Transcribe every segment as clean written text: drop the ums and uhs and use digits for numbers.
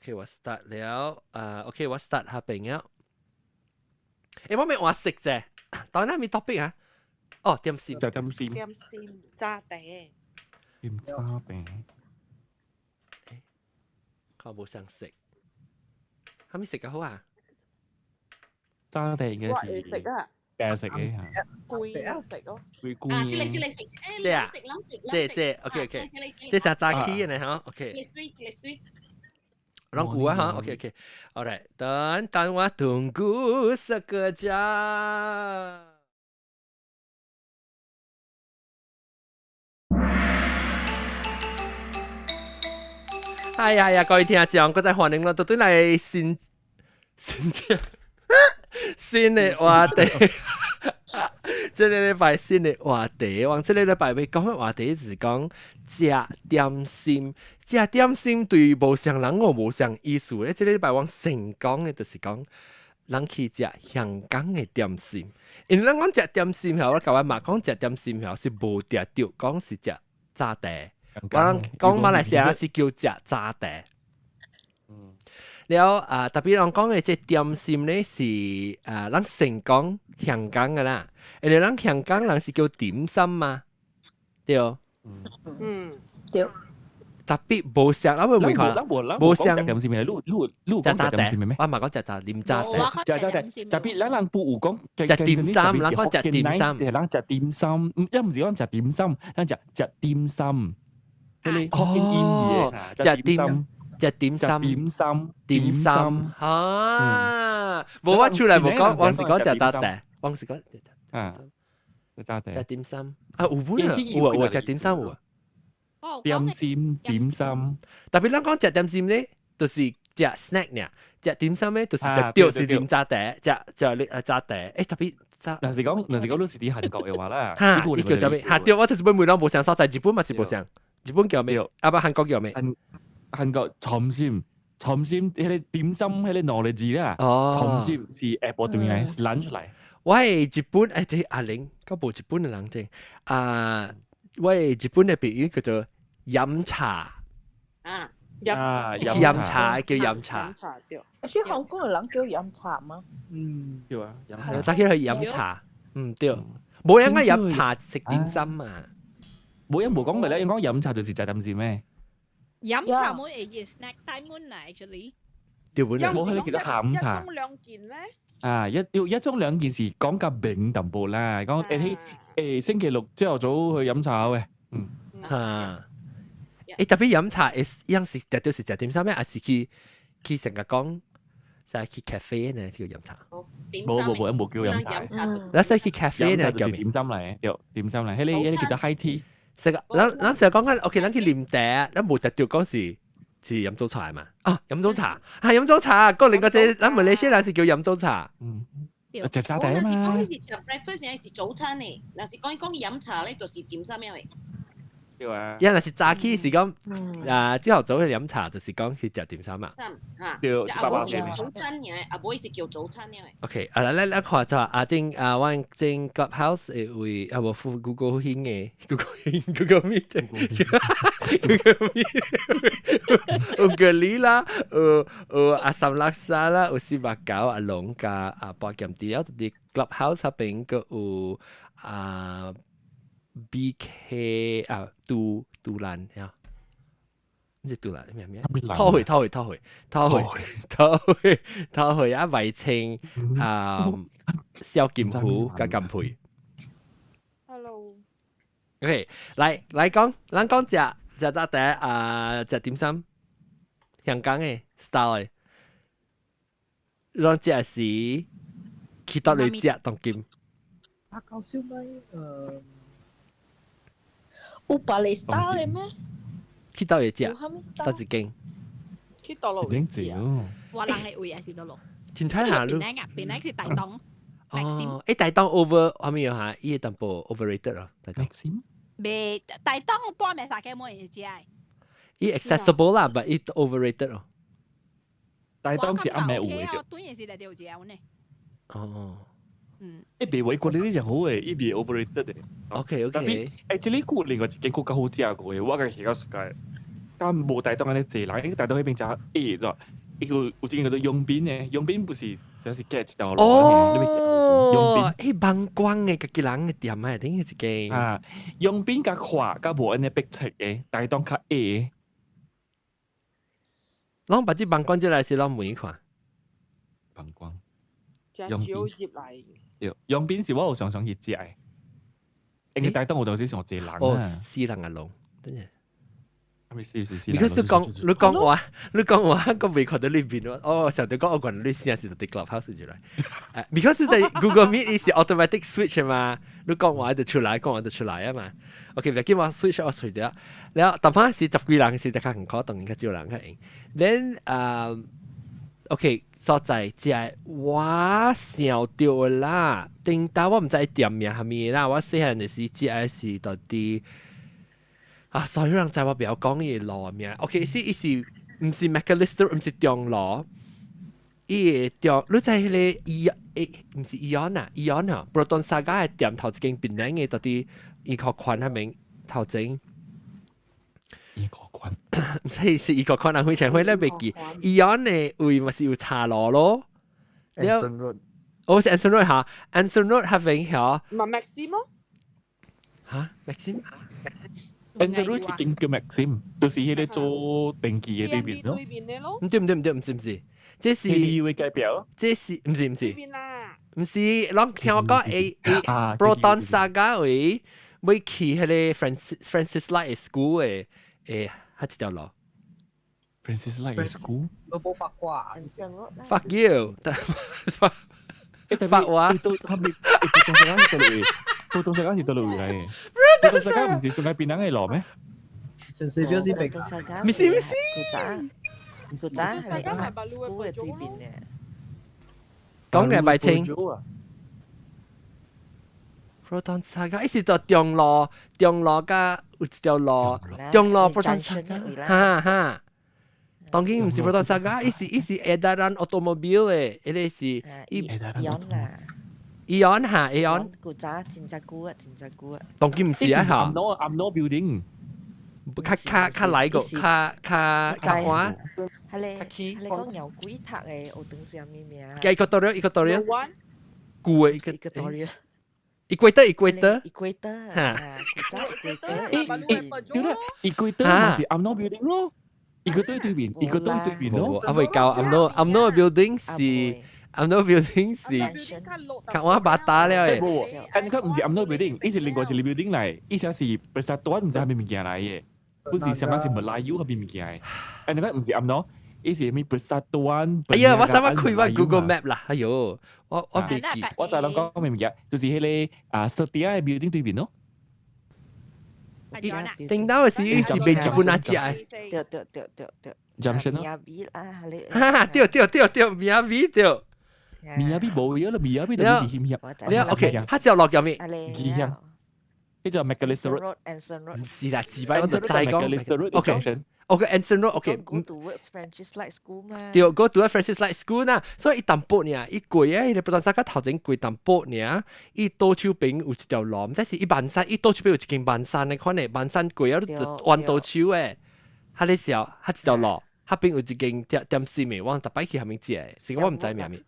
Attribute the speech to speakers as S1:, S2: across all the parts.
S1: OK，我 start 了。啊，OK，我 start 下邊了。誒，我未話食啫，當然咪 topic 啊。哦，點心。
S2: 就點心。
S3: 點心炸茶。
S2: 點茶餅。
S1: 我冇想食，係咪食較好啊？
S2: 炸茶應該
S3: 我會食啊。
S2: 嘅食嘅嚇。
S3: 貴食咯。
S2: 會貴。
S4: 啊，這個這個食，誒，
S1: 這啊
S4: 食諗食，
S1: 這這 OK OK，這是早起的呢嚇，OK。
S4: 這個水，這個水。
S1: 攏有啊嚇，OK OK，好來，等等我同故事個家。哎呀呀，各位聽眾，閣再歡迎我倒轉來新新新的話題。這個禮拜新的話題，往這個禮拜欲講的話題是講食點心，食點心對無相人有無相意思咧。這個禮拜我先講的就是講，咱去食香港的點心，因為咱講食點心吼，我舊日嘛講食點心吼是無定著，講是食炸茶。我講馬來西亞是叫食炸茶。了啊，特別人講的這點心咧是啊，咱先講香港的啦，因為咱香港人是叫點心嘛，對。
S3: 嗯，
S5: 對。
S1: 特別無相，咱會唔會看？無相
S2: 點心咩？你你你講食點心咩？
S1: 我嘛講食炸啉炸茶。
S2: 食炸茶，特別咱人不有講
S1: 食點心，咱講食點心，
S2: 是咱食點心，一毋是講食點心，咱食食點心。
S1: 哦，食點食點心，
S2: 點心，
S1: 點心，啊！無我出來無講，我是講食炸茶，我是講
S2: 啊，食炸茶，
S1: 食點心啊，有本啊，有啊，有食點心有啊。
S2: 點心點心，
S1: 特別咱講食點心咧，就是食 snack 呢，食點心咧，就是食著是啉炸茶，食食你啊炸茶，誒特別炸。
S2: 若是講你是佇韓國的話啦，
S1: 哈，伊叫做咩？哈對，我就是欲問人無相所在，日本嘛是無相，日本叫咩？啊不，韓國叫咩？
S2: 韓國점심，점심彼个點心彼個兩个字啦。
S1: 哦。
S2: 점심是下晡頓來，是 lunch 來。
S1: 我的日本誒，這阿玲，閣無日本的人正啊，我的日本的朋友叫做飲茶。
S4: 啊。
S2: 飲
S1: 飲茶叫飲茶。
S3: 飲茶對。
S5: 所以香港的人叫飲茶嗎？
S2: 嗯，對啊，飲茶。
S1: 早起去飲茶，嗯對。無人愛飲茶食點心嘛。
S2: 無人無講嘅咧，應講飲茶就是食點心咩？
S6: 飲茶冇會 snack time 啦，actually。
S1: 對本
S2: 冇彼个叫做下午茶。
S3: 一盅兩件咩？
S2: 啊，一要一盅兩件是講較明淡薄啦，講誒誒星期六朝頭早去飲茶嘅，嗯。
S1: 嚇。誒特別飲茶會樣是絕對是食點心咩？還是去去成日講，使去 cafe 呢叫飲茶？
S2: 無無無，無叫飲茶。
S1: 咱使去 cafe 呢
S2: 叫點心嚟，對，點心嚟，彼個彼個叫做 high tea。
S1: 成個咱咱成日講緊，OK，咱去啉茶，咱無特著講是是飲早茶嘛？啊，飲早茶，係飲早茶。個另個這咱馬來西亞人是叫飲早茶。
S2: 嗯，食沙嗲嘛。
S4: 講你是食 breakfast 還是早餐呢？若是講講飲茶咧，就是點心嘅。
S2: 對啊。
S1: 因為是早起是講啊，朝頭早去飲茶，就是講是食點心嘛。
S2: 對，
S4: 啊無是早餐嘅，啊無是叫早餐嘅。
S1: OK，啊，咱咱看就啊，正啊，阮正 Clubhouse 會為啊無付 Google 興嘅 Google 興 Google Meet，Google Meet，有格里啦，有有阿三拉沙啦，有四百九阿龍加阿八劍啲，啊，佇 Clubhouse 那邊閣有啊 BK 啊杜杜蘭呀。毋是杜蘭咩咩？討回討回討回討回討回討回啊！維清啊，蕭金虎佮金培。
S3: Hello。
S1: OK，來來講，咱講食食早茶啊，食點心，香港的 style 的，咱食是去佗裡食當今。
S7: 啊，搞燒麥，
S5: 有別个 style 的咩？
S1: 去佗裡食，佗一間？
S3: 去佗落
S2: 點食？
S6: 我人的位還是佗落？
S1: 凊彩下路。
S6: 檳城啊，檳城是大東。
S1: 哦，誒大東 over 啥物啊？伊個淡薄 overrated 咯，大東。
S6: 袂，大東半暝三更無會食的。
S1: 伊 accessible 啦，but 伊 overrated 咯。
S2: 大東是暗暝有的。
S6: 當然是來有食阮的。
S1: 哦。
S6: 嗯。
S2: 伊袂違國你呢就好誒，伊袂 overrated 的。
S1: OK OK。
S2: 特別誒，這裡古另外一間閣較好食過的，我家己較 suka。敢無大東按呢濟人，因為大東彼邊誠矮咗，伊個有一間叫做永賓的，永賓不是就是隔一條路的，你永賓。
S1: 哦，彼網光的家己人的店啊，頂一間。
S2: 啊，永賓較闊，較無按呢逼切的，大東較矮的。
S1: 攏把這網光進來是攏每款。
S2: 網光。
S3: 誠少入來。
S2: 對，永賓是我有常常去食的，因為大東有當時上濟人
S1: 哦，
S2: 啊。
S1: 死人啊龍，等陣。
S2: 係咪是是是？
S1: Because 你講話，你講話，我未看到裏邊咯。哦，上次講我講你先是佇 Clubhouse 出來。Because 在 Google Meet 是 automatic switch 嘛，你講話就出來，講話就出來啊嘛。OK，唔叫我 switch 我隨掉。然後但翻是十幾人是較很可當然較少人較用。Then 啊，OK，所在只係我想到啦，頂到我毋知店名啥物啦，我細漢就是只係是到底。啊，所有人知我不要講伊路名。OK，是伊是毋是 Macalister，毋是中路。伊個中，你知彼個伊誒，毋是 Aeon 啊，Aeon 啊，Proton Saga 的店頭一間檳榔的，到底醫科寬彼邊頭前。
S2: 醫科寬，
S1: 毋是是醫科寬人非常會咧袂記。Aeon 的位嘛是有茶樓咯。
S8: Anson Road，
S1: 哦是 Anson Road 哈，Anson Road 彼邊遐。
S3: 唔係 Maxim
S1: 哈，Maxim？
S2: Anson Road 一間叫 Maxim，就是彼個做電器的對面咯。
S3: 對面的咯。
S1: 毋對毋對毋對，毋是毋是，這是。
S2: 你會代表？
S1: 這是毋是毋是？
S3: 對面啦。
S1: 毋是，攏聽我講 A A Proton Saga 位，欲去彼個 Francis Light School 的誒，彼一條路。
S2: Francis Light School？
S7: 都冇發過。
S1: Fuck you！發話。
S2: 都他們東西間是佗位，都東西間是佗位來的。東西間毋是上個檳榔的路咩？
S7: 純粹表示白。
S1: 毋是毋是。
S9: 古早係古嘅對面嘅。
S1: 講嘅白清。Proton Saga，伊是到中路，中路佮有一條路，中路 Proton Saga，哈哈。當然毋是 Proton Saga，伊是 Edaran Automobile 的，彼個是
S9: 伊 Aeon 啦。
S1: Aeon 哈，Aeon。
S9: 古早真正久啊，真正久啊。
S1: 當然毋是啊哈。
S2: UMNO building。
S1: 較較較來個，較較較晚。
S9: 係咧，係咧講牛鬼塔的學堂是啥物名？
S1: Equatorial，Equatorial。舊的
S9: Equatorial。
S1: Equator Equator。
S9: Equator。
S1: 哈。
S9: 古早 Equator。
S2: 對啦，Equator 嘛是 UMNO building 咯。Equator 對面，Equator 對面咯。
S1: 啊未到 UMNO UMNO building 是 UMNO building 是較我把打了的。
S2: 無，啊你看毋是 UMNO building，伊是另外一個 building 來，伊寫是 Persatuan 毋知啥物物件來的，不是啥物是 Melayu 彼物件的。啊你看毋是 UMNO，伊是啥物 Persatuan。
S1: 哎呀，我等我開我 Google Map 啦，哎喲，我袂記。
S2: 我知人講咩物件，就是彼個啊 Setia 的 building 對面咯。
S1: 頂到的時伊是賣日本仔食的。
S9: 對對對對對。
S2: Junction 咯。
S9: Miyabi 啦，你。
S1: 哈哈，對對對對，Miyabi 對。
S2: Miyabi 無咗啦，Miyabi 就是險險。
S1: 你 OK，彼條路叫咩？
S2: 二鄉。彼就 Macalister Road。
S1: 毋是啦，自擺我就知講。
S2: OK。
S1: OK，Anson Road，OK。
S9: Go towards Francis Light School 嘛。
S1: 對，go to Francis Light School 啦。所以伊淡薄爾，伊過啊，伊個 Proton Saga 頭前過淡薄爾，伊倒手邊有一條路，毋知是伊萬山，伊倒手邊有一間萬山的款的，萬山過啊，就彎倒手的。彼個時候，彼一條路，彼邊有一間店點心的，我逐擺去彼邊食的，是講我毋知名物。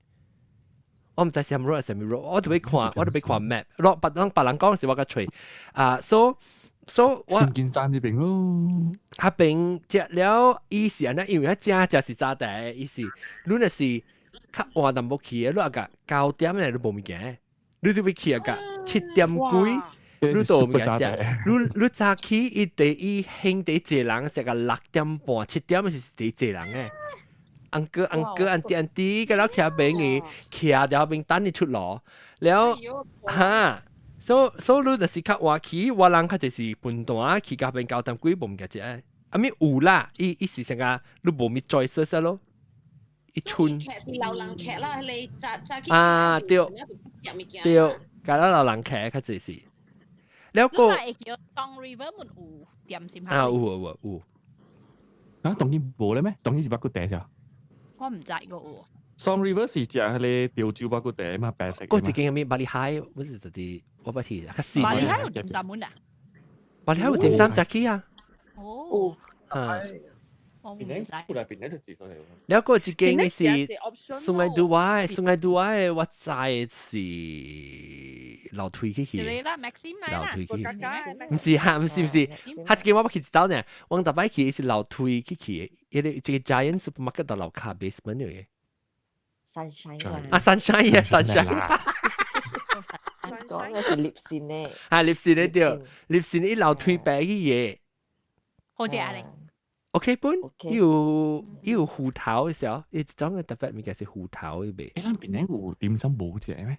S1: 我毋知啥物 road 啥物 road，我特別看，我特別看 map。落別人別人講是我較揣啊，so 我
S2: 新金山這邊咯，
S1: 彼邊食了，伊是按呢，因為彼食食是早茶，伊是你若是較晚淡薄去的，你啊個9點咧你無物件，你就欲去啊個7點幾，你都無物件食。你早起伊第一興第濟人食個6點半7點是第濟人的。uncle uncle auntie auntie，佮了徛邊嘅，徛佇彼邊等你出爐，了哈。所以你就是較晚去，我人較就是分段去到邊9點幾無物件食。啊咪有啦，伊伊是成個你無物 choices 咯。一村
S4: 劇是老人劇啦，你早早起
S1: 啊對對，佮了老人劇較濟是。了個
S6: 你會叫 Song River 門有點心
S1: 啊有有有有。
S2: 啊，當然無咧咩？當然是肉骨茶咋？
S6: 我毋知個有。
S2: Song River 是食彼個潮州肉骨茶嘛，白色。
S1: 嗰一間啥物百里海，不是就是我捌去，較新。
S6: 百里海有點心門啊？
S1: 百里海有點心食去啊？
S6: 哦。
S1: 嚇。
S6: 我唔
S2: 檳城
S6: 知。
S2: 本來檳城就自所嚟。
S1: 了個一間嘅是 Sungai Dua， Sungai Dua 我知是樓梯去去。
S6: 你啦，Maxim 嚟啦。
S1: 樓梯去。唔是哈，唔是唔是，他一間我去一道呢，我逐擺去是樓梯去去，伊個這個 Giant supermarket 到樓下 basement 嘅。
S9: Sunshine 啦。
S1: 啊，Sunshine 嘅 Sunshine。
S9: 講嘅是獵線呢。
S1: 啊，獵線呢對，獵線一樓梯白去嘅。
S6: 好食啊你。
S1: OK 本，有芋頭嘅時候，伊種嘅特別物件是芋頭嘅味。
S2: 誒，咱檳城有點心無食咩？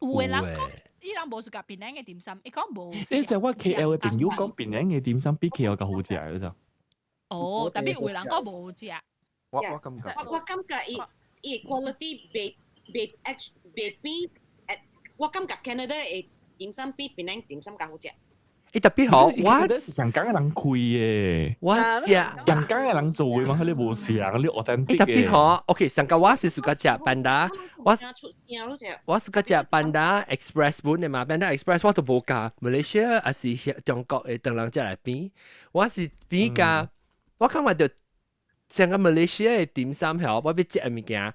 S6: 有嘅人講，伊人無是共檳城嘅點心，伊講無。
S2: 你就我 KL 嘅朋友講檳城嘅點心比 KL 較好食嘅就。
S6: 哦，特別有人講無食。
S8: 我感覺。
S4: 我感覺伊伊 quality 袂袂 H 袂比，我感覺 Canada 嘅點心比檳城點心較好食。
S1: 伊特別好，我
S2: 是香港嘅人開嘅，
S1: 我食
S2: 香港嘅人做嘅嘛，佢哋無成，你 authentic
S1: 伊特別好，OK，上個我是 suka 食 Panda，我 suka 食 Panda Express 本嘅嘛，Panda Express 我都無共 Malaysia 還是中國嘅唐人食來比，我是比較，我感覺著成個 Malaysia 嘅點心曉，我欲食嘅物件，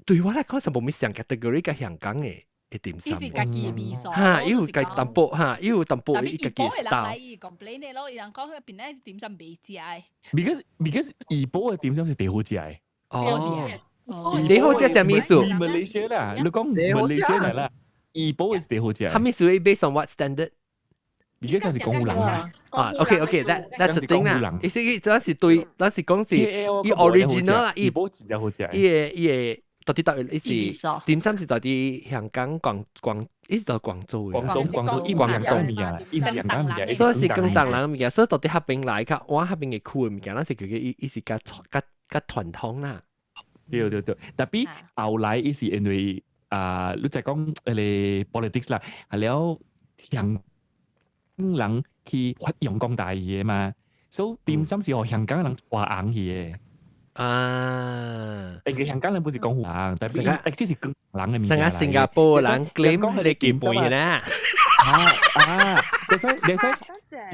S1: 對我來講是無咩上 category 佮香港嘅。一點心。
S6: 伊是家己嘅味素。
S1: 哈，伊有家淡薄哈，伊有淡薄伊家己
S6: style。特別怡保嘅人來伊 complain 嘅咯，伊人講佢檳城點心袂食嘅。
S2: Because 怡保嘅點心是最好食嘅。
S1: 哦，最好食啥物意思？
S2: 馬來西亞啦，你講馬來西亞啦，怡保是最好食。
S1: 啥物意思？Based on what standard？
S2: 而家就是江湖人啦。
S1: 啊，OK OK，that's the thing 啦。意思伊咱是對，咱是講是伊 original 啦，
S2: 怡保真正好食。
S1: 伊個伊個。到底到底是點心是到底香港廣廣，伊是到廣州嘅。
S2: 廣東廣東，伊唔是香港物件，伊唔是香港物件。
S1: 所以是廣東人物件，所以到底彼邊來較我彼邊嘅區嘅物件，咱是叫佢伊伊是較較較傳統啦。
S2: 對對對，特別後來伊是因為啊，你就講迄個 politics 啦，係了香港人去發揚光大嘅嘛，所以點心是予香港人傳紅去嘅。
S1: 啊！
S2: 因為香港人不是講湖人，但係這是廣東人嘅物
S1: 件。成個新加坡人 claim 佢哋基本啦。
S2: 啊啊！你使你使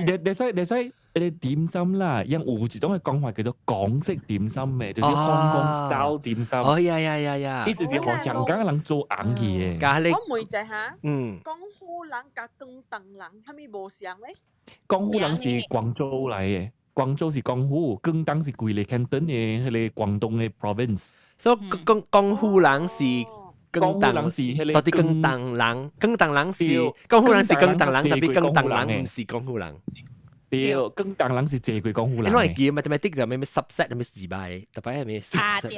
S2: 你你使你使你點心啦，因有一種嘅講法叫做港式點心嘅，就是香港 style 點心。
S1: 哦呀呀呀呀！
S2: 呢就是予香港人做紅去嘅。
S1: 咖喱。
S3: 我問一下，江湖人佮廣東人，啥物無相咧？
S2: 江湖人是廣州來嘅。廣州是江湖，廣東是規个 Canton 嘅彼個廣東嘅 province。
S1: 所以江江湖人是廣東
S2: 人是彼個
S1: 到底廣東人，廣東人是江湖人是廣東人，特別廣東人毋是江湖人。
S2: 對，廣東人是坐過江湖人。
S1: 你會記 mathematics 就咩咩 subset 咩字擺，特別係咩
S6: 啊對，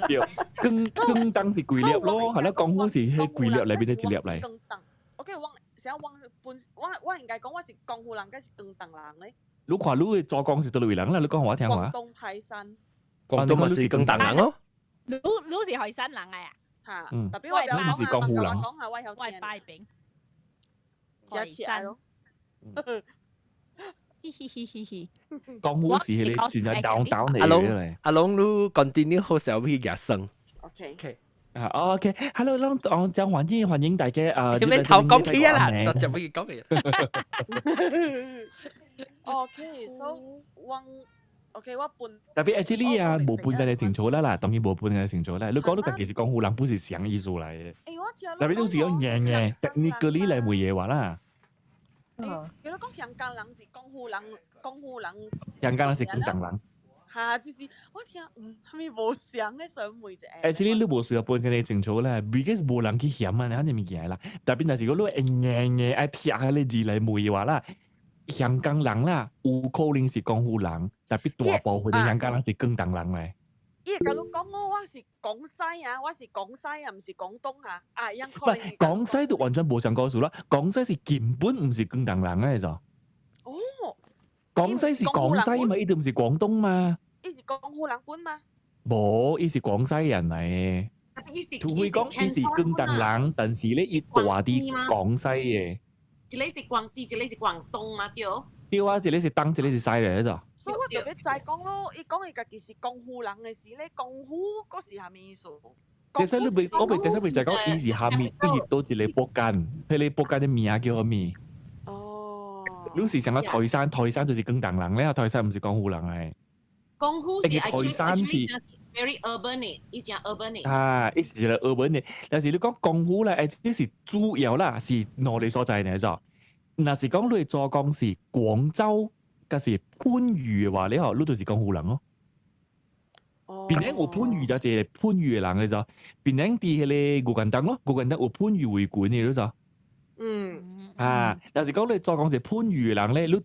S2: 對，廣廣東是規粒咯，係啦，江湖是彼規粒裏邊的一粒嚟。
S3: OK，我成我本我我應該講我是江湖人，還是廣東人咧？
S2: 你看你嘅做工是佗位人啦？你講予我聽下。
S3: 廣東台山。
S1: 廣東嘛是廣東人咯。
S6: 你你是台山人嚟啊？
S3: 嚇，特別我
S2: 你唔是江湖人。
S3: 講下我
S6: 我係拜餅。
S3: 台山。
S6: 嘻嘻嘻嘻嘻。
S2: 江湖是彼個真正 down down 嚟
S1: 阿龍阿龍，你 continue 好少去夾生。
S3: OK。
S2: 啊，OK，Hello，攏哦，真歡迎歡迎大家啊！
S1: 你免頭講起啊啦，就唔要講嘅。
S3: OK，so 我 OK 我本
S2: 特別 actually 啊，無分嘅清楚啦啦，當然無分嘅清楚啦。你講到家己是江湖人，不是啥意思嚟嘅。特別都是講硬嘅，technically 嚟冇嘢話啦。
S3: 你講香港人是江湖人，江湖人。
S2: 香港人是廣東人。
S3: 嚇，就是我聽，啥物無相嘅想問一下。
S2: Actually 你無需要分嘅清楚啦，because 無人去嫌啊，你物件啦。特別若是講你會硬硬愛聽彼個字來問的話啦，香港人啦，有可能是江湖人，特別大部分的香港人是廣東人嚟。
S3: 伊會共你講我，我是廣西啊，我是廣西啊，毋是廣東啊，啊，樣
S2: 唔係廣西就完全無相關數啦，廣西是根本毋是廣東人嚟就。
S3: 哦。
S2: 廣西是廣西嘛，伊就毋是廣東嘛。
S3: 伊是江湖人本嗎？
S2: 無，伊是廣西人嚟嘅。除非講伊是廣東人，但是咧伊大佇廣西嘅。
S4: 一個是廣西，一個是廣東嘛，對。
S2: 對啊，一個是東，一個是西嚟就。
S3: 所以我特別知講咯，伊講伊家己是江湖人嘅時咧，江湖嗰是啥物意思？
S2: 其實你袂，我袂，其實袂就講伊是蝦米，伊是佗一個國間，彼個國間的名叫啥物？
S3: 哦。
S2: 你是想講台山，台山就是廣東人咧，台山毋是廣府人嚟。
S4: 江湖是
S2: 台山是
S4: very urban 嘅，伊講 urban 嘅。
S2: 啊，伊是一個 urban 嘅，但是你講江湖咧，這是主要啦，是兩个所在呢就。若是講你做工是廣州，抑是番禺嘅話，你嗬，你就是江湖人咯。檳城有番禺就一個番禺嘅人嘅就，檳城佇彼個牛犢東咯，牛犢東有番禺會館嘅，你就。啊，若是講你做工是番禺嘅人咧，你就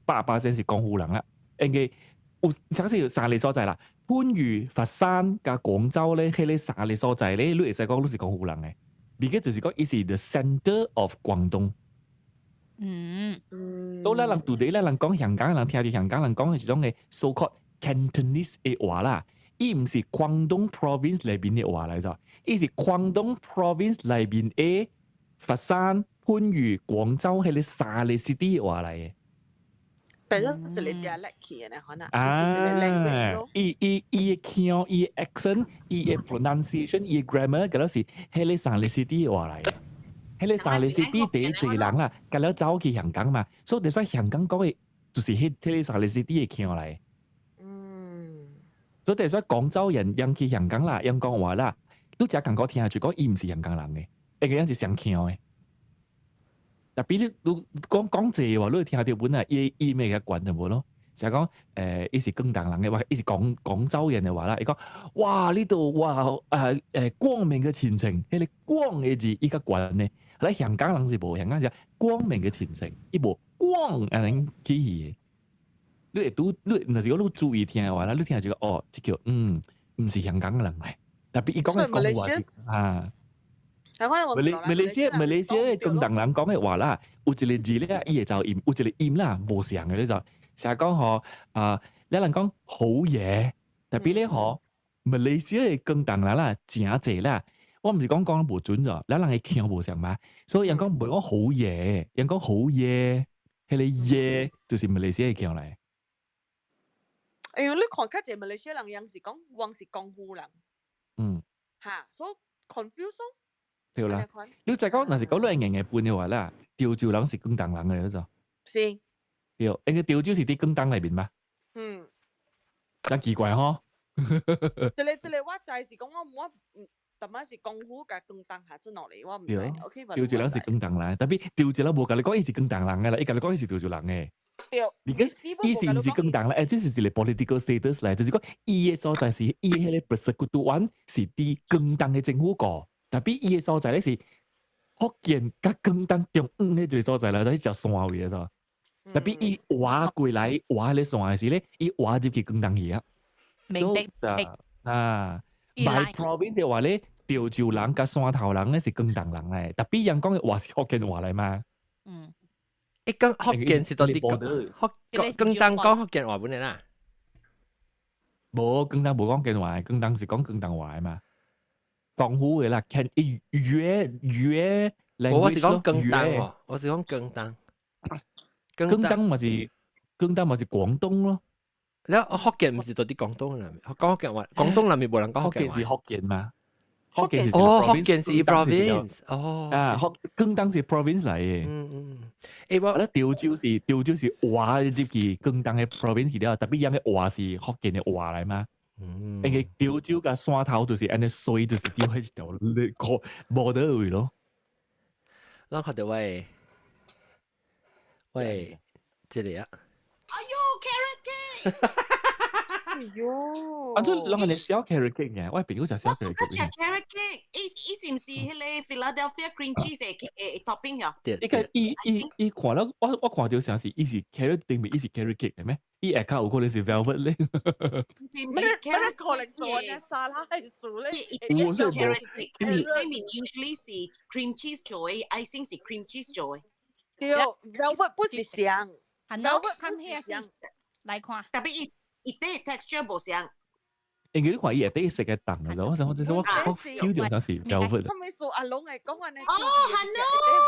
S2: 100%是江湖人啦。因為有啥是有三個所在啦，番禺、佛山佮廣州咧，彼个三個所在咧，你會使講你是江湖人嘅。而家就是講，伊是 the center of 廣東。都咱人到底咱人講香港人聽著香港人講的是種的 so called Cantonese 的話啦，伊毋是廣東 province 內面的話來著，伊是廣東 province 內面的佛山、番禺、廣州彼个三個 city 的話來的。
S3: 變咗一個 dialect 去的呢，可能是一個 language 咯。
S2: 伊的腔、伊的 accent、伊的 pronunciation、伊的 grammar，嗰都是彼个三個 city 的話來的。彼个三個 city 第一濟人啦，佮了走去香港嘛，所以就算香港講的，就是彼个三個 city 的腔來。所以就算廣州人𪜶去香港啦，𪜶講話啦，都誠感覺聽就講伊毋是香港人的，因為𪜶是雙腔的。特別你講講濟話，你會聽著本來伊伊咩較懸就無咯。就講伊是廣東人的話，伊是廣州人的話啦，伊講哇呢度哇光明嘅前程，彼個光的字伊較懸呢。咧香港人是無，香港是光明嘅前程，伊無光按呢起去的。你會拄你若是講你注意聽的話啦，你聽就講哦，這叫毋是香港人來。特別伊講的講話是啊。馬來西亞的廣東人講的話啦，有一個字咧，伊會走音，有一個音啦，無相的，你就成日講吼啊，咱人講好嘢，特別咧吼，馬來西亞的廣東人啦，誠濟啦，我毋是講講無準咗，咱人的腔無相嘛，所以人講袂講好嘢，人講好嘢，彼個嘢就是馬來西亞的腔來。
S3: 哎呦，你看較濟馬來西亞人，𪜶是講，阮是廣府人。哈，所以 confuse 咯。
S2: 對啦，你再講，若是講你硬硬分的話啦，潮州人是廣東人的，嗰
S3: 是。
S2: 對，因為潮州是佇廣東內面嘛。真奇怪吼。
S3: 這個我知是講我淡仔是廣府佮廣東下這兩個，我毋知。OK，
S2: 潮州人是廣東人，特別潮州人無共你講伊是廣東人的啦，伊共你講伊是潮州人的。
S3: 對。
S2: Because 伊是毋是廣東人？這是一個 political status 來，就是講伊的所在是伊的彼個 persekutuan 是佇廣東的政府過，特別伊的所在咧是福建佮廣東中央彼個所在啦，就一條線位的錯。特別伊劃過來劃彼個線的時咧，伊劃入去廣東去啊。
S6: 明白。
S2: 啊，by province 的話咧，潮州人佮汕頭人咧是廣東人來，特別𪜶講的話是福建話來嘛。
S1: 伊講福建是到底講福廣東講福建話本來啦？
S2: 無，廣東無講福建話，廣東是講廣東話的嘛。廣府的啦，can 粵粵
S1: 我是講廣東喎，我是講廣東。
S2: 廣東嘛是廣東咯。
S1: 了福建毋是到底廣東人，講福建話，廣東人咪無人講福建話。
S2: 福建是福建嘛？福建是
S1: 哦，福建是 province 哦。
S2: 啊，福廣東是 province 來的。
S1: 我
S2: 咧潮州是劃入去廣東的 province 去了，特別𪜶的話是福建的話來嘛。因為潮州佮汕頭就是按呢衰，就是佇彼一條個 border 位咯。
S1: 咱看著喂喂，這個啊。
S4: 哎喲，carrot cake！
S3: 哎喲，
S2: 按怎攏按呢小 carrot cake 嘅，我朋友食小
S4: 我
S2: carrot
S4: 喜歡
S2: cake。
S4: 食 carrot cake，伊是毋是彼個 Philadelphia cream cheese 的 topping 呀？
S1: 對。
S2: 伊個伊伊伊看了，我看著像是伊是 carrot 頂面，伊是 carrot cake 的咩？伊下跤有可能是 velvet 咧。
S4: 是毋是 carrot
S3: 可能做呢沙拉係數咧？
S4: 伊是 carrot cake，裡面 usually 是 cream cheese 做的，icing 是 cream cheese 做的。
S3: 對，velvet 不是相，velvet
S6: 看彼是來看，
S4: 特別伊伊底 texture 無相。
S2: 因為你看伊下底色嘅重嘅時候，我想我就是我 feel 到像是 velvet。
S3: 他們說阿龍會講話呢？
S4: 哦，
S3: 係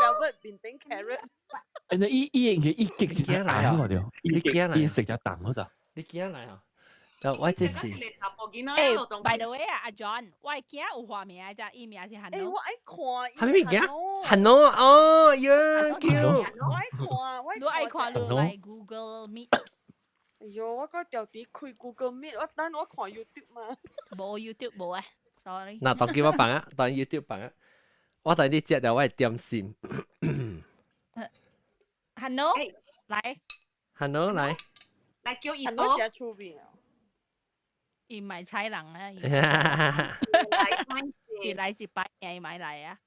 S3: velvet 變成 carrot。
S2: 因為伊伊應該伊極一來啊，伊極伊食只重嗰度。
S1: 你驚來啊？就我這是。
S6: 誒，by the way 啊，阿 John，我囝有化名咋，伊名是韓
S3: 誒，我愛看。
S1: 係咩名？韓諾哦，呀，叫。
S3: 我愛看，我
S6: 你愛看你來 Google Meet。
S3: 哎喲，我個條底開 Google Meet，我等我看 YouTube 嘛。
S6: 無 YouTube 無啊，sorry。
S1: 嗱，當叫我放啊，當 YouTube 放啊，我等你接了我的點心。
S6: 韓諾，來。
S1: 韓諾來。
S4: 來叫伊
S3: 韓諾真出名。
S6: 伊唔係菜人啊！伊來一擺，伊買來啊！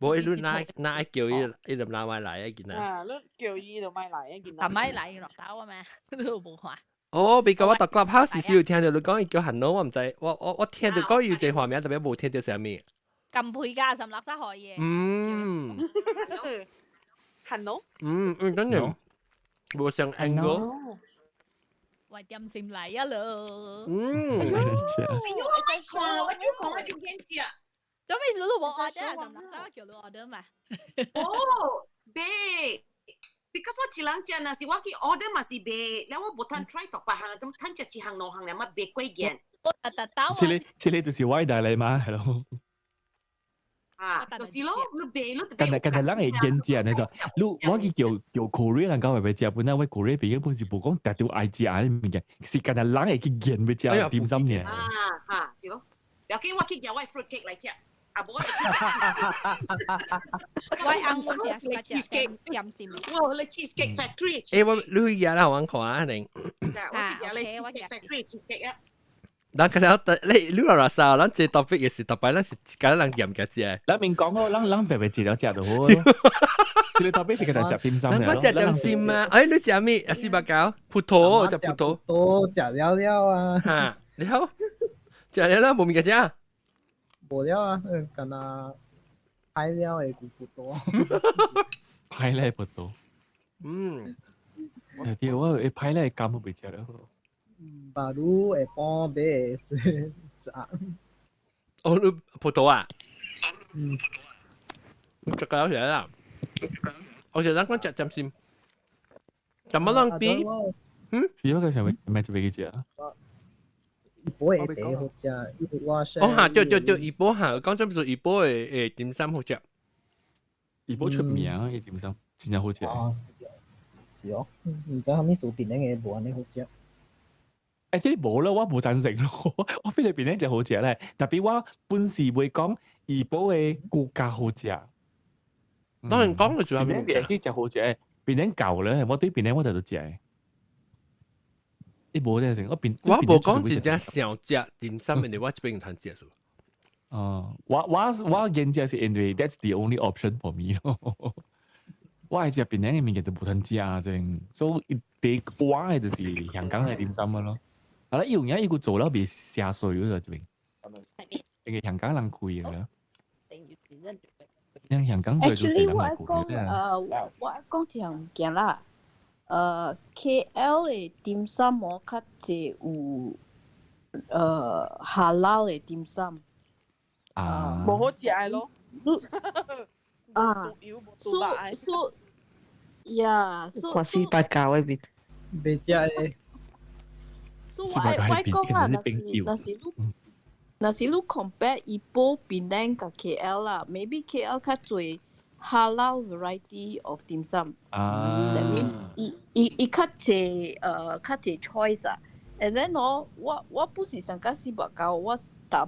S1: 無，伊你哪哪叫伊，伊就哪買來啊！見啊！
S3: 啊，你叫伊就買來啊！見
S6: 啊，買來落豆啊嘛，你無看。
S1: 哦，別講我讀 Clubhouse 時有聽到你講伊叫韓諾，我毋知，我聽到講伊這畫面，特別無聽到啥物。
S6: 金配加什垃圾可以。
S1: 嗯。
S3: 韓諾。
S1: 嗯嗯，真係無上 angle。
S6: 喂，點心嚟啊咯！
S1: 嗯。
S4: 哎呦，我愛看，我就看我就見食。
S6: 做咩事都冇 order 啊？什垃圾叫你 order 嘛？
S4: 哦，袂。because 我一人食，若是我去 order 嘛是袂，了我無通 try 逐百項，咁通食一項兩項了嘛袂過癮。
S6: 我特特兜。
S2: 這個這個就是我帶來嘛，係咯。
S4: 啊，就是咯，你袂你。
S2: 近日近日人會見食，你就你我去叫叫 Korea 人講會食，本來我 Korea 朋友本是無講特別愛食的物件，是近日人會去見欲食點心爾。
S4: 啊啊，是咯，了緊我去叫我 fruit cake 來食。啊，無我。
S6: 我翁母食食點心。
S4: 我咧 cheesecake factory。
S1: 誒，我你去食啦，我看啊，你。
S4: 我去食咧 cheesecake factory cheesecake 啊。
S1: 咱可能你你話啥？咱這 topic 也是特別，咱是敢人嚴格食。
S2: 咱免講咯，咱咱白白食了食就好咯。這個 topic 是給咱食點心
S1: 咱食點心啊！哎，你食咩？啊，四百九，葡萄食葡萄。
S7: 都食了了啊！
S1: 哈，你好，食了了無物件食。
S7: 無了啊，敢若歹了的葡萄。
S2: 歹了的葡萄。
S1: 嗯。
S2: 對，我會歹了的柑都袂食了。
S7: 巴魯會幫買這食。
S1: 哦，你葡萄啊？
S7: 嗯。
S1: 你食夠食啦。我就咱講食點心，怎麼啷比？嗯？
S2: 是我個想咩就俾佢食。
S7: 怡保的茶好食，因為我
S1: 哦哈，對對對，怡保哈，講真係怡保的點心好食。
S2: 怡保出名啊，伊點心真正好食。
S7: 啊，是哦，是哦，毋知啥物事檳城的無按呢好食。
S2: 誒，這個無咯，我無贊成咯。我菲律賓的真好食咧，特別我本是會講怡保的骨架好食。
S1: 當然講嘅就係
S2: 檳城是真好食，檳城舊咧，我對檳城我就都食。你無這成，我檳
S1: 我無講真正想食點心，因為我這邊通食數。
S2: 哦，我現在是因為 that's the only option for me 咯。我愛食檳城的物件都無通食啊，真。所以第我的就是香港的點心咯。啊啦，伊有影伊閣做了袂寫稅嗰個這邊，因為香港人開的啦。因香港對做
S5: Actually，我愛講我愛講一項物件啦。KL 的點心我較濟有halal 的點心。
S2: 啊。
S3: 無好食的咯。
S5: 啊。so so yeah so
S9: 看四百九嗰邊。
S7: 袂食的。
S5: 所以我愛講啦，若是你 compare 怡保檳城佮 KL 啦，maybe KL 較濟 halal variety of 點心。
S2: 啊。
S5: That means 伊較濟 choice 啊。And then 我不是上甲四百九，我逐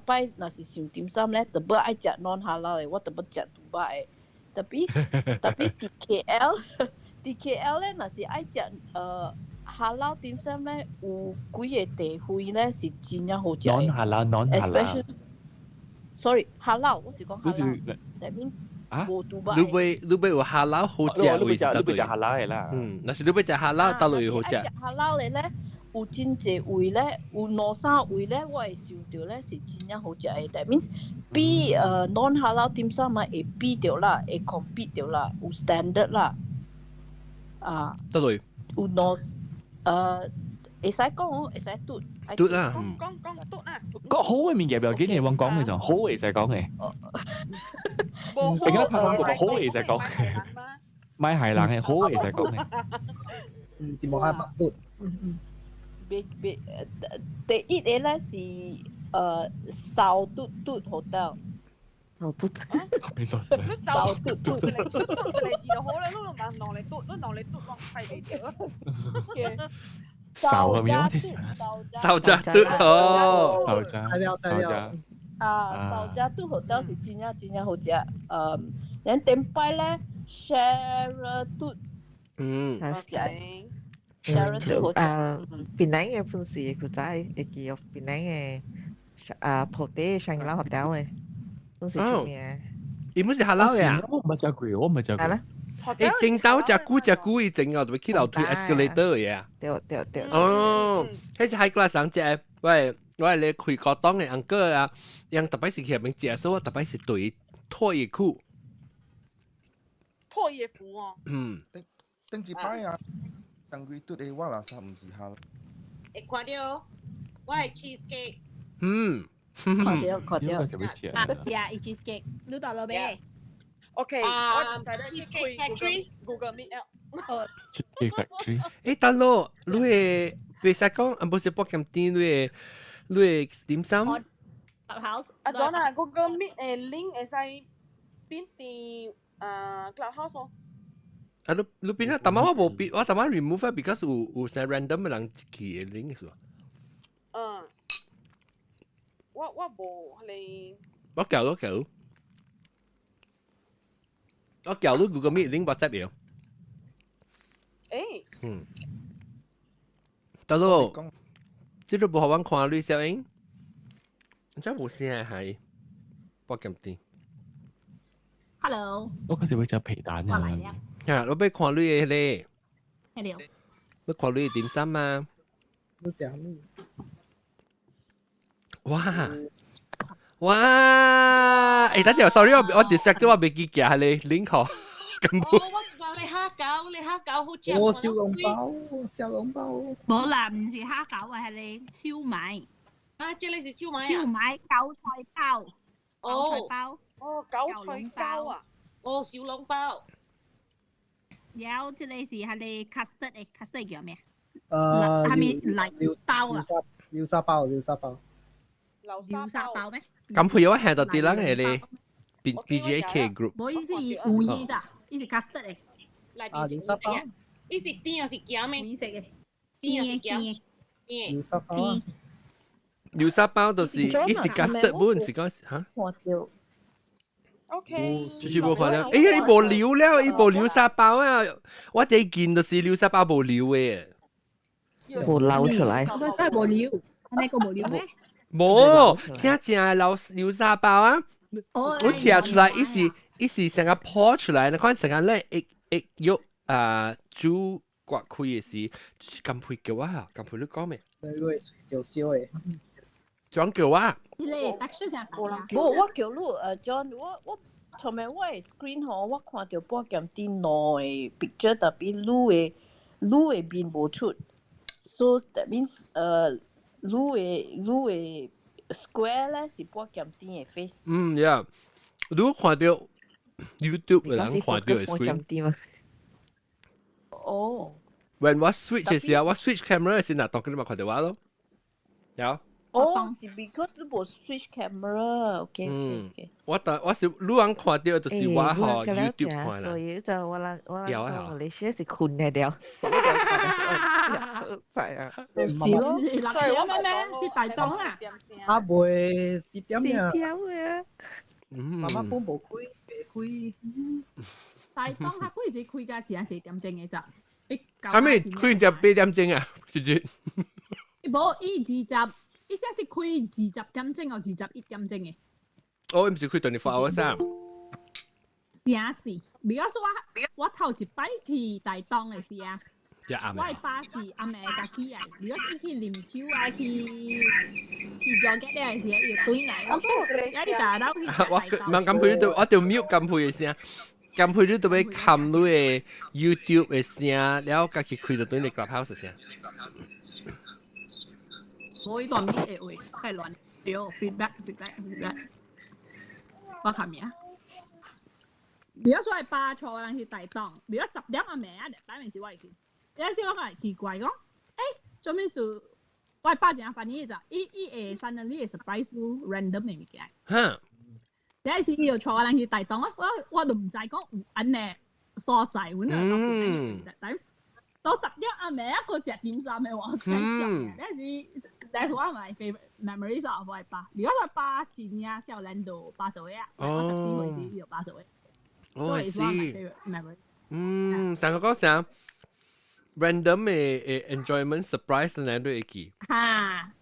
S5: 擺若是想點心咧，特別愛食 non halal 的，我特別食杜拜的。特別佇 KL 咧，若是愛食halal 點心咧，有幾個地位咧是真正好食的。
S2: non halal non halal。
S5: Sorry, halal，我是講 halal。That means
S2: 啊？
S5: 無杜拜。
S1: 你欲有 halal 好食，
S2: 你欲食你欲食 halal 的啦。
S1: 嗯，若是你欲食 halal，佗落好食。
S5: 食 halal 的咧，有真濟位咧，有兩三位咧，我會想著咧是真正好食的。That means 比non halal 點心啊會比著啦，會 compete 著啦，有 standard 啦。啊。
S1: 佗落。
S5: 有兩會使講，會使嘟。
S1: 嘟啦。
S3: 講講講嘟啦。
S2: 個好嘅物件不要緊嘅，我講嘅就好會使講嘅。你記得拍廣告好會使講嘅，咪係人嘅，好會使講嘅。
S7: 是是無法嘟。
S5: 別別第一個咧是燒嘟嘟 hotel。
S9: 燒嘟。
S2: 沒錯。
S5: 燒嘟嘟。
S3: 嘟嘟嚟字就好啦，你唔係攞嚟嘟，你攞嚟嘟往快嚟條。
S2: 燒係咪？我哋
S1: 燒炸嘟哦，
S2: 燒炸，燒炸。
S5: 啊，燒炸嘟 hotel 是真正真正好食。然頂擺咧，Sheraton。Sheraton 好食。
S9: 啊，檳城嘅本是古早會記檳城嘅啊，鋪底上個 hotel 嘅，本是出名。
S1: 伊本是 halal 嘅。
S2: 我唔係食過，我唔係食過。
S1: 誒，正兜食久食久，伊整哦，就去樓梯 escalator 嘅。
S9: 對對對。
S1: 哦，彼是 high class 人食，喂，我係你開高檔嘅 uncle 啊，因特別是去入面食，所以我特別是對脫衣褲。
S3: 脫衣服哦。
S1: 嗯。
S8: 頂一擺啊，當歸拄的我垃圾毋是哈。
S4: 會看到我的 cheesecake。
S5: 看到看到。
S6: 啊，食伊 cheesecake，你到落未？
S3: OK，我
S4: Cheesecake Factory
S3: Google Meet 啊。
S2: Cheesecake Factory。
S1: 誒，大佬，你會袂使講，啊，不是博金店，你會點心？
S6: Clubhouse。
S3: 阿 John 啊，Google Meet 嘅 link 會使變佇啊 Clubhouse 哦。
S1: 啊，你變啊？但我無變，我但我 remove 啊，because 有成 random 嘅人去嘅 link 是吧？
S3: 嗯。我無你。
S1: 我叫我叫。我叫你 Google Meet link WhatsApp 了。
S3: 誒。
S1: 嗯。大佬，這個無予阮看你小英，這無聲係，博金店。
S6: Hello。
S2: 我嗰時會食皮蛋啊。
S1: 啊，我欲看你的咧。
S6: Hello。
S1: 欲看你的點心啊？
S7: 你食咩？
S1: 哇！哇！誒，等陣，sorry，我 distract 我未記夾你 link 嗬。咁
S4: 哦，我是話你蝦餃，你蝦餃好食。
S7: 我小籠包，小籠包。
S6: 冇啦，唔是蝦餃啊，係你燒賣。
S4: 啊，這裡是燒賣啊？
S6: 燒賣韭菜包。韭菜包。
S3: 哦，韭菜包啊！
S4: 哦，小籠包。
S6: 有，這裡是係你 custard 誒，custard 叫咩？係咪泥包啊？
S7: 流沙包，流沙包。
S3: 流
S6: 沙包咩？
S1: 咁配我下到啲人係你 B B G A K group。
S6: 冇意思，有意的，伊是 custard 誒。
S7: 啊，流沙包。
S4: 伊是甜還是鹹的？
S6: 甜食嘅。
S4: 甜還是鹹？甜。
S7: 流沙包。
S1: 流沙包就是伊是 custard 本是講嚇。
S5: 看到。
S3: OK。
S1: 就是無看了，哎呀，伊無流了，伊無流沙包啊！我這見就是流沙包無流的。
S9: 無流出來。
S6: 真係無流，係咪個無流咩？
S1: 無，正正的流沙包啊！我聽出來，伊是成個破出來，你看成個咧一一喐啊煮刮開的時，就是咁配叫我啊，咁配你講咩？
S7: 你會叫燒的。
S1: 轉叫我。
S6: 這個特殊上
S5: 無，我叫你John，我從面我的 screen 吼，我看到半點啲兩個 picture，特別你的面無出，so that means 你的 square 咧是半點啲的 face。
S1: 嗯，yeah，你看到 YouTube 的人看到的 screen。
S9: 嘛？
S5: 哦。
S1: When 我 switch 的時候，我 switch camera 的時候，當佢你咪看到我咯。有。
S5: 哦，是 because 你無 switch camera，OK OK OK。
S1: 我但我是你人看到就是我嗬 YouTube 看啦。
S9: 所以就我人講你先是困嘅了。係啊。
S5: 是咯。
S6: 六點咩咩？是大檔啊。
S7: 啊，袂4點啊。
S9: 4點啊。
S7: 媽媽本無開，袂開。
S6: 大檔佢幾時開㗎？只係幾點鐘嘅咋？你
S1: 係咪開就8點鐘啊？直接。
S6: 無，伊二十。伊寫是開20點鐘哦，21點鐘嘅。
S1: 哦，毋是開 24 hours 啊？
S6: 正是，比如說我頭一擺去大東的時啊，我的巴士暗暝家起來，如果去啉酒啊，去做嘅咧時，伊會轉來，我講，你大佬去
S1: 我問咁配你我就 mute 咁配的聲，咁配你都欲冚你的 YouTube 的聲，了家己開就對你 Clubhouse 的聲。
S6: 我呢段咪會會太亂，對，feedback feedback feedback，我看名。比如說係巴錯人去大檔，比如10點暗暝啊，擺明是我去。有時我講奇怪講，做咩事？我爸真 funny 就，伊伊會 suddenly 會 surprise 你 random 嘅物件。有時伊就帶我人去台東，我都毋知講有按呢所在，阮就到邊到10點暗暝一個食點心嘅我太想。但是 that's one of my favorite memories of 我爸。如果我爸真正少年就8歲啊，我14歲時伊就8歲。
S1: 哦，
S6: 是。
S1: 係。
S6: one of my favorite memory。
S1: 嗯，上個講啥？random 嘅 enjoyment surprise 嚟都會記。
S6: 哈。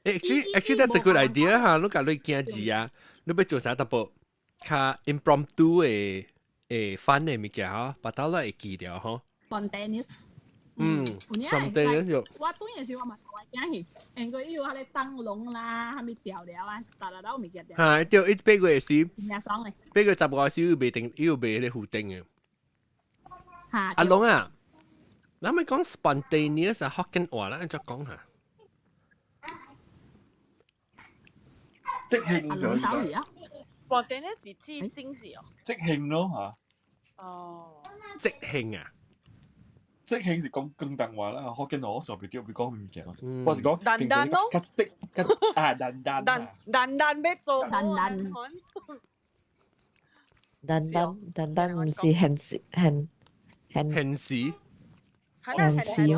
S1: Actually that's a good idea 哈！你共你囝兒啊，你欲做啥淡薄較 impromptu 嘅嘅 fun 嘅物件吼，把到你會記著吼。
S6: Spontaneous。
S1: 嗯，spontaneous 就。
S6: 我當時時我嘛我驚去，因為伊有彼个燈籠啦，啥物調料啊，逐日都物件調。
S1: 嚇，對，伊8月時。
S6: 真爽嘅。
S1: 8月15時又賣燈，又賣彼個浮燈嘅。
S6: 嚇。
S1: 阿龍啊，咱咪講 spontaneous 啊，福建話啦，按怎講下？
S10: 即興就
S3: spontaneous 是即興是哦。
S10: 即興咯嚇。
S3: 哦。
S1: 即興啊！
S10: 即興是講廣東話啦，福建話我上邊叫佢講物件。我是講
S3: 單單咯。
S10: 較即較啊單單。
S3: 單單單欲做。
S6: 單單。
S9: 單單單單毋是現時現現
S1: 現時。
S9: 現時咩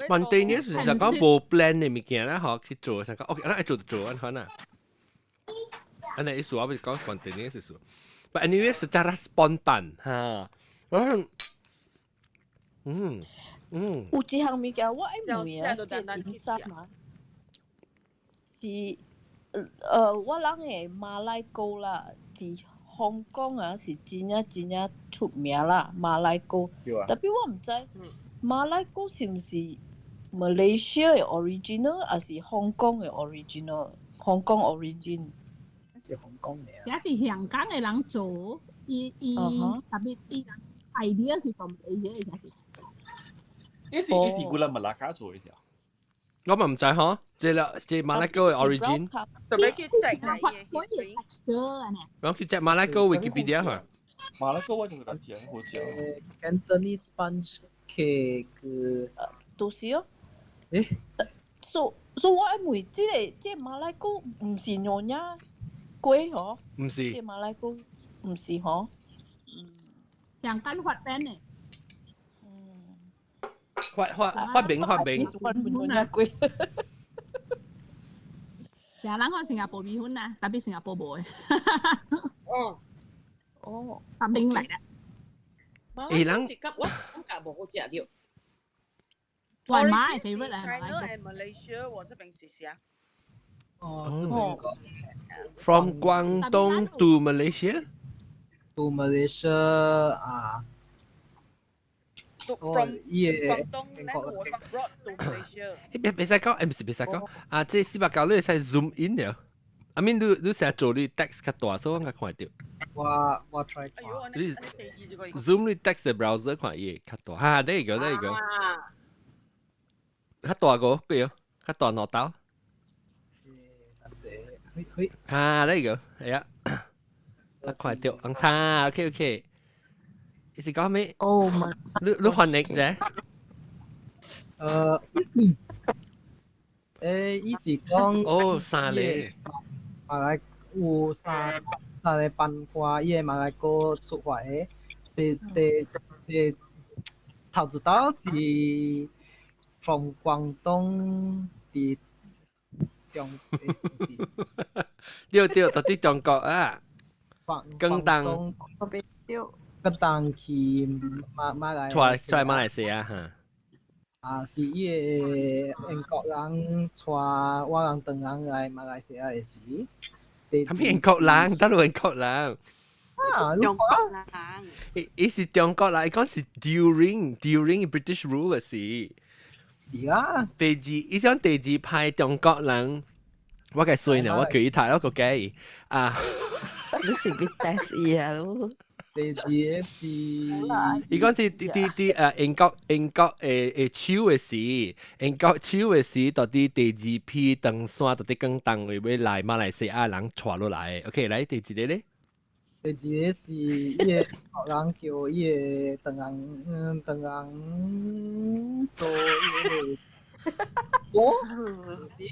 S1: ？Spontaneous 是講無 plan 的物件啦，吼去做，想講 OK，咱愛做就做，按款啊。按呢意思我欲講 spontaneous 意思。But anyway, secara spontan 哈。嗯嗯。
S5: 有一項物件我愛問啊，這點心啊，是我人的馬來糕啦，佇香港啊是真正真正出名啦，馬來糕。Tapi 我毋知馬來糕是毋是 Malaysia 的 original，抑是香港的 original？香港 origin。
S7: 是香港的。
S6: 也是香港的人做，伊伊特別伊人 idea 是從 Malaysia 的，是。
S10: 伊是古蘭馬拉卡做的是啊？
S1: 我嘛毋知吼，這個這馬來糕的 origin。
S3: 特別去 check
S6: 嘅
S1: 我去 check 馬來糕 Wikipedia 哈。
S10: 馬來糕我就是敢食，好食。
S7: Cantonese sponge cake。
S5: 就是哦。
S7: 誒。
S5: So 我愛問，這个這個馬來糕毋是娘惹粿吼？
S1: 毋是。
S5: 這個馬來糕毋是吼？
S6: 香港發明的。
S1: 發發發明發明。
S5: 娘惹粿。
S6: 成日人講新加坡米粉啊，tapi 新加坡無的。
S4: 哦。
S5: 哦。
S6: 發明來的。
S1: 欸，人。
S4: 我感覺無好食著。
S6: 我媽的 favorite 啊。
S3: China and Malaysia，我這邊是啥？
S7: 哦，這邊
S1: From 廣東 to Malaysia？
S7: To Malaysia 啊。
S3: From 廣東那個我 brought to Malaysia。
S1: 別別使講，毋是別使講，啊，這490你會使 zoom in 了。I mean，你你成日做你 text 較大，所以我較看著。
S7: 我 try。
S1: 你 zoom 你 text 的 browser 看伊會較大。哈，呢個呢個。較大個，幾個？較大兩刀。哈，呢個係啊，較看著，嗯，哈，OK OK。伊是講咩？
S5: 哦，嘛。
S1: 你你翻譯者？
S7: 伊是講。
S1: 哦，三個。
S7: 馬來有三個班花，伊個馬來糕出發的，第第第頭一道是從廣東佇中，
S1: 對對，到佇中國啊，廣東。
S7: 廣東去馬馬來。
S1: 出來出來馬來西亞哈。
S7: 啊，是伊個英國人帶我人唐人來馬來西亞的時。
S1: 啥物英國人？佗落英國人？
S7: 啊，
S3: 中國人。
S1: 伊是中國人，伊講是 during British rule 的時。
S7: 是啊。
S1: 第二，伊講第二派中國人，我計衰呢，我叫伊讀，我個假伊啊。
S9: 你是欲 test 伊啊？
S7: 第二個是，
S1: 伊講是佇佇佇英國的手的時，英國手的時，到底第二批登山，到底廣東為欲來馬來西亞人帶落來。OK，來第一個咧。
S7: 第二個是伊個英國人叫伊個唐人，唐人做伊個我是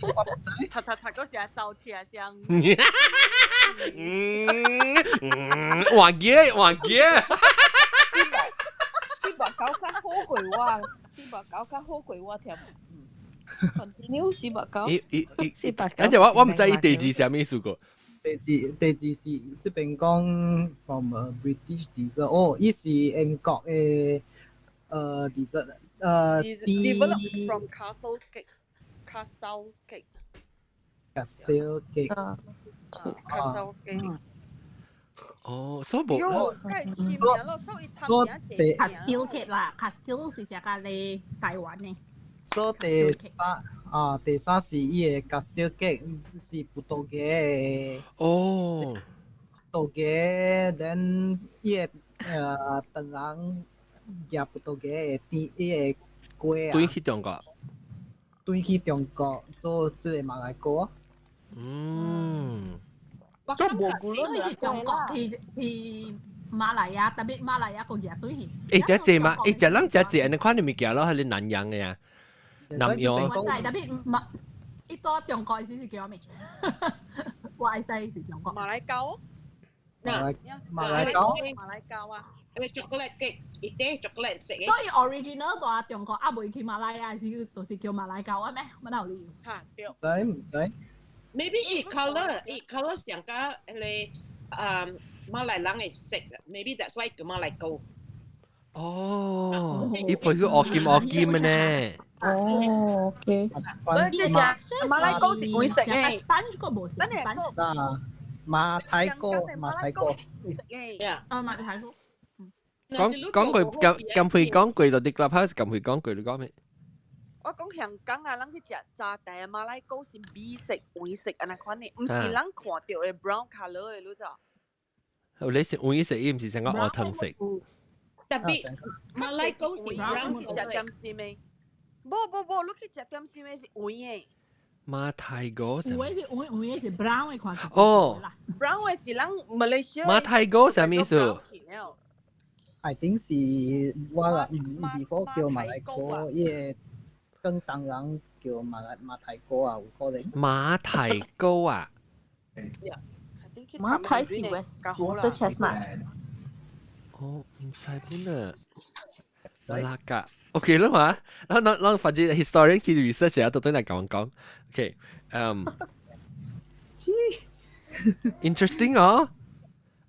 S7: 我唔知。
S3: 讀讀讀嗰時係走車聲。
S1: 嗯，換機換機。
S5: 490較好過我，490較好過我添。Continue 490。
S1: 伊伊伊，
S9: 490。
S1: 等陣我唔知伊地址啥物意思個。
S7: 第二是這邊講 from a British dessert，哦，伊是英國的dessert，
S3: Developed from castle cake, castile cake.
S7: Castile cake。
S3: Castile cake。
S1: 哦，所以無。
S3: 喲，真係簽名咯，所以參名這。
S6: Castile cake 啦，Castile 是食個咧台灣的。
S7: 所以第三啊，第三是伊個 Castile cake 是葡萄牙的。葡萄牙，then 伊個唐人舉葡萄牙的甜伊個粿啊。
S1: 轉去中國。
S7: 轉去中國做這個馬來糕。
S5: 做無古
S6: 所以是中國去馬來亞，特別馬來亞個嘢對去。
S1: 欸，這濟嘛？欸，這人這濟，你看你物件咯，係你南洋的呀？南洋。
S6: 我知，特別馬，伊到中國時是叫咩？我愛知是中國。
S3: 馬來糕。
S7: 馬來糕。
S3: 馬來糕啊！
S4: 因為 chocolate cake，一啲 chocolate 食嘅。
S6: 所以 original 到中國啊，未去馬來亞時，就是叫馬來糕啊咩？乜有理由？
S3: 嚇對。
S7: 知唔知？
S4: Maybe 伊 color，伊 color 上加迄個馬來人會食，maybe that's why 叫馬來糕。
S1: 哦，伊皮膚烏金烏金的呢。
S5: 哦，OK。
S3: 這隻馬來糕是會食嘅
S6: ，sponge 個無食。
S7: 啊，馬蹄糕，馬蹄糕。
S3: 食嘅。
S6: 啊，馬蹄糕。
S1: 講講過咁咁會講過就啲 clubhouse 咁會講過你講咩？
S3: 我講香港啊，人去食炸蛋馬來糕是米色、黃色按呢款的，毋是人看著的 brown colour 的，你知？
S1: 你是黃色，伊毋是成個烏糖色。
S4: 特別馬來糕是 brown
S3: 去食點心的，無無無，你去食點心的是黃的。
S1: 馬蹄糕。
S6: 有的是黃，有的是 brown 的看。
S1: 哦。
S3: brown 的是人馬來西亞。
S1: 馬蹄糕啥物意思？
S7: I think 是我啦，before 叫馬來糕，伊個廣東人叫馬來馬蹄糕啊，有可能。
S1: 馬蹄糕啊？
S5: 馬蹄是 West water chestnut。
S1: 哦，毋知本啊。馬拉嘎，OK 啦嘛，咱咱咱反正 historian 去 research 下，都對來講講。OK，interesting 哦。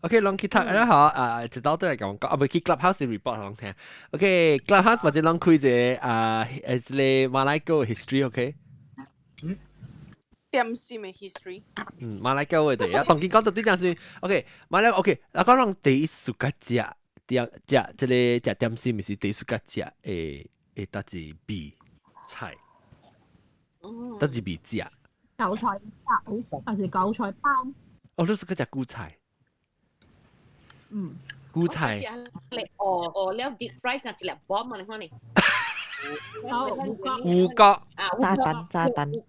S1: OK，攏去讀啦嗬，啊，一道對來講講，啊，袂去 Clubhouse report 攏聽。OK，Clubhouse 或者攏開一個啊，一個馬來糕 history，OK。
S3: 點心的 history。
S1: 嗯，馬來糕的對，啊，當今講到啲點算，OK，馬來 OK，啊，講攏第一次個食點食這個食點心，毋是第一次個食會會得一味菜，得一味食。
S6: 韭菜包還是韭菜包？
S1: 哦，你是個食韭菜。韭菜。
S4: 哦哦，了 deep fry 成一粒 bomb 啊！你看你。
S1: 烏角。
S9: 炸彈炸彈。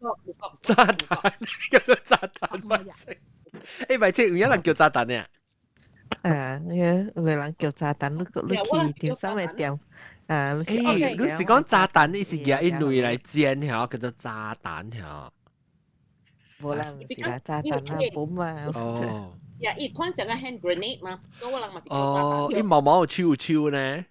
S1: 炸彈，叫做炸彈白色。欸，白色有影人叫炸彈呢？
S9: 啊，有個人叫炸彈，你去點心嘅店，啊，
S1: 欸，你是講炸彈，你是夾一類來煎嚇，叫做炸彈嚇。
S9: 無啦，毋是啦，炸彈啊，bomb 啊。
S1: 哦。
S4: 呀，伊款成個 hand grenade 嘛，嗰個人嘛是
S1: 哦，伊毛毛有手手呢。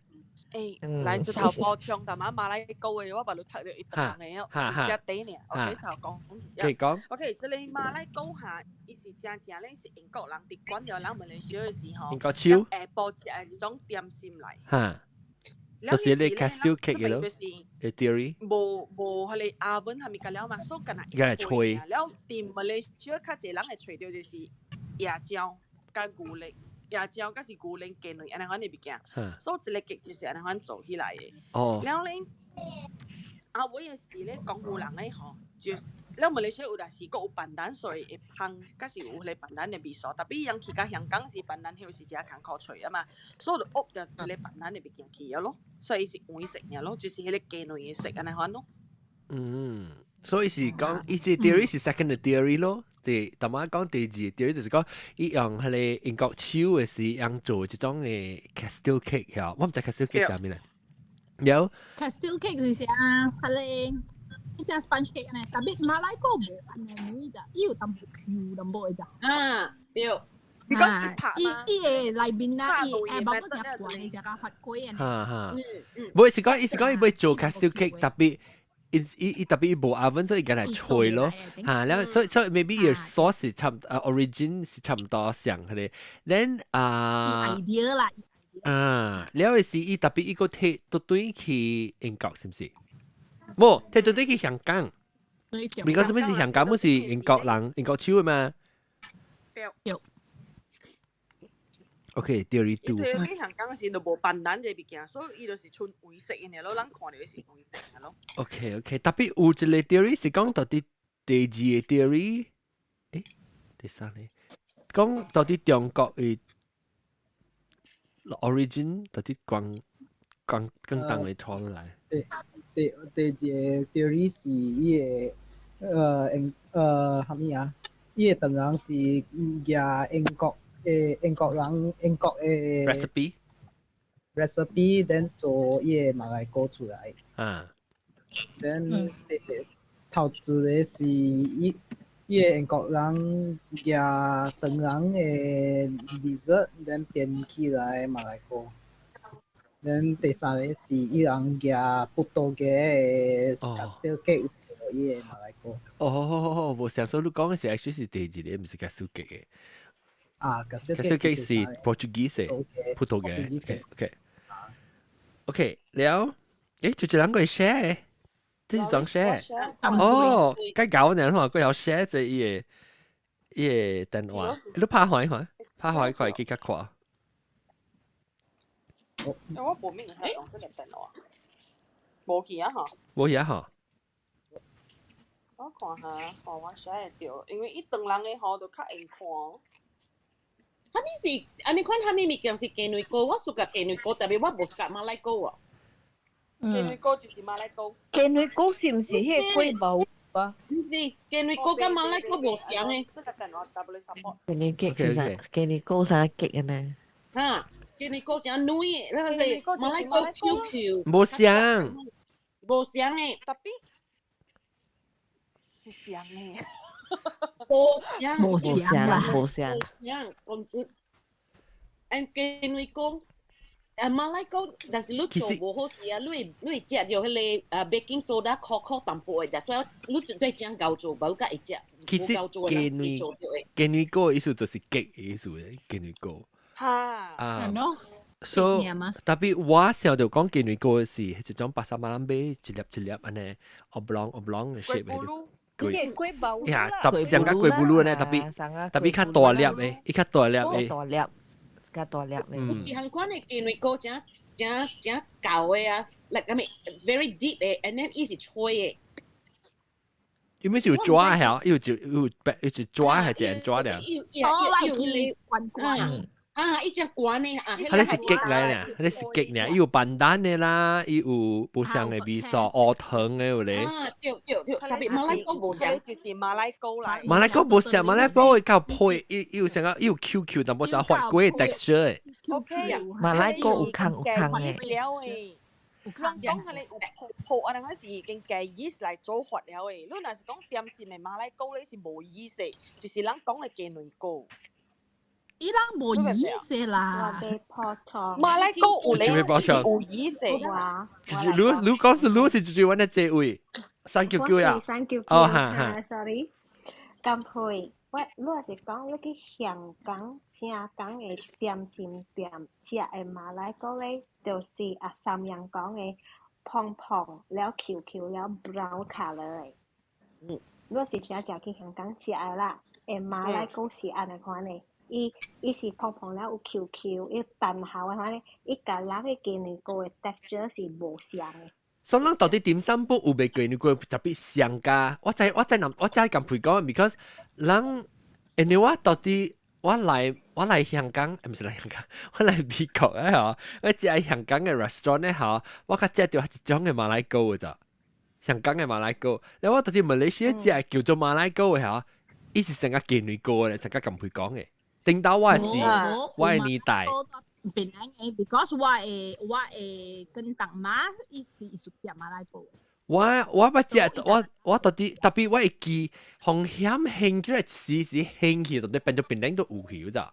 S3: 欸，來這頭補充，但馬馬來糕的，我捌你讀著伊長的哦，是食底爾，OK 就講。
S1: 可以講。
S3: OK，這個馬來糕哈，伊是真正咧是英國人佇管了人馬來西亞的時候，
S1: 英國手。
S3: 下晡食的這種點心來。
S1: 哈。就是你 castile cake 咯，嘅 theory。
S3: 無無彼個 oven 係物個了嘛，所以干焦
S1: 會吹。
S3: 了佇馬來西亞較濟人會揣著就是椰漿佮牛奶。椰漿佮是牛奶雞卵按呢款的物件，所以這個 cake 就是按呢款做起來的。了咧，啊，我也是咧廣府人的吼，就了馬來西亞有陣時閣有飯蛋，所以會香，佮是有彼個飯蛋的味素。特別人去到香港時，飯蛋香是誠艱苦揣啊嘛，所以就學著這個飯蛋的物件去啊咯，所以是黃色爾咯，就是彼個雞卵的色按呢款咯。
S1: 嗯，所以是講，伊這 theory 是 second theory 咯。第，淡仔講第二 theory 就是講，伊用彼個英國手的時，用做這種的 castile cake 曉，我毋知 castile cake 啥物咧。有
S6: castile cake 是啥？彼個像 sponge cake 呢，特別馬來糕無按呢軟咋，伊有淡薄 Q 淡薄的咋。
S3: 啊，對。
S6: 伊伊個內面啊，伊包括只罐的是較發粿啊。
S1: 哈哈。無是講，伊是講伊欲做 castile cake，特別伊特別伊無 oven，所以伊共來吹咯。嚇，然後所以 maybe 伊 sauce 是差唔多，origin 是差唔多像佢哋。Then 啊
S6: ，idea 啦。
S1: 啊，了是伊特別伊個提都對去英國是毋是？無，提都對去香港。because 啥物是香港，毋是英國人，英國手的嘛。
S3: 對。
S1: OK，theory two。
S3: 伊去香港時就無斑蘭這物件，所以伊就是剩黃色的咯，人看著是黃色的咯。
S1: OK，特別有一個 theory 是講到底第二個 theory，第三個講到底中國的 origin 到底廣廣廣東的傳來。
S7: 第二個 theory 是伊個英啥物啊？伊個唐人是舉英國的英國人英國的
S1: recipe
S7: recipe， then 做伊個馬來糕出來。Then 第頭一個是伊個英國人舉唐人的 dessert，then 變起來馬來糕。then 第三個是伊人舉葡萄牙的 castile cake 做伊個馬來糕。
S1: 哦，無想說你講的是 actually 是第二個，毋是 castile cake 的。
S7: 啊，
S1: castile cake 是 Portuguese 葡萄牙。OK，OK，了，就這兩個 share，這是裝 share。哦，該搞呢，話佢有 share 這伊個伊個電話，你拍開看，拍開看去較快。
S3: 我無明係用這個電話，無去啊吼。
S1: 無去啊吼。
S3: 我看下，看我寫會著，因為伊唐人的吼就較會看。
S4: 啥物是？按呢款啥物物件是雞卵糕？我 suka 雞卵糕，特別我無 suka 馬來糕哦。
S3: 雞卵糕就是馬來糕。
S5: 雞卵糕是毋是彼個粿包啊？
S4: 毋是，雞卵糕佮馬來糕無相的。
S3: 這個電話 double support。
S9: 雞卵 cake 是啥？雞卵糕啥 cake 的呢？
S4: 哈，雞卵糕誠軟的，那個馬來糕 Q Q。
S1: 無相。
S4: 無相的。
S3: 特別是相的。
S4: 無相。
S6: 無相啦。
S9: 無相。
S4: 無相，講真。按雞卵糕，啊馬來糕，但是你做無好勢啊，你會食著彼個啊 baking soda 苦苦淡薄的，所以你絕對真𠢕做，無你才會食。
S1: 其實雞卵雞卵糕的意思就是 cake 的意思，雞卵糕。
S3: 哈。
S1: 啊。So 特別我想著講雞卵糕是一種 pasar malam 買一粒一粒按呢 oblong oblong 的 shape 的。
S5: 粿粿包
S1: 呀，特像個粿布魯呢，特別特別較大粒的，伊較大粒的。
S9: 大粒，較大粒的。
S4: 有一項款的雞卵糕，誠誠誠厚的啊，like 啥物 very deep 的，and then 伊是脆的。
S1: 因為是有抓嚇，有就有白，有是抓還是按抓的？
S6: 哦，我記懸懸的。
S4: 啊，伊只懸的啊，
S1: 彼是 cake 來呢，彼是 cake 呢，伊有斑蘭的啦，伊有無相的味素，烏糖的有咧。
S4: 啊，對對對，特別馬來糕無相，
S3: 就是馬來糕啦。
S1: 馬來糕無相，馬來糕會較配，伊伊有啥個，伊有 Q Q，淡薄仔發粿 texture 的。
S3: OK 啊，
S9: 馬來糕有空有空的。
S3: 人講彼个有泡泡啊，那是已經加 yeast 來做法了的。你若是講點心的馬來糕咧，是無 yeast 的，就是人講的雞卵糕。
S6: 伊人無意思啦。
S3: 馬來糕有咧，是有意思。
S1: 你你講是你是住住揾的這位399呀？
S11: 399。
S1: 哦哈哈
S11: ，sorry，甘佩，我你若是講你去香港正港的點心店食的馬來糕咧，就是阿三樣講的蓬蓬了 Q Q 了 brown colour 的。你若是正正去香港食的啦，的馬來糕是按呢款的。伊是蓬蓬了有 Q Q，伊淡厚的款呢，伊佮人的雞卵糕的 texture 是無相的。
S1: 所以咱到底點心鋪有賣雞卵糕特別相加？我知我知南我知咁陪講，because 人因為我到底我來香港，毋是來香港，我來美國咧吼，我食香港的 restaurant 咧吼，我較食著一種的馬來糕的咋，香港的馬來糕，然後我到底馬來西亞食叫做馬來糕的吼，伊是成個雞卵糕的，成個咁陪講的。頂到我是我的年代。
S6: 變樣的，because 我的我的跟當媽伊是伊屬食馬來糕。
S1: 我捌食，我到底特別我會記紅險興起來時時興起，到底變做檳榔都有去咋？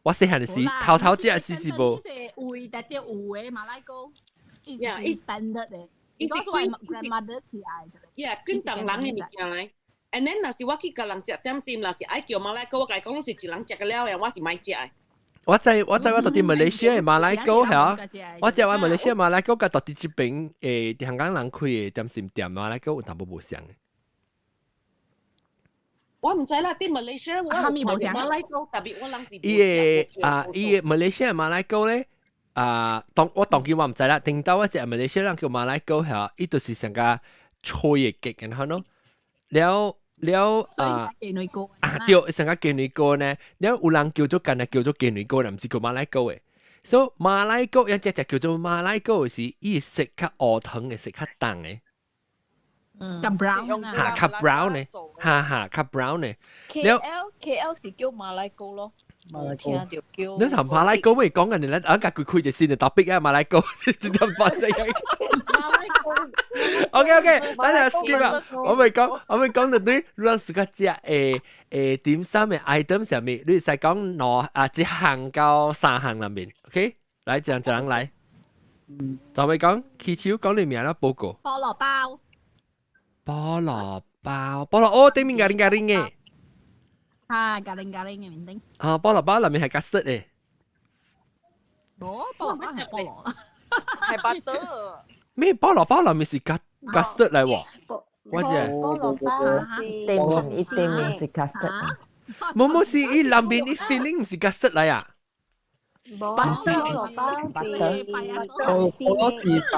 S1: 我細漢時頭頭食時時無。
S6: 有特別有的馬來糕，伊是 standard 的。伊是 grandmother 食的。
S4: Yeah，廣東人的物件來。And then 若是我去共人食點心，若是愛叫馬來糕，我共伊講攏是一人食個了的，我是莫食的。
S1: 我知我知我到佇馬來西亞的馬來糕嚇，我知我馬來西亞馬來糕佮到佇這邊香港人開的點心店馬來糕有淡薄無相的。
S4: 我毋知啦，佇馬來西亞我有看馬來糕，特別我人是。
S1: 伊个啊，伊個馬來西亞馬來糕咧啊，當我當今我毋知啦，頂到我食馬來西亞人叫馬來糕嚇，伊就是成個脆的結然後喏，了了啊啊對，成個雞卵糕呢，了有人叫做干焦叫做雞卵糕，毋是叫馬來糕的。所以馬來糕一隻隻叫做馬來糕的是，伊色較烏糖的，色較重的。
S6: 較 brown
S1: 啊，哈，較 brown 的，哈哈，較 brown 的。
S5: KL 是叫馬來糕咯，
S7: 馬來
S5: 聽到叫。
S1: 你頭馬來糕未講緊，你咱啊家己開一新的 topic 啊，馬來糕，這點發生。
S4: 馬來糕。
S1: OK，等下 skip 啊，我未講到對，你自家食點心的 item 上面，你使講兩啊一項到三項裏面，OK？來，這樣這樣來。就未講，起手講你名啦，報告。
S6: 菠蘿包。
S1: 菠蘿包，菠蘿哦，頂面咖喱咖喱嘅。
S6: 啊，咖喱咖喱嘅面頂。
S1: 啊，菠蘿包裏面係 custard 嘅。
S6: 無，菠蘿包係菠蘿。
S3: 係 butter。
S1: 咩菠蘿包裏面是 custard 嚟喎？我知。
S11: 菠蘿包是
S9: 對面一對面是 custard。
S1: 冇冇是伊裏面啲 filling 唔是 custard 嚟啊？
S11: 無，菠蘿包是
S7: 哦，菠蘿是白，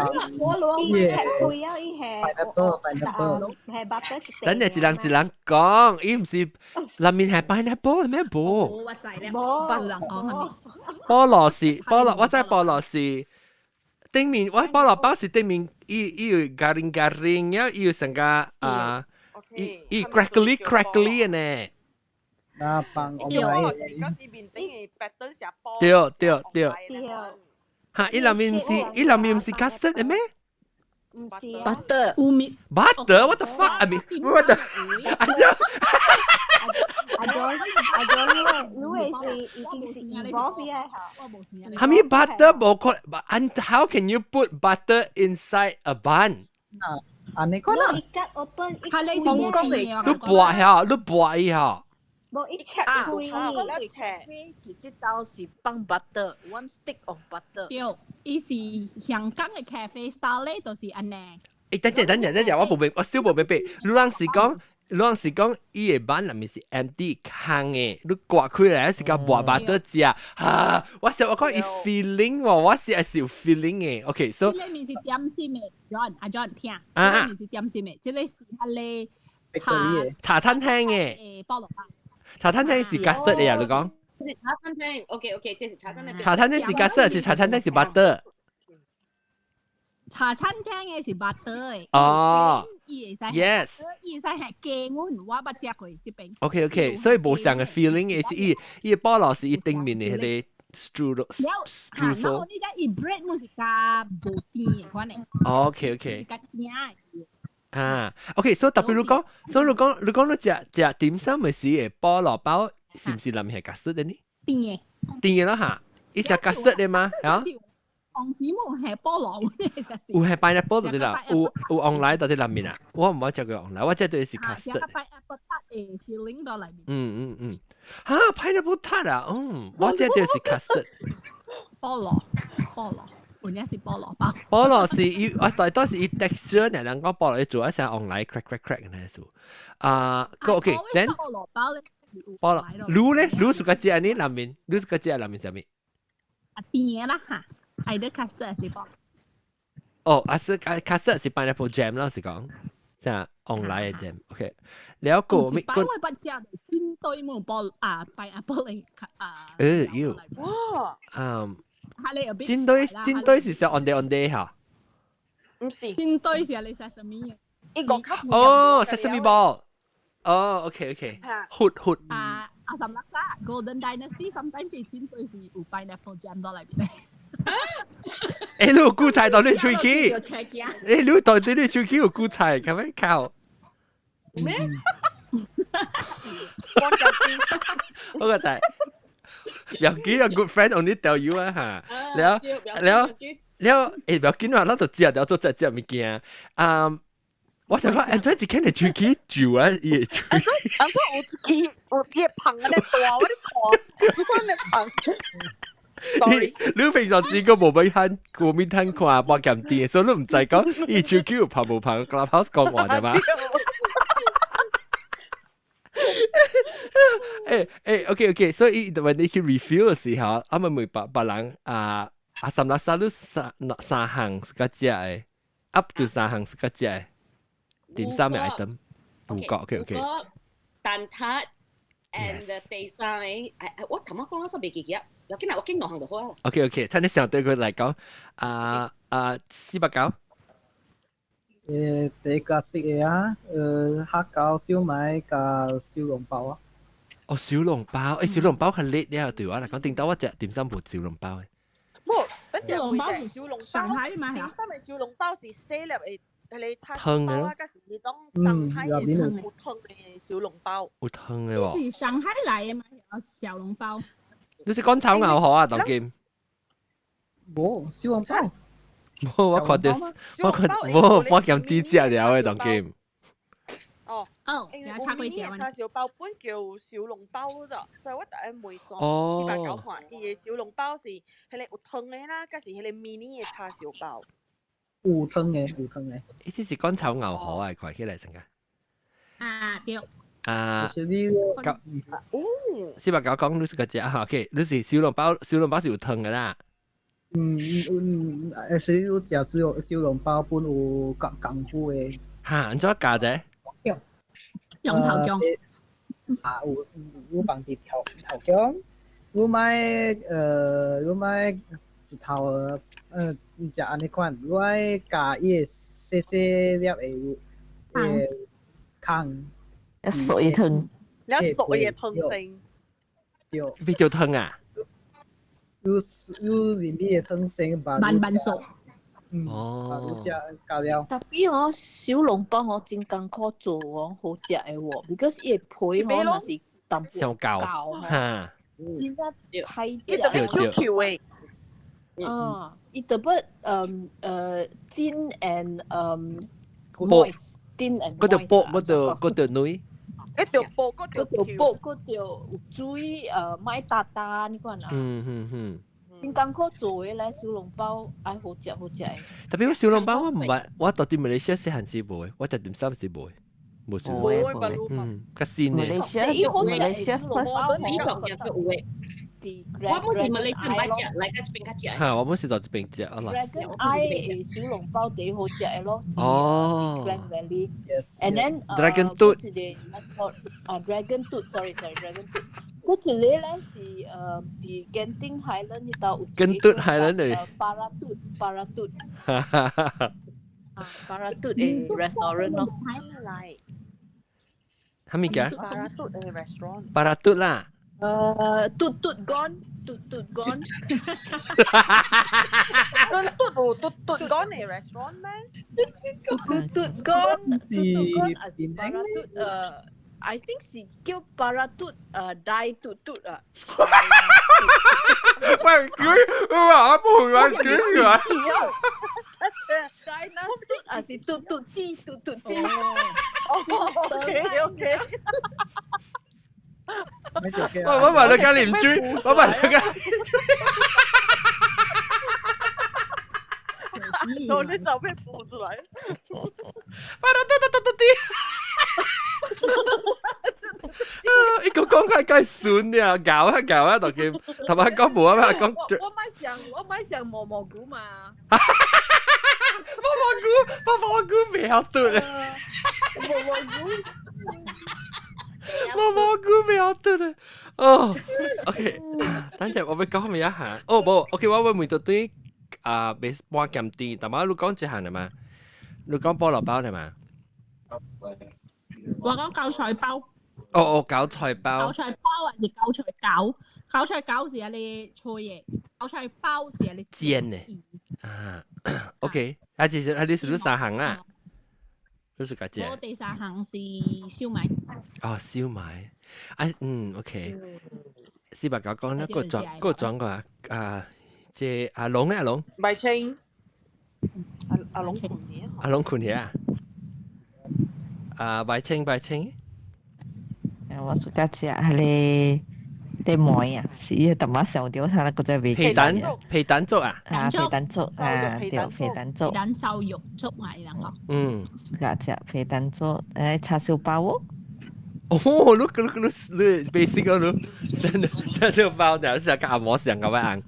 S11: 伊切開啊，伊係
S7: pineapple，pineapple，
S11: 係 butter。
S1: 等陣一人一人講，伊唔是裏面係 pineapple 咩無？
S6: 我知咧，冇人講係咪？
S1: 菠蘿是菠蘿，我知菠蘿是頂面，我菠蘿包是頂面，伊有 garing garing，了伊有成個啊，伊 crackly crackly 的呢。
S7: 那放
S3: 我來。
S1: 對對對。嚇！伊內面唔是伊內面唔是 custard 的咩？
S11: 唔是
S5: butter
S6: 有面
S1: butter？What the fuck？I mean what the？哎呀！
S11: 阿 John 阿 John，你會是已經是 involve 嘅嚇。
S1: 係咪 butter 無可？And how can you put butter inside a bun？
S7: 啊，你講啦。
S11: 伊吉 open，
S6: 香
S5: 港嚟，
S1: 你撥下，你撥伊下。
S11: 無伊切開，
S3: 一切。
S5: 其實兜是放 butter，one stick of butter。
S6: 對，伊是香港的 cafe style 咧，就是按呢。
S1: 誒，等陣等陣等陣，我無明，我小無明白。你人是講，你人是講，伊个 bun 內面是 empty 空的，你刮開來是共抹 butter 食。哈，我想我講伊 filling 喎，我是係是有 filling 的。OK，so
S6: 這個面是點心的，John 阿 John 聽，這個面是點心的，這個是彼个茶
S1: 茶餐廳的。
S6: 誒，菠蘿包。
S1: 茶餐廳是 custard 的啊？你講？
S4: 是茶餐廳，OK OK，這是茶餐廳。
S1: 茶餐廳是 custard，是茶餐廳是 butter。
S6: 茶餐廳的是 butter 的。
S1: 哦。
S6: 伊會使
S1: ，yes。
S6: 伊會使係加我，我捌食過這邊。
S1: OK，所以無相的 filling 的是伊伊菠蘿是伊頂面的彼個 strudel。
S6: strudel。然後你睇伊 bread 毋是加無甜的款的。
S1: OK。
S6: 是較正的。
S1: 啊，OK，所以特別你講，所以你講，你講你食食點心的時的菠蘿包，是毋是裡面係 custard 的呢？
S6: 甜的。
S1: 甜的咯嚇，伊是 custard 的嗎？啊？
S6: 紅屎木係菠蘿，
S1: 有係 pineapple 就對啦，有有旺來到佇內面啊，我毋捌食過旺來，我食到是 custard。
S6: pineapple tart 的 filling 到內面。
S1: 嗯嗯嗯，哈 pineapple tart 啊，嗯，我食到是 custard。
S6: 菠蘿，菠蘿，有影是菠蘿包。
S1: 菠蘿是伊，我大多是伊 texture 呢，人講菠蘿伊做一聲旺來 crack crack crack 那數。啊，個 OK，then
S6: 菠蘿包咧，
S1: 菠蘿，滷咧，滷是個食呢內面，滷是個食內面啥物？
S6: 啊甜的啦哈。either custard 還是菠蘿。
S1: 哦，啊是 custard 是 pineapple jam 啦，是講，即係旺來的 jam，OK。了個
S6: 咩？擺我捌食真對冇菠啊 pineapple 的啊。
S1: 誒，要。
S3: 哇！
S1: 嗯。煎堆煎堆是食ondeh ondeh 嚇。
S3: 唔是。
S6: 煎堆是你 sesame。
S3: 一個
S1: 哦，sesame ball。哦，OK OK。hot hot。
S6: 啊，阿什叻沙 Golden Dynasty sometimes 是煎堆是有 pineapple jam 到裏邊。
S1: 欸，你有韭菜到你喙齒？欸，你到底你喙齒有韭菜，咁樣靠？
S3: 咩？
S1: 我個仔，有幾個 good friend only tell you 啊嚇，了了了，欸，不要緊啊，咱就食了做食食物件。啊，我想講，安怎一間的喙齒蛀啊，伊的喙。
S3: 安怎有一支有伊的芳按呢大，我咧看，我咧芳。
S1: 你平常時個無俾睇，無咪睇看半鹹店，所以你毋知講伊喙齒有芳無芳，Clubhouse 講話對嘛？欸欸，OK OK，所以伊問你去 refill 的時候，啊咪問別別人啊 asam laksa 你三三項是較食的，up to 三項是較食的，點三個 item，五個 OK OK。
S4: 蛋撻 and 第三個，我頭先講我煞袂記得，要緊啦，我揀兩項就好啊。
S1: OK OK，睇你想對佢嚟講，啊啊489。
S7: 第一個食的啊，蝦餃、燒賣佮小籠包啊。
S1: 哦，小籠包，欸，小籠包較叻了，對我來講，頂到我食點心無小籠包的。
S3: 無，等
S6: 小籠包是
S3: 小籠包，
S6: 上海嘛
S3: 點心的小籠包是細粒的，彼個叉
S1: 湯
S3: 燒包啊，佮是彼種上海的有湯的小籠包。
S1: 有湯的喎。
S6: 是上海來的嘛？小籠包。
S1: 你是講炒牛河啊，當今？
S7: 無，小籠包。
S1: 無，我看到，我看無，我兼啲食了的當今。
S3: 哦，
S6: 哦，
S3: 因為有迷你的叉燒包本叫小籠包咋，所以我逐下問上489看，伊的小籠包是彼個有湯的啦，抑是彼個迷你的叉燒包？
S7: 有湯的，有湯的。
S1: 伊這是講炒牛河啊，看起來成個。
S6: 啊，對。
S1: 啊，
S7: 九
S3: 哦，
S1: 489講你是個食哈，OK，你是小籠包，小籠包是有湯的啦。
S7: 嗯嗯，是有食小小籠包本有功功夫的。
S1: 哈，按怎加的？
S6: 用頭薑。
S7: 啊，有有放佇頭頭薑，你買你買一頭食按呢款，你愛加伊的細細粒的有糠，
S9: 一熟伊湯，
S3: 一熟伊的湯性。
S7: 對。
S1: 咩叫湯啊？
S7: 有有裡面的湯性，
S6: 慢慢熟。
S1: 哦，
S7: 食加了。
S5: tapi 吼，小籠包吼真艱苦做哦，好食的喎，because 伊的皮吼若是淡薄
S1: 上厚，哈，
S5: 真正歹食。
S3: 伊特別 Q Q 的。
S5: 啊，伊特別thin and moist，thin and
S1: 嗰條薄，嗰條嗰條軟。
S3: 一條薄，嗰條
S5: 條薄，嗰條有水麥噠噠呢款啊。
S1: 嗯嗯嗯。
S5: 真艱苦做的咧，小籠包愛好食好食。
S1: Tapi 我小籠包我毋捌，我到佇馬來西亞細漢時無的，我食點心時無的，無小籠包。嗯，較新的。
S9: 馬來西亞，馬來西亞
S4: 美國嘅有的。我本是馬來西亞毋捌食，來到這邊較食。
S1: 哈，我本是到這邊食。
S5: Dragon Eye 的小籠包第好食的咯。
S1: 哦。
S5: Klang Valley。And then
S1: Dragon Tooth。
S5: 一個啊，Dragon Tooth，sorry sorry，Dragon Tooth。嗰一個咧是佇 Genting Highland 彼兜有
S1: 一個 Genting Highland 的
S5: Paratut Paratut 啊 Paratut 的 restaurant 咯。
S3: 來。
S1: 啥物件
S3: ？Paratut 的 restaurant。
S1: Paratut 啦。
S5: Tut tut gone tut tut gone。
S3: Tut 有 tut tut gone 的 restaurant 咩
S5: ？Tut tut gone tut tut gone 還是 Paratut I think 是叫 Paratut die tut tut 啊。
S1: 喂，佢我冇玩佢啊。
S5: Die tut 還是 tut tut 啲 tut tut 啲。
S3: OK OK。
S1: 喂，我問你間連珠，我問你間。
S3: 從你照片浮出來。
S1: Paratut tut tut 啲。一個講開該順呀，搞啊搞啊，就叫同埋講無啊嘛，講。
S5: 我買上我買上蘑蘑菇嘛。
S1: 蘑蘑菇，蘑蘑菇未曉對咧。
S5: 蘑蘑菇。
S1: 蘑蘑菇未曉對咧。哦，OK，等陣我欲講咩一下？哦，無，OK，我會問到對啊，袂半鹹甜，但係你講一項啦嘛？你講菠蘿包啦嘛？
S6: 我講韭菜包。
S1: 哦哦，韭菜包。
S6: 韭菜包還是韭菜餃？韭菜餃是啊你菜嘅，韭菜包是啊你
S1: 煎的。啊，OK，啊，其實啊，你是你三項啦，你是個隻？
S6: 我第三項是燒賣。
S1: 哦，燒賣，啊，嗯，OK。489講那個轉個轉過啊，這阿龍咧，阿龍。
S3: 白青。阿阿龍困去。
S1: 阿龍困去啊！啊，白青白青。
S9: 我 suka 食彼個啲糜啊，是伊淡仔想著，睇個只味。
S1: 皮蛋皮蛋粥啊！
S9: 啊，皮蛋粥啊，對，皮蛋粥。
S6: 皮蛋瘦肉粥啊，伊人講。
S1: 嗯。
S9: suka 食皮蛋粥，叉燒包哦。
S1: 哦，你你你你 basic 哦，你真的叉燒包，就係個阿嬤上個樣。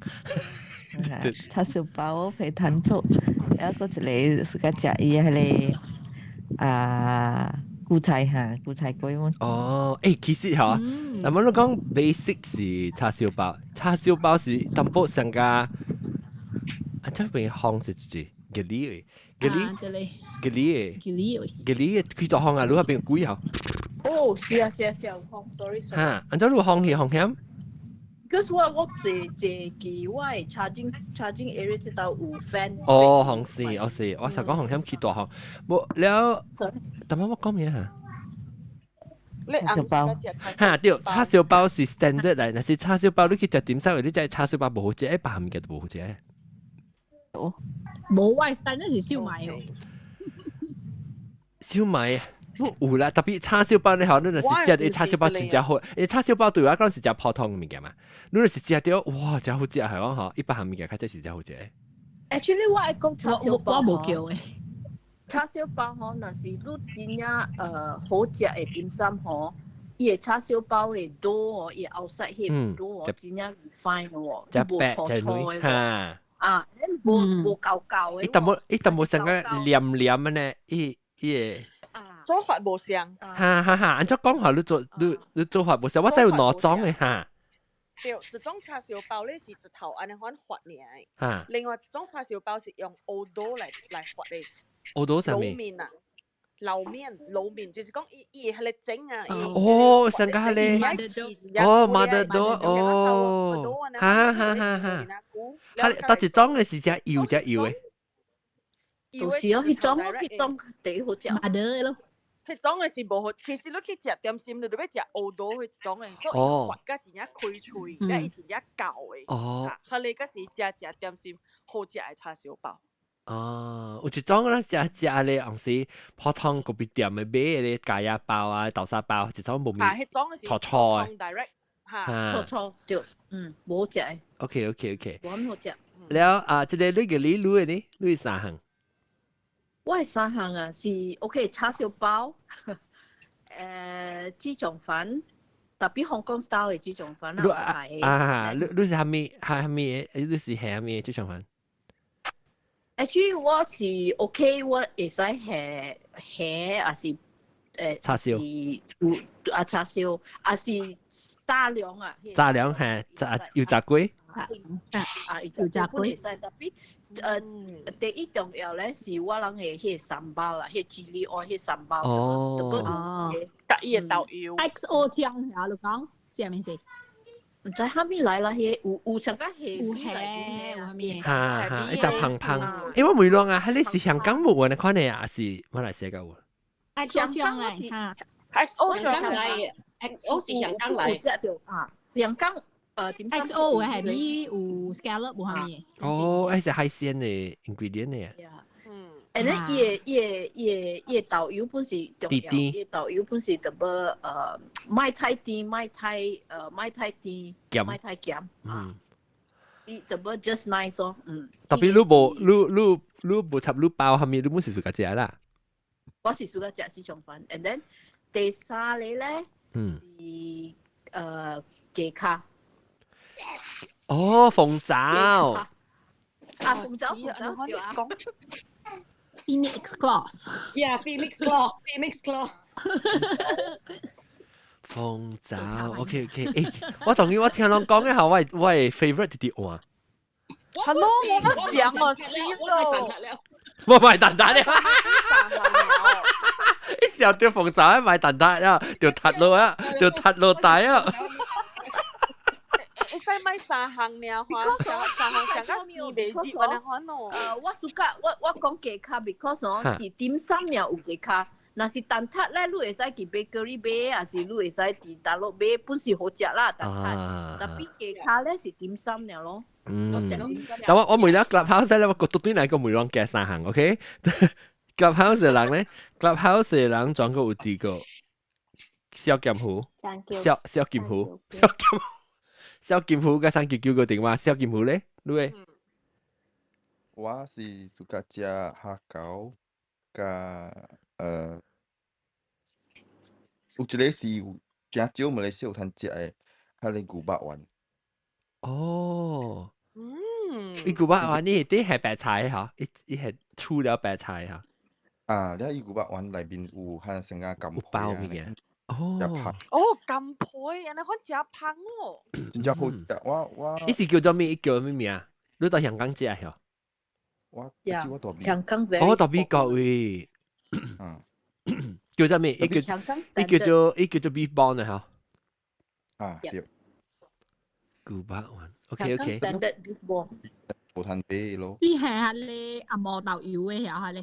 S9: 叉燒包、皮蛋粥，還有一個 suka 食伊彼個啊。韭菜哈，韭菜粿嘛。
S1: 哦，其實嚇，那麼你講 basic 是叉燒包，叉燒包是淡薄上加，啊，這邊烘是一隻吉利的，吉利，吉利的，
S6: 吉利的，
S1: 吉利的幾多烘啊？你那邊貴啊？
S5: 哦，是啊，是啊，是啊，烘，sorry sorry。
S1: 嚇，按照你烘去烘險？
S5: Because 我我坐坐記我的 charging area 這度有 fan。
S1: 哦，紅是，我是，我實講紅險去大烘，無了。但我講咩嚇？
S3: 你
S9: 叉燒包。
S1: 嚇對，叉燒包是 standard 嚟，但是叉燒包你去食點心，你食叉燒包無好食，別項物件都無好食。
S9: 哦，
S6: 無我 standard 是燒賣哦。
S1: 燒賣。有啦，特別叉燒包你好，你若是食啲叉燒包真正好，因為叉燒包對我講是食普通的物件嘛，你若是食到哇，真好食係講吼，一百項物件較這是真好食。
S5: Actually，我愛講叉燒包，
S6: 我無叫嘅。
S5: 叉燒包吼，若是你真正好食的點心吼，伊的叉燒包的 dough 哦，伊 outside 彼個 dough 哦，真正 fine 喎，無粗粗的。啊，無無厚厚的。
S1: 伊淡薄伊淡薄成個黏黏的呢，伊伊個。
S3: 做法無相。
S1: 哈哈哈！按怎講法，你做你你做法無相，我知有兩種的哈。
S3: 對，一種叉燒包咧是一頭按呢款發爾，另外一種叉燒包是用烏豆來來發的。
S1: 烏豆啥物？
S3: 撈麵啊，撈麵撈麵，就是講伊伊彼個整啊。
S1: 哦，上個彼個。哦，麻得多哦。哈哈哈哈！哈，但一種的是食油食油的。
S5: 就是哦，彼種彼種第一好食。
S6: 麻得咯。
S3: 彼種的是無好，其實你去食點心，你就欲食烏豆彼種的，所以伊發甲真正開喙，佮伊真正厚的。
S1: 哦。
S3: 彼個才是食食點心好食的叉燒包。
S1: 哦，有一種咧食食咧，紅是普通咖啡店的買的咖椰包啊、豆沙包，一種無
S3: 面。啊，彼種是
S1: 粗粗的。
S3: direct
S5: 哈。粗粗對，嗯，無好食的。
S1: OK。
S5: 無咁好食。
S1: 了啊，這個你個你滷的呢？滷三項。
S5: 我的三項啊是 OK 叉燒包，豬腸粉，特別香港 style 的豬腸粉
S1: 啊。啊，你你是蝦米？蝦米？你是蝦米豬腸粉？
S5: Actually 我是 OK，我會使蝦蝦，還是
S1: 叉燒？
S5: 是有啊叉燒，還是炸兩啊？
S1: 炸兩係炸油炸粿。
S5: 啊油炸粿會使特別。第一重要咧是我人的彼個 sambal 啦，彼 chili oil 彼 sambal。
S1: 哦。
S3: 佮伊的豆油。
S6: XO 醬啊，你講是啥物事？
S5: 毋知啥物來啦，彼有有上個蝦
S6: 有蝦有啥物？
S1: 哈哈，一隻胖胖。我問你啊，彼個是香港冇的款的啊，還是馬來西亞有
S6: ？XO 醬來哈
S3: ，XO 醬
S4: 來，XO 是香港來。
S5: 啊，香港。點
S6: XO 有蝦米有 scallop 有蝦米？
S1: 哦，彼是海鮮的 ingredient 呢。
S5: 嗯，and then 伊的伊的伊的伊的豆油本是重要，伊的豆油本是特別莫太甜，莫太莫太甜，莫太鹹。嗯。伊特別 just nice 哦，嗯。
S1: 特別你無你你你無插你包蝦米，你本是自家食啦。
S5: 我是自家食豬腸粉，and then 第三個咧，是雞跤。
S1: 哦，鳳爪。
S5: 啊，鳳爪，鳳爪對啊。
S6: Phoenix Claws。
S4: Yeah, Phoenix Claw, Phoenix Claw。
S1: 鳳爪，OK OK，我同意，我聽人講嘅下，我的 favorite 直直換。
S3: Hello，我不想啊，死咯！
S1: 我買蛋撻咧，一時候掉鳳爪，買蛋撻啊，就撻落啊，就撻落大啊。
S3: 會使買三三項爾，三項上較甜袂入按呢款咯。
S5: 我 suka 我講雞跤，because 哦，佇點心爾有雞跤。若是蛋撻咧，你會使去 bakery 買，還是你會使佇大陸買，本是好食啦蛋撻。但比雞跤咧是點心爾咯。
S1: 但我每粒 Clubhouse 咧，我覺得對來個每人加三項，OK？Clubhouse 的人咧，Clubhouse 的人總共有幾個？小劍虎、小小金虎、小金小金虎佮三九九個電話，小金虎咧，你咧？
S8: 我是 suka 食蝦餃，佮有一個是有誠少馬來西亞有通食的，彼個牛肉丸。
S1: 哦，伊牛肉丸你啲係白菜嚇，伊伊係出了白菜嚇。
S8: 啊，了伊牛肉丸內面有彼成個甘
S1: 包物件。哦，
S3: 哦，甘皮，按呢款誠芳哦。
S8: 真正好食，我。
S1: 伊是叫做咩？叫咩名？你到香港食嗬？
S8: 我
S5: 我大
S8: 香
S5: 港
S1: 哦，大美國位。叫做咩？伊叫伊叫做伊叫做 beef ball 呢？嗬。
S8: 啊，對。
S1: 牛肉丸，OK OK。
S5: Standard beef ball。
S8: 無通買咯。
S6: 你係下咧阿毛豆油的曉下咧？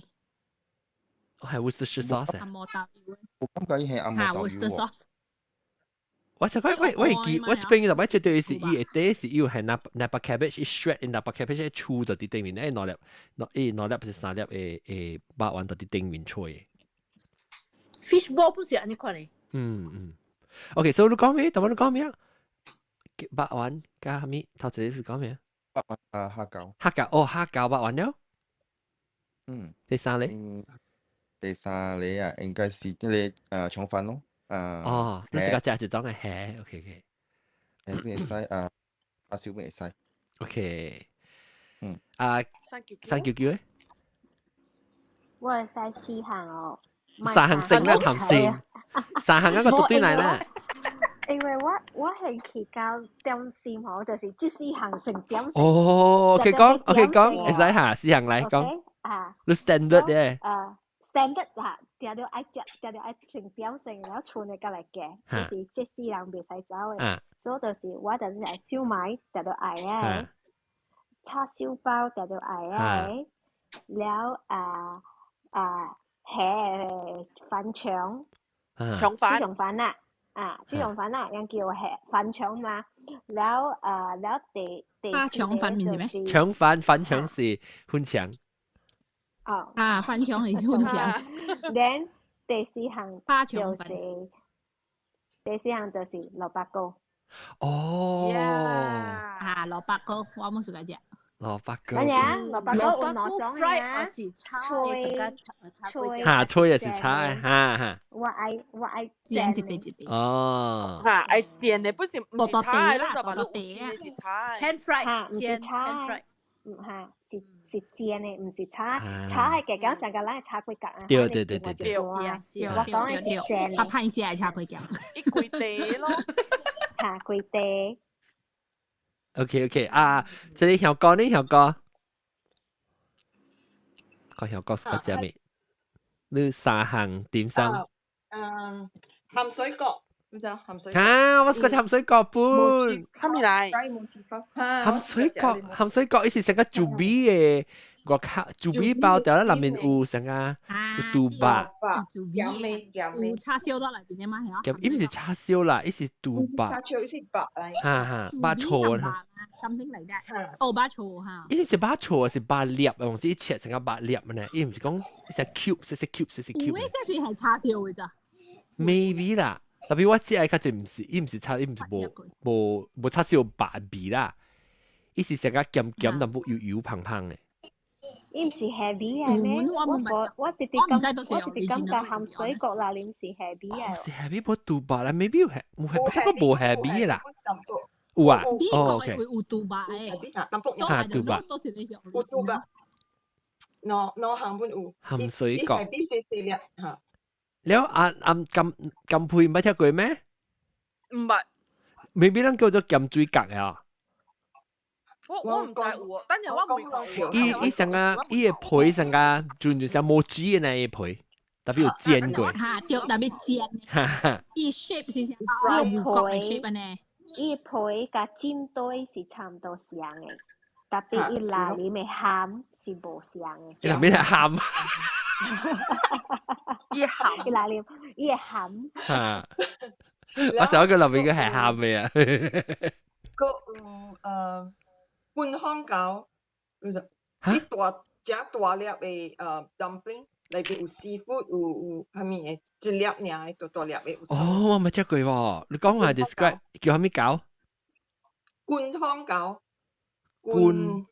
S1: 係 Worcestershire sauce
S6: 阿毛豆油。
S8: 我感覺伊係阿毛豆油。
S6: Worcester sauce。
S1: 我就我我會記，我這邊就擺絕對是伊下底是有係 napa cabbage，伊 shred in napa cabbage 厝就佇頂面，誒兩粒，伊兩粒還是三粒的肉丸就佇頂面吹。
S5: Fish ball 不是按呢款的。
S1: 嗯嗯。OK，所以你講咩？頭先你講咩啊？肉丸佮啥物？頭一個是講咩？
S8: 肉丸啊，蝦餃。
S1: 蝦餃哦，蝦餃肉丸了。第三個。
S8: 第三個啊，應該是這個腸粉咯。
S1: 哦，你是個食一種的蝦，OK OK。
S8: 蝦會使啊，阿小會使。
S1: OK。啊，
S3: 三
S1: 九九咧？
S11: 我會使四項哦。
S1: 三項先啦，頭先。三項一個對來啦。
S11: 因為我興趣到點心吼，就是這四項成點心。
S1: 哦，OK 講，OK 講，會使下四項來講。
S11: 啊。
S1: 你 standard 嘅。
S11: 啊，standard 啊，定著愛食，定著愛成點心，然後剩的閣來加，就是這四人袂使走的。所以就是我就是愛燒賣，定著愛的。叉燒包定著愛的。了啊啊，蝦番腸。
S3: 腸粉。
S11: 豬腸粉啊！啊，豬腸粉啊，人叫蝦番腸嘛。了啊，了第
S6: 腸粉麵是咩？
S1: 腸粉番腸是粉腸。
S11: 哦。
S6: 啊，番腸是粉腸。
S11: Then 第四項就是第四項就是蘿蔔糕。
S1: 哦。
S6: 啊，蘿蔔糕我冇試過食。
S1: 蘿蔔糕。
S11: 乜嘢？蘿蔔糕有兩種啊，
S5: 脆
S11: 脆。
S1: 嚇，脆也是炒的，哈哈。
S11: 我愛
S6: 煎一塊一塊。
S1: 哦。
S3: 嚇，愛煎的，不是毋是炒的，你知無？你有是炒的。
S5: Pan fry，
S11: 嚇，毋是炒的，毋嚇，是煎的，毋是炒。炒的加減上個咱會炒幾角啊。
S1: 對對對對對。
S11: 我講的是煎的。
S6: 較歹食的炒幾角。
S3: 伊規塊咯。
S11: 嚇，規塊。
S1: OK OK 啊，這裡香港呢，香港，個香港是個啥物？你三項點心？
S12: 嗯，鹹水角，你知鹹水角？
S1: 啊，我是個鹹水角本。
S3: 蝦米來？
S1: 鹹水角，鹹水角，伊是成個豬米的，外口豬米包掉咧，內面有成個有豬肉。
S6: 有叉燒到內邊的嘛？係
S1: 伊毋是叉燒啦，伊是豬肉。
S12: 叉燒伊是肉來。
S1: 哈哈，肉醋啦。
S6: Something like that。哦，肉醋哈。
S1: 伊毋是肉醋，是肉粒，用是伊切成個肉粒呢。伊毋是講是 cube，是 cube，是 cube。
S6: 有咩是係叉燒的咋
S1: ？Maybe 啦，特別我食的較濟毋是，伊毋是叉，伊毋是無無無叉燒肉味啦，伊是成個鹹鹹淡薄油油胖胖的。
S11: 伊毋是蝦米的咩？我直直感我直直感覺鹹水角啦，你毋是蝦米的。
S1: 是蝦米無豬肉啦，maybe 有蝦，無蝦，不過無蝦米的啦。有啊，哦，OK。
S6: 有豬肉的，
S1: 嚇豬肉。
S12: 有豬肉。兩兩項本有。
S1: 鹹水角。
S12: 蝦米細細粒嚇。
S1: 了阿阿金金佩毋捌聽過咩？
S3: 毋捌。
S1: maybe 咱叫做鹹水角啊。
S3: 我毋知有，等陣我未看過。
S1: 伊伊成個伊的皮成個就像毛子的那個皮，特別有煎過。
S6: 嚇，對，特別煎。伊 shape 是像牛角的 shape 呢。
S11: 伊皮佮煎堆是差毋多相的，tapi 伊內面的餡是無相的。
S1: 伊內面係餡。
S3: 伊餡。
S11: 伊內面伊的餡。
S1: 嚇！我想個內面嘅係餡嘅啊。
S12: 閣有灌湯餃，就是伊大誠大粒的dumpling，內邊有 seafood，有啥物的，一粒爾的大大粒的。
S1: 哦，我未食過喎，你講下 describe 叫啥物餃？
S12: 灌湯餃。
S1: 灌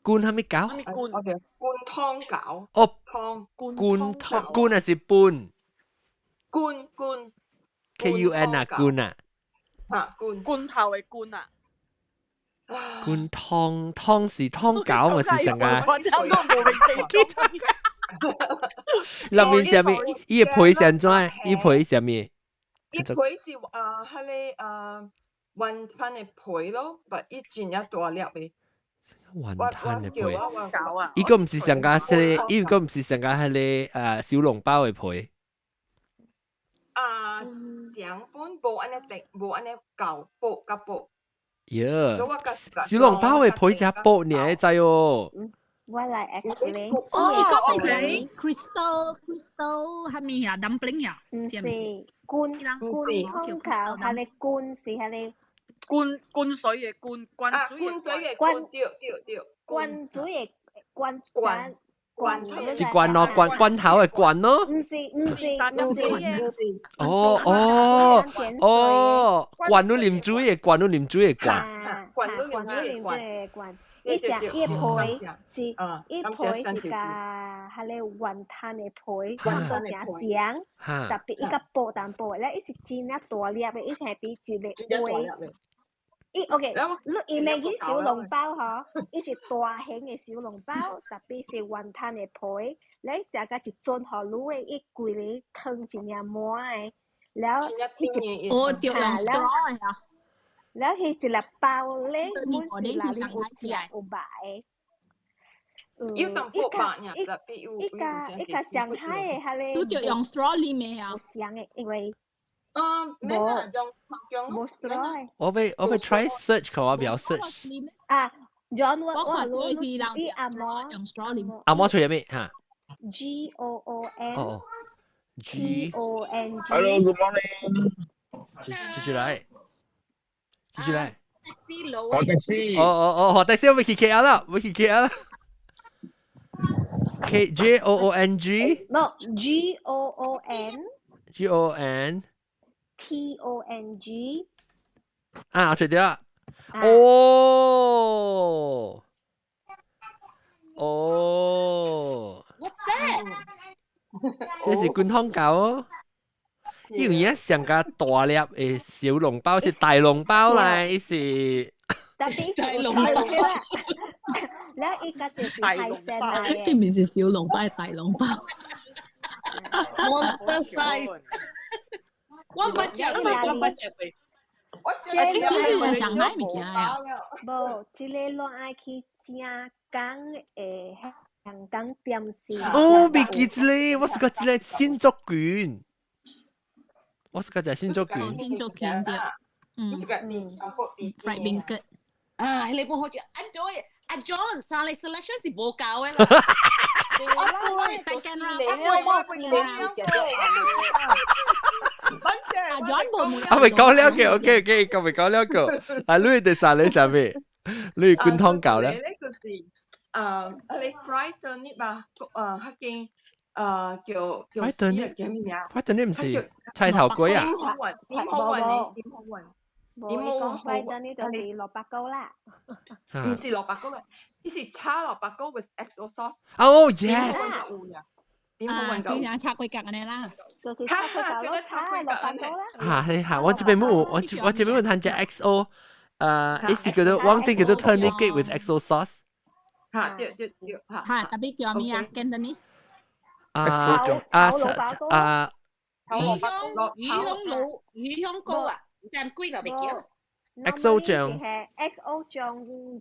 S1: 灌啥物餃？
S12: 罐灌湯餃。
S1: 哦，
S12: 湯
S1: 灌湯灌還是半？
S12: 灌灌。
S1: K U N 啊，罐啊。
S12: 嚇，罐
S3: 罐頭的罐啊。
S1: 罐湯湯是湯餃，咪是成個。內面啥物？伊個皮是按怎？伊皮是啥物？
S12: 伊皮是啊，彼个啊雲吞的皮咯，但伊真正大粒的。
S1: 雲吞的皮。
S3: 餃啊！
S1: 伊個毋是上加彼個，伊個毋是上加彼个小籠包的皮。
S12: 啊，上本無按呢定，無按呢厚薄較薄。
S1: 耶！小籠包的皮誠薄爾，知哦。
S11: 我來 explain。
S6: 哦，伊講的是 crystal 啥物啊？dumpling 啊？
S11: 毋是，灌灌湯餃，彼个灌是彼个
S3: 灌灌水的灌，灌水
S12: 的灌，對對對，
S11: 灌水的灌灌灌。
S1: 是罐咯，罐罐頭的罐咯。
S11: 毋是毋是毋是。
S1: 哦哦哦，罐你啉水的罐，你啉水的罐。
S12: 罐你啉水
S11: 的罐。伊是伊皮是伊皮是佮彼个雲吞的皮，差毋多誠像，特別伊較薄淡薄的，咧伊是真正大粒的，伊是比一个粿。伊 OK，你 imagine 小籠包吼，伊是大型的小籠包，特別是雲吞的皮，咧食甲一樽予你的，伊規个湯真正滿的，了彼一
S6: 哦，著用 straw 啊。
S11: 了，彼一粒包咧，本是內面有食有肉的。
S12: 有淡薄肉爾，特別有
S11: 伊佮伊佮上海的彼个。
S6: 拄著用 straw 裡面啊。
S11: 有相的，因為。
S12: 嗯，免啦，用用
S11: 無 straw。
S1: 我欲 try search 看，我不要 search。
S11: 啊，John 我
S6: 我看過是人
S11: 伊阿嬤
S6: 用 straw 裡。
S1: 阿嬤出啥物哈
S11: ？G O O N。
S1: 哦。G
S11: O N G。
S13: Hello，good morning。
S1: 繼續來。繼續來。
S13: 何迪斯。
S1: 哦哦哦，何迪斯我欲去 KL 啦，欲去 KL 啦。K J O O N G。
S11: No G O O N。
S1: G O N。
S11: T O N G。
S1: 啊，找著啦。哦。哦。
S4: What's that？
S1: 這是灌湯餃哦。因為而家上較大粒的小籠包是大籠包來，伊是。
S11: 特別大籠包啦。了伊個就是海鮮來的。
S6: 這毋是小籠包，係大籠包。
S4: Monster size。我毋捌食過，我毋捌食過。
S12: 我
S6: 這是上海物件啊。
S11: 無，這個攏愛去正港的香港點心。
S1: 哦，未記這個，我是個這個新竹卷。我是個食新竹卷。
S6: 新竹卷對。嗯。Fried beancurd。
S4: 啊，彼个本好食。阿 Joy，阿 John，三个 selection 是無夠的啦。
S3: 我
S6: Second
S3: 我
S6: 阿 John 無
S1: 啊，未講了個，OK OK，講未講了個。啊，你第三個啥物？你灌湯餃咧？
S12: 呢就是啊，你 fried turnip 啊，啊，彼間啊叫叫
S1: fried turnip
S12: 叫咩名
S1: ？fried turnip 毋是菜頭粿啊？
S12: 點好雲？點好雲？點好雲？
S11: 無，伊講 fried turnip 就是蘿蔔糕啦。
S12: 毋是蘿蔔糕嘅，伊是炒蘿蔔糕 with XO sauce。
S1: 哦，yes。
S12: 點好雲？
S6: 啊，是炒粿角按呢啦。
S11: 就是炒粿角，炒蘿蔔糕啦。
S1: 嚇係嚇，我這邊無，我這邊有通食 XO，伊是叫做往這叫做 turnip cake with XO sauce。
S12: 嚇對對對嚇。
S6: 嚇，特別叫咩啊？Cantonese。
S1: 啊啊啊！
S3: 炒蘿蔔糕，
S4: 魚香滷魚香糕啊，毋知幾落袂記。
S1: XO 醬
S11: ，XO 醬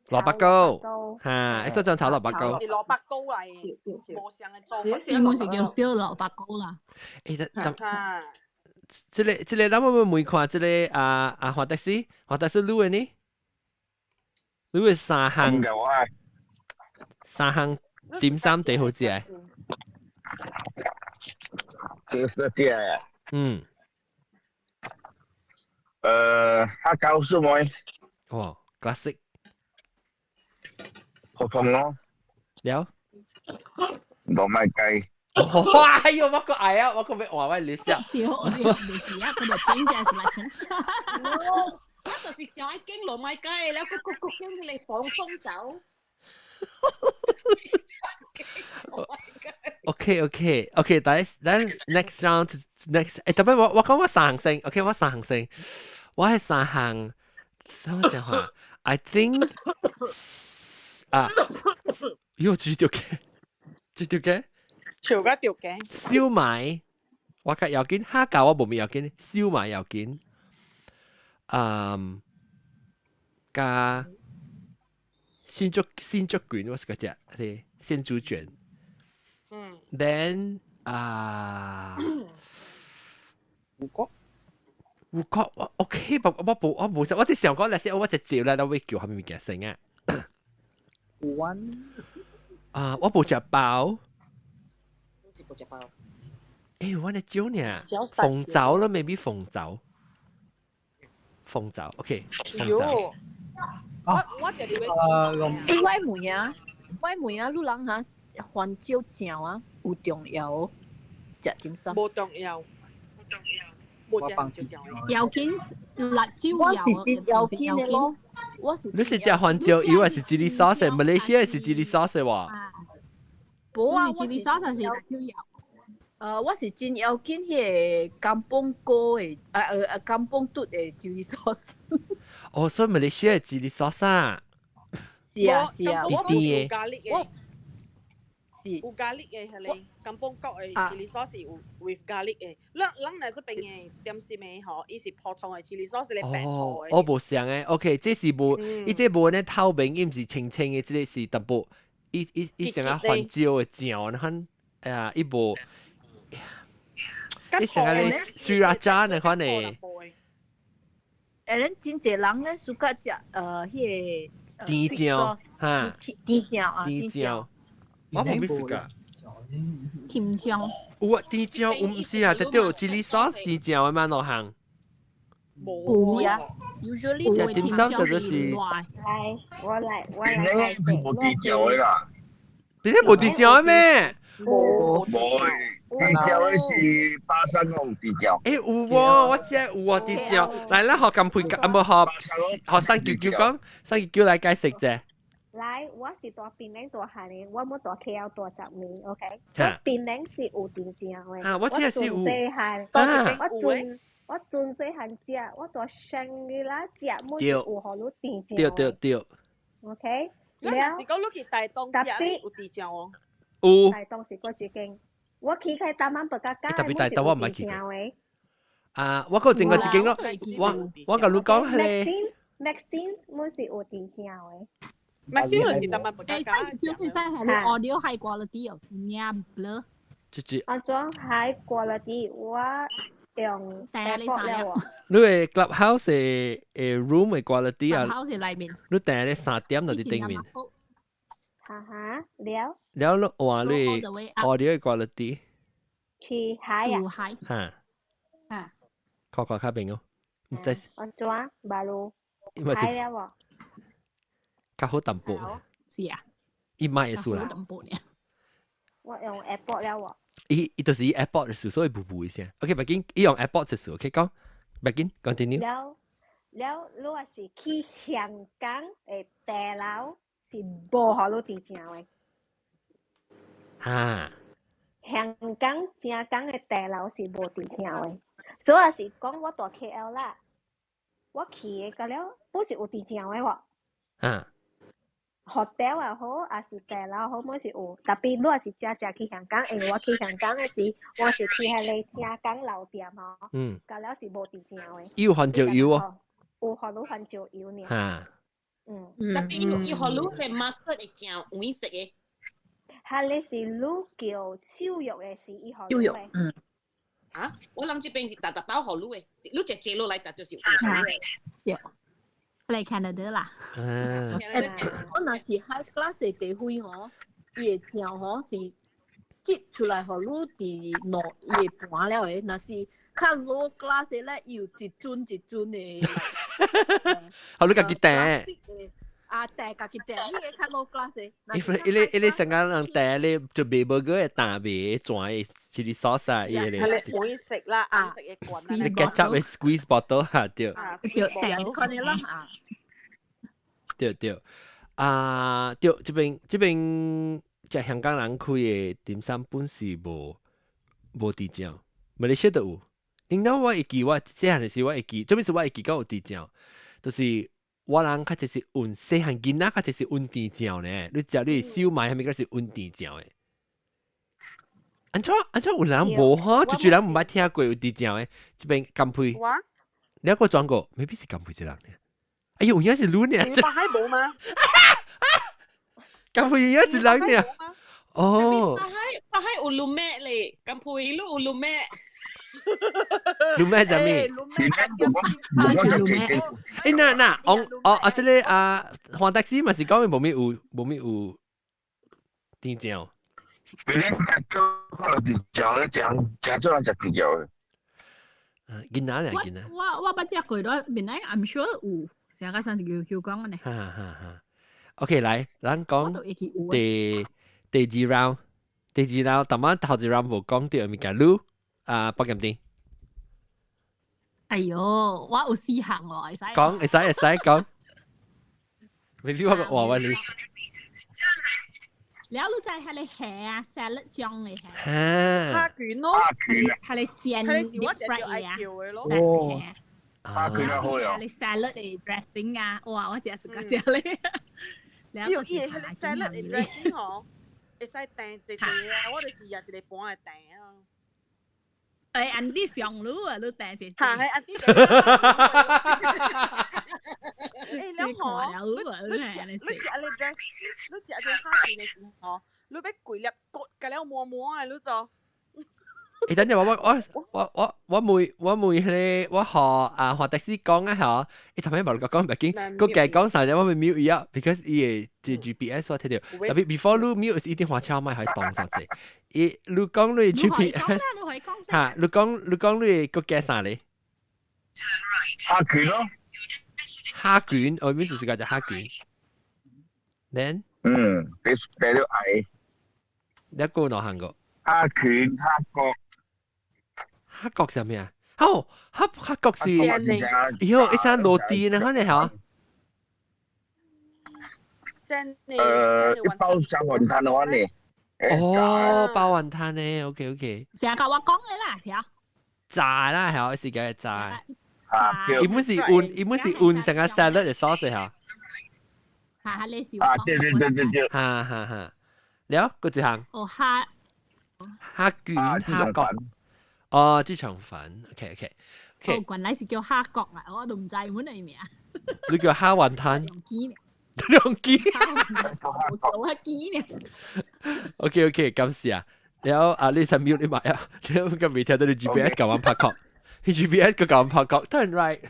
S1: 蘿蔔糕，嚇，XO 醬炒蘿蔔糕。
S3: 是蘿蔔糕嚟，無相的做法。
S6: 伊毋是叫燒蘿蔔糕啦。
S1: 誒，但這個咱我問看，這個啊啊華德斯，華德斯滷的呢？滷的三項，三項點三地好食的。
S13: 這是食啊。
S1: 嗯。
S13: 蝦餃燒賣。
S1: 哦，classic。
S13: 普通咯。
S1: 了。
S13: 糯米雞。
S1: 哇！哎呦，我個愛啊，我個欲換我 list 啊。
S6: 對，我哋未記啊，佢就 change selection。
S4: 我就是上愛經糯米雞，了個個個經你放風走。
S1: OK，但係咱 next round next，特別我講我三項先，OK，我三項先，我係三項，什麼想法？I think 啊，喲，煮條嘅，煮條嘅，
S3: 潮甲條嘅，
S1: 燒賣，我較要緊，蝦餃我無咪要緊，燒賣要緊，嗯，加鮮竹卷，我是個隻，啲鮮竹卷。
S3: 嗯。
S1: Then 啊，
S7: 芋角，
S1: 芋角我 OK，我無食，我只想講，那些我只照咧，我會叫啥物物件先啊？
S7: 彎
S1: 啊，我無食包。
S4: 是無食包。
S1: 我的少呢？鳳爪咯，maybe 鳳爪。鳳爪，OK。鳳爪。
S3: 我定會。
S5: 我問啊，我問啊，你人哈番椒醬啊，有重要哦？食點心？
S3: 無重要。無食番椒醬。
S6: 要緊辣椒油。
S5: 我是真要緊的咯。我是。
S1: 你是食番椒油還是 chili sauce？馬來西亞是 chili sauce 喎。
S5: 無啊，
S6: 是 chili sauce 還是辣椒油？
S5: 我是真要緊彼個甘榜果的，甘榜嘟的 chili sauce。
S1: 哦，所以馬來西亞 chili sauce 啊？
S5: 是啊是啊，
S3: 我
S1: 有
S3: 咖喱的，
S5: 是
S3: 有咖喱的，彼個甘榜國的 chili sauce 有 with garlic 的。咱咱來這邊的點心的吼，伊是普通的 chili sauce 咧白
S1: 哦，我無相的，OK，這是無，伊這無呢透明，伊毋是清清的，這個是淡薄，伊像啊番椒的醬，你看，哎呀，伊無。你成日你 Sriracha 那款的，
S5: 咱真濟人咧，喜歡食彼個
S1: 甜醬哈，
S5: 甜醬啊，
S1: 甜醬，我無咩食噶。
S6: 甜醬
S1: 有啊，甜醬有毋是啊，特別有 chili sauce 甜醬的嘛兩項。
S5: 無啊，usually
S1: 食點心就是。
S11: 來，我來解釋。
S13: 無甜醬的啦。
S1: 你這無甜醬的咩？
S13: 無。甜椒的是巴生有甜椒。
S1: 欸，有喎，我知有啊甜椒。來，咱學金佩，啊無學學三九九講，三九九來解釋者。
S11: 來，我是蹛檳榔大漢的，我無蹛 KL 蹛10年，OK。檳榔是有甜醬的。
S1: 啊，我知是有。
S11: 細漢，我從細漢食，我蹛香格里拉食，每有予你甜醬。
S1: 對對對。
S11: OK。
S3: 你若是講你去台東食，有甜醬哦。
S1: 有。
S11: 台東是閣一間。我去開台灣白加
S1: 特別大東我唔係去過。啊，我閣另外一間咯，我共你講彼個。
S11: Maxim 滿是有甜醬的。
S3: Maxim 就是台灣白加。
S6: 會使會使係你 audio high quality 哦，真正 blur。
S1: 這這。
S11: 按怎 high quality？我用
S6: AirPod 了。
S1: 你的 Clubhouse 的 room 的 quality 啊
S6: ？Clubhouse 內面。
S1: 你訂咧3點就佇頂面。
S11: 哈哈，了。
S1: 了，你換你 audio 的 quality。
S11: 去 high 啊？
S1: 哈。
S6: 啊。
S1: 看看較明哦。唔知。
S11: 按怎？baru。high 了無？
S1: 較好淡薄。
S6: 是啊。
S1: 伊買的數啦。
S11: 我用 AirPod 了無？
S1: 伊就是伊 AirPod 的數，所以噗噗一聲。OK，別緊，伊用 AirPod 的數，OK 講，別緊，continue。
S11: 了了，你若是去香港的茶樓，是無予你甜醬的。
S1: 哈。
S11: 香港正港的茶樓是無甜醬的，所以是講我蹛 KL 啦，我去的個了，不是有甜醬的喎。
S1: 啊。
S11: hotel 也好，抑是茶樓好，嘛是有。特別你若是真正去香港，因為我去香港的時，我是去彼個正港老店吼。到了是無甜醬的。
S1: 伊有番椒油哦。
S11: 有予你番椒油爾。
S1: 哈。
S4: 特別伊予你的 mustard 會正黃色的。
S11: 彼個是你叫燒肉的時，伊予
S9: 燒肉，
S11: 你的。
S4: 啊，我人這邊是逐逐兜予你的，你食坐落來，逐就是有予
S6: 你的。對，嚟 Canada 啦。
S5: 我若是 high class 的地位吼，伊的醬吼是擠出來予你佇落伊的盤了的，若是較 low class 的咧，伊有一樽一樽的。
S1: 好，你家己訂。
S5: 啊，訂家己訂，伊個較 low class 的。
S1: 伊伊伊伊成個人訂咧就賣 burger 的淡賣轉的 chili sauce 啊，伊個
S3: 咧。可以食啦，啱食嘅棍啊。
S1: 你 ketchup 的 squeeze bottle 哈，對。
S5: 對，訂看你啦啊。
S1: 對對，啊對，這邊這邊只香港人開的點心本是無無甜醬，馬來西亞都有。頂當我會記，我細漢的時我會記，這邊是我會記講有甜醬，就是我人較濟是用細漢囡仔較濟是用甜醬呢。你食你燒賣，係咪個是用甜醬的？按怎按怎有人無吼？就人毋捌聽過有甜醬的，這邊甘配。你還過轉過？maybe 是甘配一人呢。哎呦，有影是你呢？
S3: 你還無嗎？
S1: 甘配有影一人呢？哦。
S4: 巴海巴海有滷麥咧，甘配你有滷麥。
S1: 滷麥啥物？欸，那那，哦哦啊，這個啊，黃大師嘛是講無咩有無咩有甜醬。
S13: 別人做可能甜醬咧，食食做人食甜醬的。
S1: 囡仔咧，囡仔。
S6: 我我捌食過咯，面來 I'm sure 有，成個上次叫叫講呢。
S1: 哈哈哈。OK，來，咱講第第二 round，第二 round，逐晚頭一 round 無講著物件，你啊，北劍店。
S6: 哎喲，我有四項喎，會使。
S1: 講會使會使講。maybe 我個話我你。
S6: 了，你知彼個蝦啊，沙律醬的蝦。
S3: 蝦卷咯。
S6: 蝦個煎
S3: deep
S6: fry 啊。
S7: 哦。
S13: 蝦卷好呀。
S6: 彼個 salad 的 dressing 啊，哇，我真是喜歡食咧。
S3: 伊有伊的彼個 salad 的 dressing 吼，會使訂一個啊，我就是食一個盤的訂啊。
S6: 欸，按你上路啊，你訂一。
S3: 嚇，係按你。欸，了吼，你你食你食你 dress，你食這蝦卷的時候，你欲規粒割甲了滿滿的，你做。
S1: 欸，等陣我我我我我問我問彼個我予啊華德斯講啊吼，伊頭先無講袂緊，閣加講啥隻我會 mute 伊啊，because 伊會這 GPS 我睇著，特別 before 你 mute 是一定花車莫予擋啥子，伊你講你 GPS，嚇，你講你講你閣加啥咧？
S13: 蝦卷咯，
S1: 蝦卷，我意思是講隻蝦卷。Then，
S13: 嗯，俾俾咗矮。
S1: 你個哪行過？
S13: 蝦卷、蝦角。
S1: 蝦角是咩啊？哦，蝦蝦角是，哎呦，一聲落地呢，可能嚇。
S3: 真
S13: 一包上雲吞的話呢？
S1: 哦，包雲吞呢？OK OK。
S6: 成日我講的啦，條。
S1: 炸啦，係是叫炸。伊本是換，伊本是換成個 salad 的 sauce 嚇。
S6: 哈哈，你是
S13: 啊，對對對對對。
S1: 哈哈哈。了，閣一項。
S6: 哦，蝦。
S1: 蝦卷、蝦角。哦，豬腸粉，OK OK。
S6: 哦，原來是叫蝦角啊！我都毋知阮的名。
S1: 你叫蝦雲吞。兩記。
S6: 我記呢。
S1: OK OK，感謝啊。然後啊，你先 mute 你埋啊，然後個未聽到你 GPS 共阮拍確，GPS 閣共阮拍確，turn right。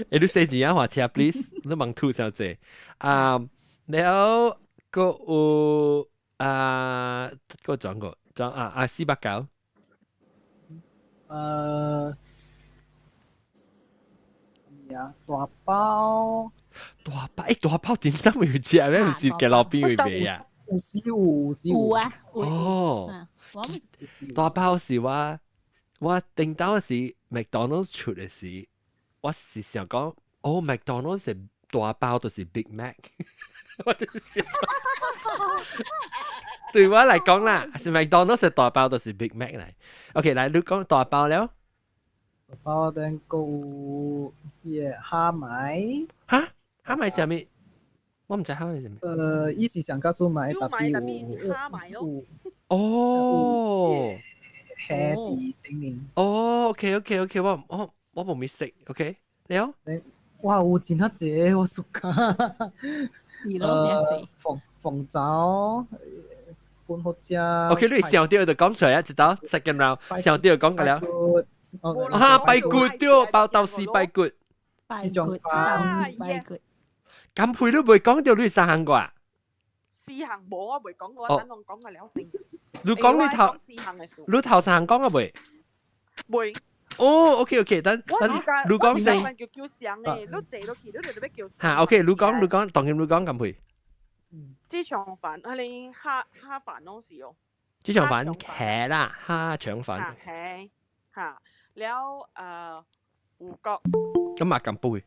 S1: 欸，你細錢啊，換車 please，你茫吐小姐。啊，然後閣有啊，閣轉過轉啊啊489。
S7: 呀，大包。
S1: 大包，欸，大包點心會有食咩？毋是街路邊會賣啊？
S7: 有時有，有時
S6: 有啊。
S1: 哦，大包是我我頂到時麥當勞出的時，我是想講，哦，麥當勞是大包就是 Big Mac，我就是想，對我來講啦，是麥當勞是大包就是 Big Mac 來。OK，來你講大包了。
S7: 大包等閣有彼個蝦米。
S1: 哈？蝦米啥物？我毋知蝦米啥物。
S7: 伊是上較少買，特別有
S3: 蝦米咯。
S1: 哦。
S7: 蝦佇頂面。
S1: 哦，OK OK OK，我我我無咪識，OK，了。
S7: 哇，有真較濟，我 suka。
S6: 是咯，真濟。
S7: 鳳鳳爪，本好食。
S1: OK，你上掉就講出來啊，一道 second round 上掉講個了。啊，排骨對，包豆絲排骨。
S6: 排骨，豆絲排骨。
S1: 咁配都未講到你三項過。
S3: 四項無我未講，我等我講個了先。
S1: 你講你頭，你頭三項講個未？
S3: 未。
S1: 哦，OK OK，等等，你講先。
S3: 叫叫上嘅，你坐落去，你就要叫。
S1: 嚇，OK，你講你講，當然你講咁配。
S3: 豬腸飯係你蝦蝦飯攏是哦。
S1: 豬腸飯茄啦，蝦腸飯。
S3: 茄嚇，了芋角。
S1: 咁啊咁杯，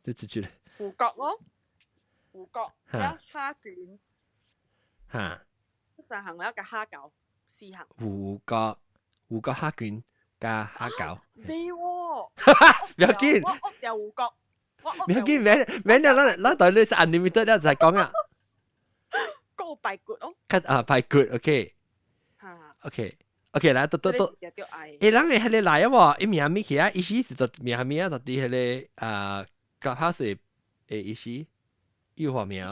S1: 就記住啦。
S3: 芋角咯，芋角，了蝦卷。
S1: 嚇。
S3: 三項了個蝦餃，四項。
S1: 芋角，芋角蝦卷加蝦餃。
S3: 未喎。
S1: 唔要緊。
S3: 我屋掉芋角。
S1: 唔要緊，免免了，咱咱對你是 unlimited 了，就係講啊。
S3: 夠排骨哦。
S1: 較啊排骨，OK。OK。OK，來，都都都。欸，人會彼个來啊無？伊名物去啊？伊時是就名物啊？就佇彼个啊，夾下是的意思，有畫名。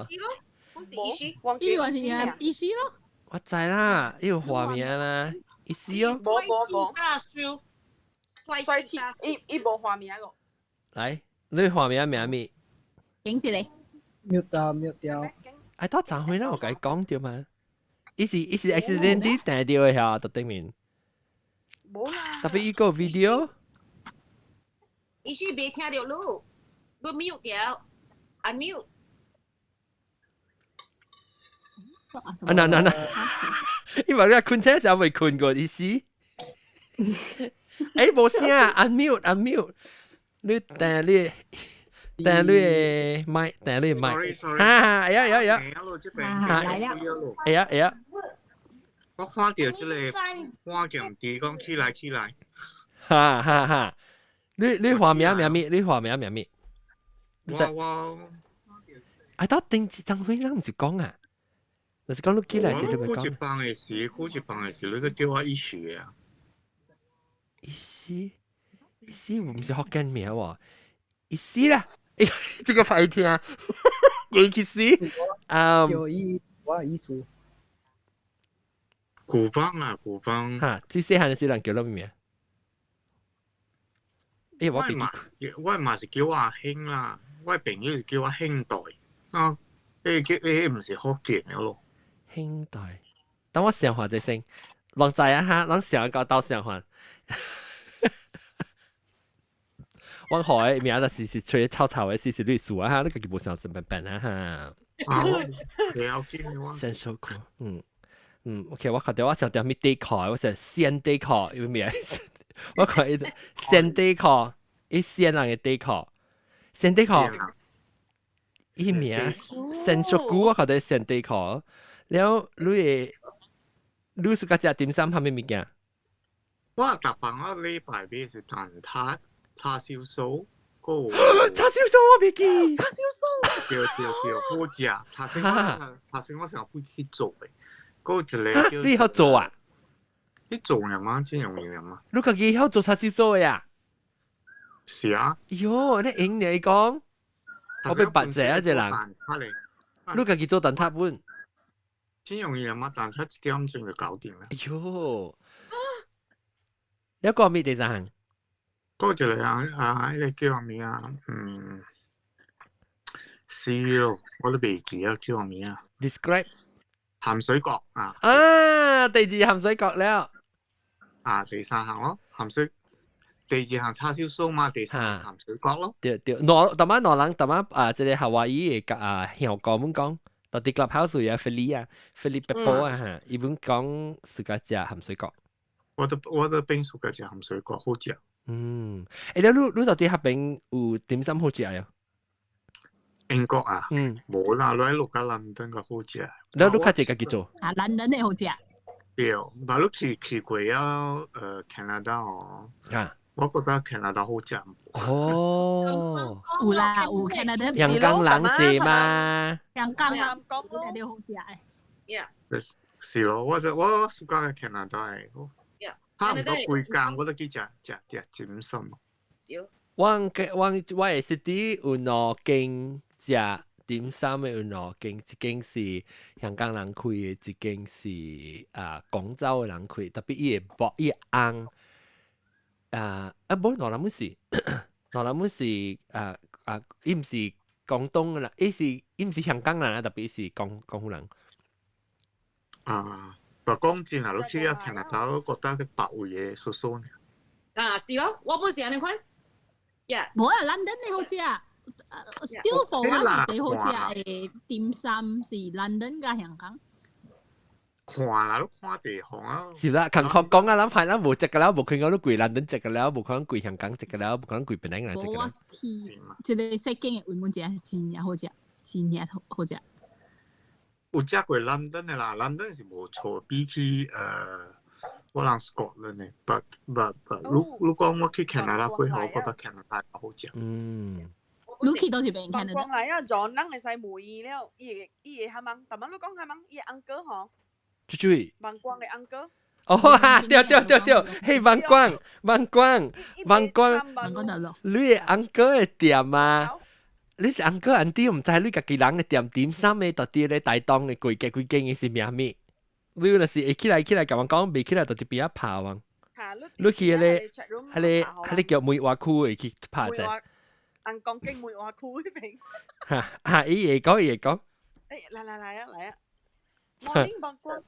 S6: 伊話是意思咯。
S1: 我知啦，伊有畫名啦，意思哦。
S3: 無無無。帥氣，伊伊無畫名個。
S1: 來，你畫名名物？
S6: 影住你。
S7: mute 掉 mute 掉。
S1: 哎，到昨昏啦，我共伊講著嘛。伊是伊是 accident 掟著的遐，就頂面。
S3: 無啦。
S1: 特別伊個 video。
S4: 伊是袂聽著你，你 mute 掉，unmute。
S1: 啊，嗱嗱嗱！因為你睏車時候未睏過意思。欸，無聲，unmute unmute。你訂你訂你的麥，訂你的麥。哈哈，哎呀哎呀哎呀！
S6: 來了。
S1: 哎呀哎呀！
S14: 我看著這個關鍵字講起來起來。
S1: 哈哈哈！你你畫名名物？你畫名名物？
S14: 我我。
S1: 哎，到頂一張輝，咱毋是講啊？就是講你起來時，你會講。
S14: 過一幫的時，過一幫的時，你都叫我醫師啊。
S1: 醫師，醫師毋是福建名喎，醫師啦，欸，這個歹聽，幾去死？
S7: 啊，叫醫我醫師。
S14: 古邦啊，古邦。
S1: 哈，這細漢的時人叫什麼名？欸，我
S14: 我嘛是叫我阿兄啦，我朋友是叫我兄弟啊，欸叫欸毋是福建的咯。
S1: 兄弟，等我想法者先，攏知啊哈，攏想到鬥想法。我學的名就是是吹臭臭的，是是律師啊哈，你家己無想什麼辦啊哈。先受苦，嗯嗯，OK，我看到我想到咩底褲，我想鮮底褲，有咩？我看伊鮮底褲，伊鮮人的底褲，鮮底褲，伊名鮮淑菇，我看到鮮底褲。了，你會你是較食點心啥物物件？
S14: 我逐擺我禮拜買是蛋撻、叉燒酥，閣
S1: 叉燒酥我袂記。
S3: 叉燒酥。
S14: 對對對，好食。頭先我頭先我想去做的，閣有一個叫。
S1: 你曉做啊？
S14: 你做爾嗎？真容易爾嗎？
S1: 你家己曉做叉燒酥的呀？
S14: 是啊。
S1: 喲，你用你講，我欲白謝啊，這人。你家己做蛋撻本？
S14: 真容易嘛？蛋撻一點鐘就搞掂啦。
S1: 哎喲，你講咩第三項？
S14: 閣一個人啊，彼個叫啥物啊？嗯，死咯，我都袂記啊，叫啥物啊
S1: ？Describe
S14: 鹹水角啊！
S1: 啊，第二鹹水角了。
S14: 啊，第三項咯，鹹水。第二項叉燒酥嘛，第三項鹹水角咯。
S1: 對對，挪逐擺挪人，逐擺啊，這個夏威夷的啊香港們講。到佇 Clubhouse 有菲利啊，菲利北波啊哈，伊本講自家食鹹水角。
S14: 我都變自家食鹹水角好食。
S1: 嗯，欸，你你到底彼邊有點心好食啊？
S14: 英國啊？
S1: 嗯，
S14: 無啦，你喺六加倫敦個好食。
S1: 你你較濟家己做？
S6: 啊，倫敦的好食。
S14: 對，但你去去過啊？加拿大哦。
S1: 啊。
S14: 我覺得加拿大好食。
S1: 哦。
S6: 有啦，有加拿大。
S1: 陽江人濟嘛？
S6: 陽江人講好食的。
S14: 是咯，我就我暑假去加拿大的，差毋多規工我都去食食食點心。
S1: 我我我的 city 有兩間食點心的有兩間，一間是香港人開的，一間是啊廣州的人開，特別伊會薄，伊會紅啊啊無羅南姆是羅南姆是啊啊，伊毋是廣東的人，伊是伊毋是香港人啊，特別是廣廣府人。
S14: 啊，我講真啊，你去啊聽下走，覺得佢白位的叔叔呢。
S4: 啊，是咯，我本是按呢款。Yeah，
S6: 無啊，London 的好食，still for 我是最好食的點心是 London 佮香港。
S14: 看啦，你看地方啊。
S1: 是啦，近確講啊，諗排咱無食個了，無看講你貴 London 食個了，無可能貴香港食個了，無可能貴檳城人食個了。
S6: 我去這個世間的位滿食真正好食，真正好好食。
S14: 有食過 London 的啦，London 是無錯，比起我人 Scotland 的，but 如如果我去 Canada 過後，我覺得 Canada 好食。
S6: 你去佗一邊 Canada？
S3: 講來啊，撞人會使問伊了，伊會伊會哈問，逐擺你講哈問，伊的 uncle 吼，
S1: 注注。
S3: 望光的 uncle。
S1: 哦哈，對對對對，嘿，望光望光望光，你的 uncle 的店啊？你是 uncle auntie 毋知你家己人的店點心的，到底咧台東的幾間幾間的是名物？你若是會起來起來共我講，袂起來就佇邊仔拍望。你去彼个彼个彼个叫梅華區會去拍者。
S3: 人講經梅華區彼邊。
S1: 哈哈，伊會講伊會講。
S3: 欸，來來來啊來啊！Morning 望光。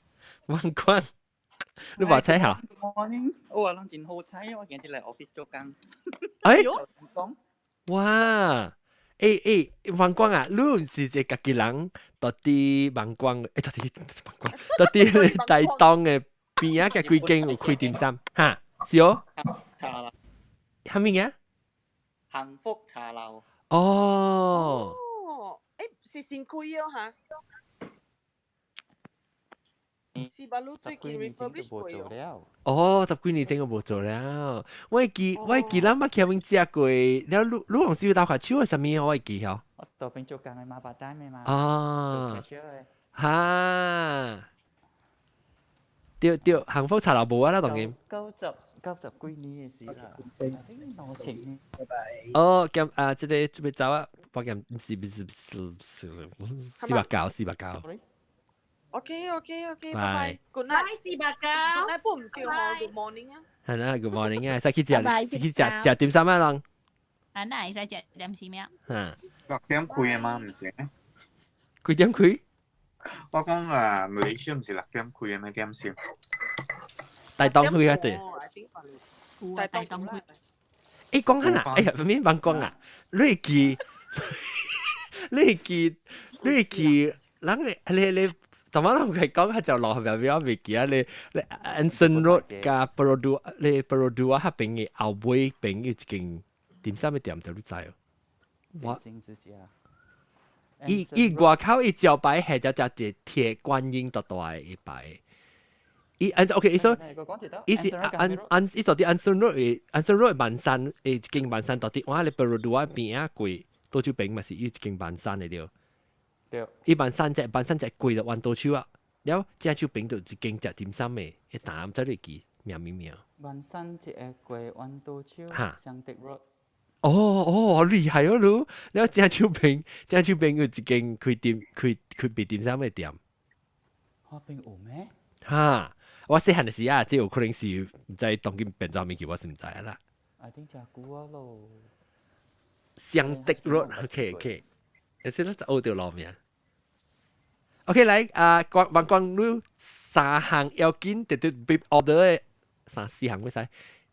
S1: 望光，你話彩下？
S15: Morning，我攏真好彩，我今日來 office 做工。
S1: 哎，哇！欸欸，望光啊，你毋是一個家己人，到底望光，欸，到底望光，到底台東的邊仔嘅幾間有開點心？哈，是哦。
S15: 茶樓。
S1: 啥物嘢？
S15: 幸福茶樓。
S1: 哦。
S3: 哦，欸，是新開哦哈。是吧？你最近 refurbish 過哦。
S1: 哦，十幾年前我無做了。我會記，我會記，咱捌去遐食過。了，你你往時有鬥下手的啥物？我會記吼。
S15: 我倒邊做工的馬巴蛋的嘛。
S1: 哦。哈。對對，幸福茶樓無啊啦，當然。
S15: 九十幾年的事啦。
S7: 拜拜。
S1: 哦，咁啊，這個這邊走啊，我咁毋是毋是是490490。
S3: OK，拜拜，Good night，
S4: 490。
S3: Good night，不唔對吼，Good morning 啊。
S1: 係啦，Good morning 啊，使去食，去食食點心啊，人。
S6: 啊，那會使食點心咩？
S1: 嚇。
S14: 6點開的嗎？毋是？
S1: 幾點開？
S14: 我講啊，馬來西亞毋是六點開的咩點心？
S1: 大東開啊，對。
S6: 大東開。
S1: 欸，講下啦，哎呀，免講講啊，你會記，你會記，你會記，人會你你。同埋人佢講，佢就落後邊我未記啊！你你 Anson Road 佮 Perodua，你 Perodua 彼邊的後尾邊有一間點心的店，就你知哦。
S15: 我。
S1: 伊伊外口伊招牌係只只隻鐵觀音大大的一牌。伊按 OK，伊說，伊是按按伊到底 Anson Road 的 Anson Road 萬山的一間萬山到底，我咧 Perodua 邊仔過，倒手邊嘛是有一間萬山的對。
S15: 對。
S1: 伊萬山隻萬山隻過就彎倒手啊，了正手邊就一間食點心的，一單毋知你記名物名。
S15: 萬山一個過彎倒手，雙德 Road。
S1: 哦哦，好厲害哦你！了正手邊正手邊有一間開店開開賣點心的店。
S15: 彼邊有咩？
S1: 哈！我細漢的時啊，這有可能是毋知當今變做物去，我是毋知啦。
S15: I think 誠久啊咯。
S1: 雙德 Road，OK OK，而且咱就學著路名。OK，來啊，光王光你三項要緊，直直被 order 的三四項會使。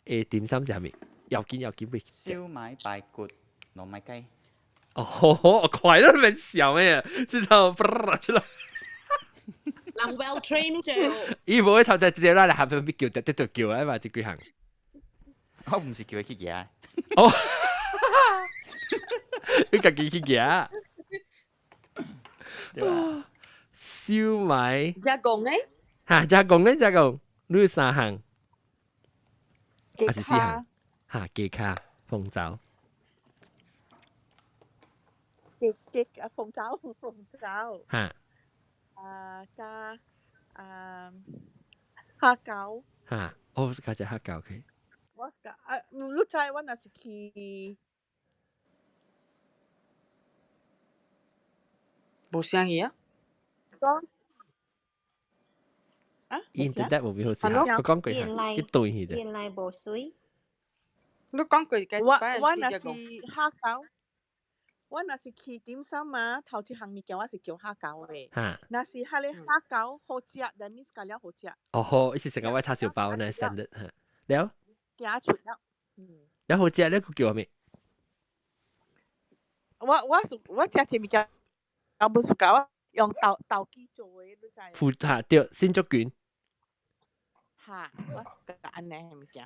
S1: 誒，點心是啥物？要緊要緊，
S15: 燒賣排骨糯米雞。
S1: 哦，快樂免笑咩？知道出來。
S4: 人 well trained 就。
S1: 伊無會頭就直接來下邊叫，直接就叫啊嘛，這幾項。
S15: 我毋是叫伊去舉。
S1: 哦，你家己去舉。
S15: 對吧？
S1: 燒賣。
S3: 加工呢？
S1: 哈，加工呢？加工，你三項。還是四項？哈，雞跤鳳爪。
S16: 雞雞啊，鳳爪鳳爪。
S1: 哈。
S16: 啊加啊蝦餃。
S1: 哈，哦，加隻蝦餃 OK。
S16: 我是啊，你知我若是去。
S3: 無聲去啊？
S16: 講
S3: 啊
S1: ？Internet 無變好勢，佢講過一對去的。
S11: 原來無水。
S3: 你講過
S16: 我我若是蝦餃，我若是去點心啊，頭一項物件我是叫蝦餃的。若是彼个蝦餃好食，that means 加了好食。
S1: 哦好，伊是成個我叉燒包呢，standard 嚇。了。
S16: 行出了。嗯。
S1: 了好食，你閣叫啥物？
S16: 我我是我食這物件，我無 suka 我用豆豆機做的，你知？
S1: 副嚇對，新竹卷。
S16: 嚇，我 suka 按呢物件。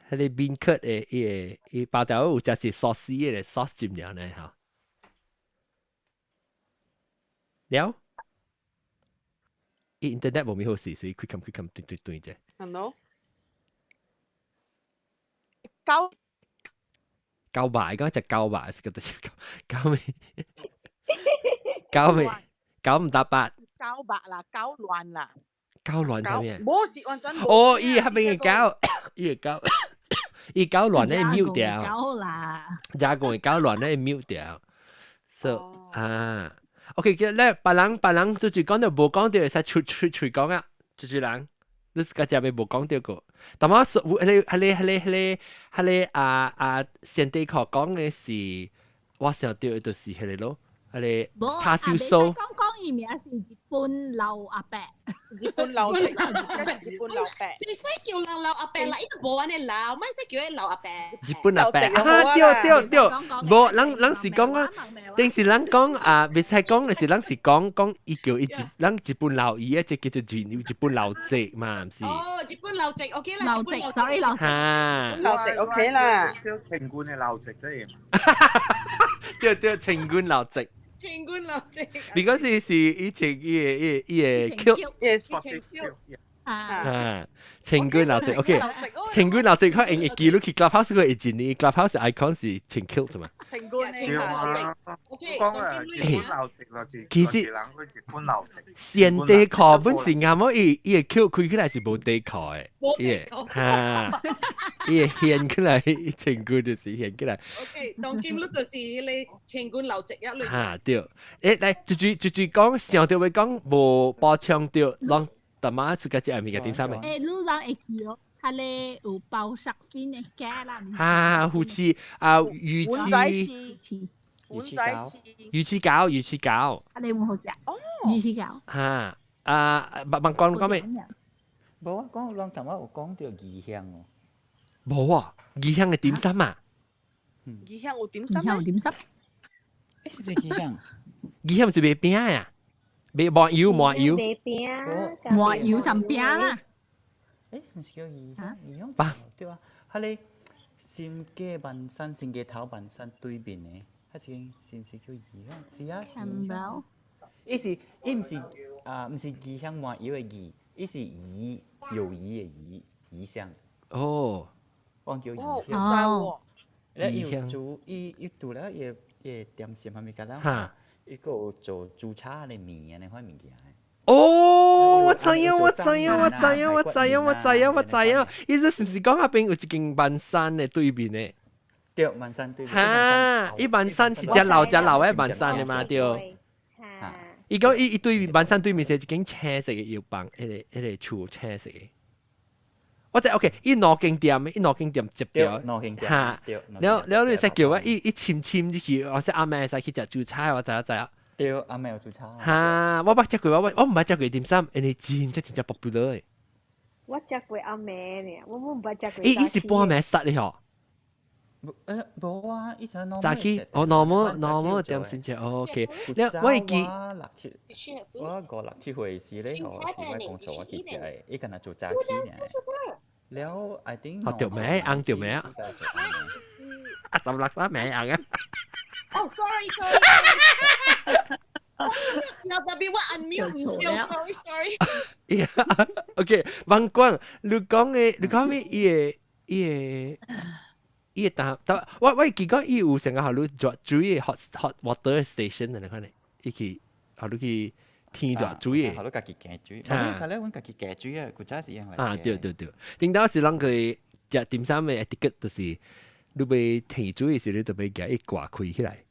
S1: 彼个 beancurd 的，伊個伊包條有食是 sauce 的 sauce 浸了呢嚇。了，伊 internet 無咪好勢，所以開冚開冚斷斷斷啫。
S3: Hello。
S16: 狗。
S1: 狗白，講隻狗白，是覺得狗狗咩？狗咩？九唔搭八。
S16: 狗白啦，狗亂啦。
S1: 狗亂係咩？
S3: 無是完全。
S1: 哦，伊彼邊个狗，伊个狗，伊狗亂咧 mute 掉。
S6: 狗啦。
S1: 加工的狗亂咧 mute 掉。So 啊，OK，咧別人別人就是講到無講到會使出出出講啊，就是人。你自家食未無講到過，但我說，彼个彼个彼个彼个彼個啊啊，先地殼講的是，我想到的就是彼個咯，彼個叉燒酥。
S6: 講講伊名是日本老阿伯，
S3: 日本老日本老伯。
S4: 你使叫人老阿伯啦，伊個無按呢老，莫使叫伊老阿伯。
S1: 日本阿伯啊，對對對，無人人是講啊，定是人講啊，袂使講的是人是講講伊叫伊日人日本老伊啊，這叫做日日本老籍嘛，毋是？
S4: 哦，日本老籍 OK 啦，
S6: 老籍，sorry 老籍。
S1: 哈，
S3: 老籍 OK 啦。
S14: 叫情冠的老籍得。
S1: 對對，情冠老籍。
S4: 情冠老籍。
S1: 你講是是以前伊個伊個伊個 Q，
S3: 也是
S4: 情 Q。
S1: 啊，情冠老籍，OK，情冠老籍佢用會記錄去 Clubhouse 個會記呢，Clubhouse icon 是情 Q 啫嘛。
S3: 情冠
S14: 對啊，講啊，日本老籍咯，
S1: 其實
S14: 人去日本老籍。
S1: 先地殼本是啱好，伊伊個 Q 開起來是無地殼的，伊個哈，伊個顯起來情冠就是顯起來。
S4: OK，當今你就是彼個情冠老籍一類。
S1: 哈對，欸來，就就就就講上到話講無補充到，攏大媽自家食物件點啥物？
S6: 欸，你人會記哦，彼个有包雪粉的粿啦。
S1: 哈，魚翅啊，魚翅，
S3: 魚翅餃，
S1: 魚翅餃，魚翅餃。
S6: 彼個有好食。哦。魚翅餃。
S1: 哈，啊，白白講講咩？
S15: 無啊，講人頭仔有講著異鄉哦。
S1: 無啊，異鄉的點心啊。
S3: 異鄉有點心
S6: 異鄉有點心。
S15: 欸，是異鄉。
S1: 異鄉是賣餅呀，賣麻油麻油。
S11: 賣餅。
S6: 麻油層餅啦。
S15: 欸，是毋是叫異鄉？異鄉對啊，彼個新界萬山、新界頭萬山對面的，彼間是毋是叫異鄉？是啊。
S6: Campbell。
S15: 伊是伊毋是啊，毋是異鄉麻油的異，伊是誼友誼的誼，異鄉。
S1: 哦。
S15: 我叫異
S3: 哦，
S15: 鄉。
S3: 唔知喎。
S15: 咧伊有煮伊伊除了伊個伊個點心啥物件啦，伊閣有做豬叉的麵按呢款物件。
S1: 哦，我知影，我知影，我知影，我知影，我知影，我知影。伊這是毋是講彼邊有一間萬山的對面的？
S15: 對，萬山對面。
S1: 哈，伊萬山是遮老遮老的萬山的嘛對。伊講伊伊對面萬山對面是一間青色的藥房，彼個彼個厝青色的。我知 OK，伊兩間店，伊兩間店接著。
S15: 兩間店。
S1: 哈，了了你會使叫我伊伊深深入去，我說阿妹會使去食煮菜，我知影知影。
S15: 對，阿妹有煮菜。
S1: 哈，我捌食過，我我毋捌食過點心，因為真正真正 popular 的。
S11: 我食過暗暝爾，我毋捌食過。
S1: 伊伊是半暝殺的吼。
S15: 無，欸，無啊，以前
S1: 早起哦，normal normal 點心食，OK。了，我會記。
S15: 六七，我五六七歲時咧，吼，是我工作我去食的，伊敢若做早起爾。了，I think。
S1: 哦，著名，紅著名。啊，十六三名紅啊。
S4: 哦，sorry sorry。有特別我 unmute 唔對，sorry sorry。
S1: OK，王冠，你講的，你講咩？伊個伊個伊個答答，我我會記講伊有成個予你熱水的 hot hot water station 按呢款的，伊去予你去天熱水的。
S15: 予你家己加水，啊，較咧阮家己加水啊，古早是用來。
S1: 啊，對對對，頂當時人佢食點心的 etiquette 就是你欲提水的時，你就欲共伊掛開起來，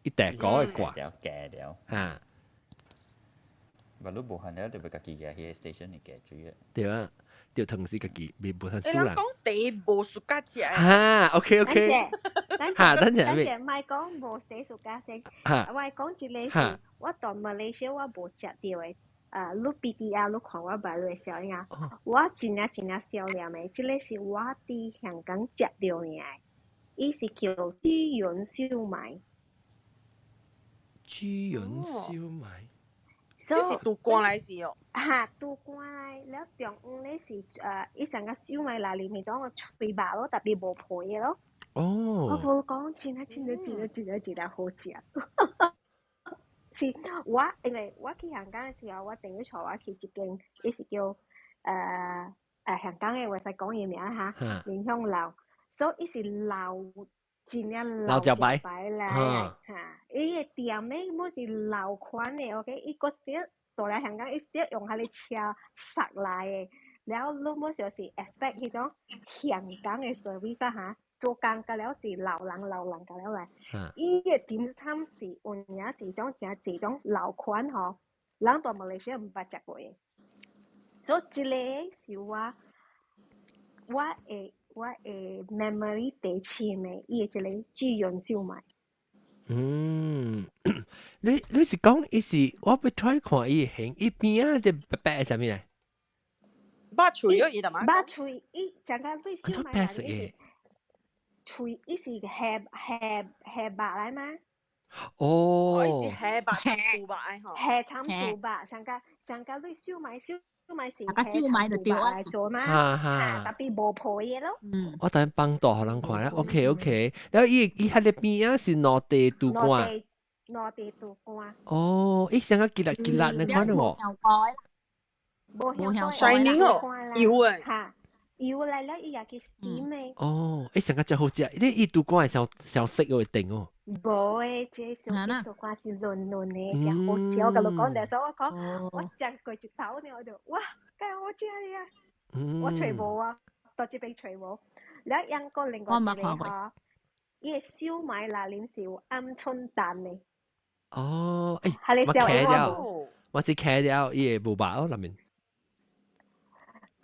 S1: 一大個會掛。
S15: 條加了。
S1: 啊，
S15: 無你無限了，就欲家己嘅彼個 station 嚟嘅主要。
S1: 對啊，對，同時家己未無通輸
S3: 人。講茶無 suka 食。
S1: 哈，OK OK。
S11: 哈，等陣，等陣，莫講無茶 suka 食。我講一個是，我佇馬來西亞我無食著的。啊，你 PTR 你看我擺落小影，我真正真正少念的，這個是我佇香港食著的，伊是叫豬潤燒賣。
S1: 豬潤燒賣。
S3: 這是杜關來是哦。
S11: 哈，杜關來了中央咧是伊上個燒賣內裡面種個脆肉咯，特別無皮的咯。
S1: 哦。
S11: 我無講，真正真正真正真正真正好食。是我因為我去香港的時候，我朋友帶我去一間，伊是叫香港的，會使講伊名哈，蓮香樓，所以伊是老真正老
S1: 招牌
S11: 來哈，伊的店咧，毋是老款的，OK，伊閣是到來香港，伊是用彼個車塞來的，了你毋就是 expect 彼種香港的 service 哈。做工甲了是老人老人甲了來，伊的點心是有影是種誠濟種老款吼，人佇馬來西亞毋捌食過的，所以這個是我的 memory 第深的，伊的這個豬潤燒賣。
S1: 嗯，你是講伊是我欲 try 看伊形，伊邊仔隻白白的啥物來？
S3: 肉脆哦，伊就嘛。
S11: 肉脆，伊成個對燒賣來伊是。喙伊是蝦蝦蝦肉來嗎？
S1: 哦，
S3: 伊是蝦肉摻豬肉的吼。
S11: 蝦摻豬肉，上加上加你燒賣燒賣是
S6: 蝦燒賣就對啊
S11: 來做嘛，哈，特別無皮的咯。
S6: 嗯，
S1: 我等放大予人看啦。OK OK，然後伊伊彼個邊仔是兩塊豬肝，
S11: 兩塊豬肝。
S1: 哦，伊上個吉辣吉辣，你看到無？
S11: 無香
S3: ，shining 哦，油的。
S11: 哈。油來了，伊也去 steam 的。
S1: 哦，伊上個真好食，你伊豬肝會傷傷色會定哦。
S11: 無的，這個豬肝是嫩嫩的，真好食。我共你講，但是我講，我食過一頭呢，我就哇，介好食呀！我揣無啊，佇這邊揣無。了，英國另外一個吼，伊的燒賣內面是有鵪鶉蛋的。
S1: 哦，欸，我開了，我只開了，伊會無肉哦內面。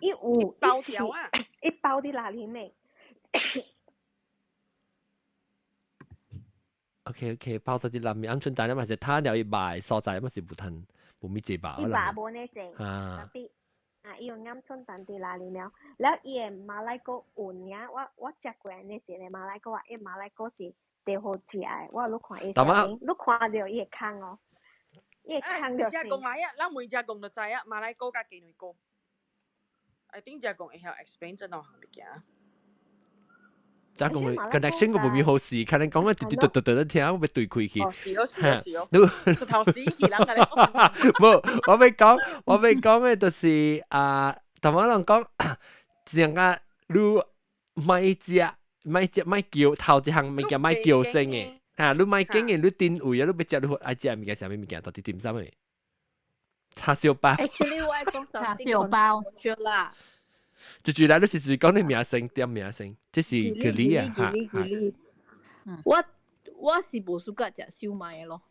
S11: 伊有
S3: 包條啊，
S11: 一包佇內面的。
S1: OK OK，包佇佇內面，鵪鶉蛋嘛是攤了伊肉的所在，嘛是無趁無咪濟肉。
S11: 伊肉無呢濟，特別啊，伊有鵪鶉蛋佇內面了，了伊的馬來果有影，我食過呢一個馬來果啊，伊馬來果是最好食的，我你看伊啥物，你看著伊會空哦，伊會空著。
S3: 食講來啊，咱問食講就知啊，馬來果佮雞卵糕。I think 食講會曉 explain 這兩項物件。
S1: 食講 connection 個無咪好勢，可能講個嘟嘟嘟嘟嘟聽，我欲對開去。
S3: 哦，是咯，是咯，是咯。出頭死去人共你講。
S1: 無，我欲講的就是啊，淡薄人講，成個你莫食，莫食，莫叫頭一項物件莫叫聲的，哈，你莫揀的，你定位啊，你欲食你愛食物件啥物物件，到底點啥物？叉燒包。
S5: Actually，我愛講
S6: 叉燒包。
S5: 啦。
S1: 就住來，你是講你名聲點名聲，這是距離啊，
S5: 哈。我是無 suka 食燒賣的咯。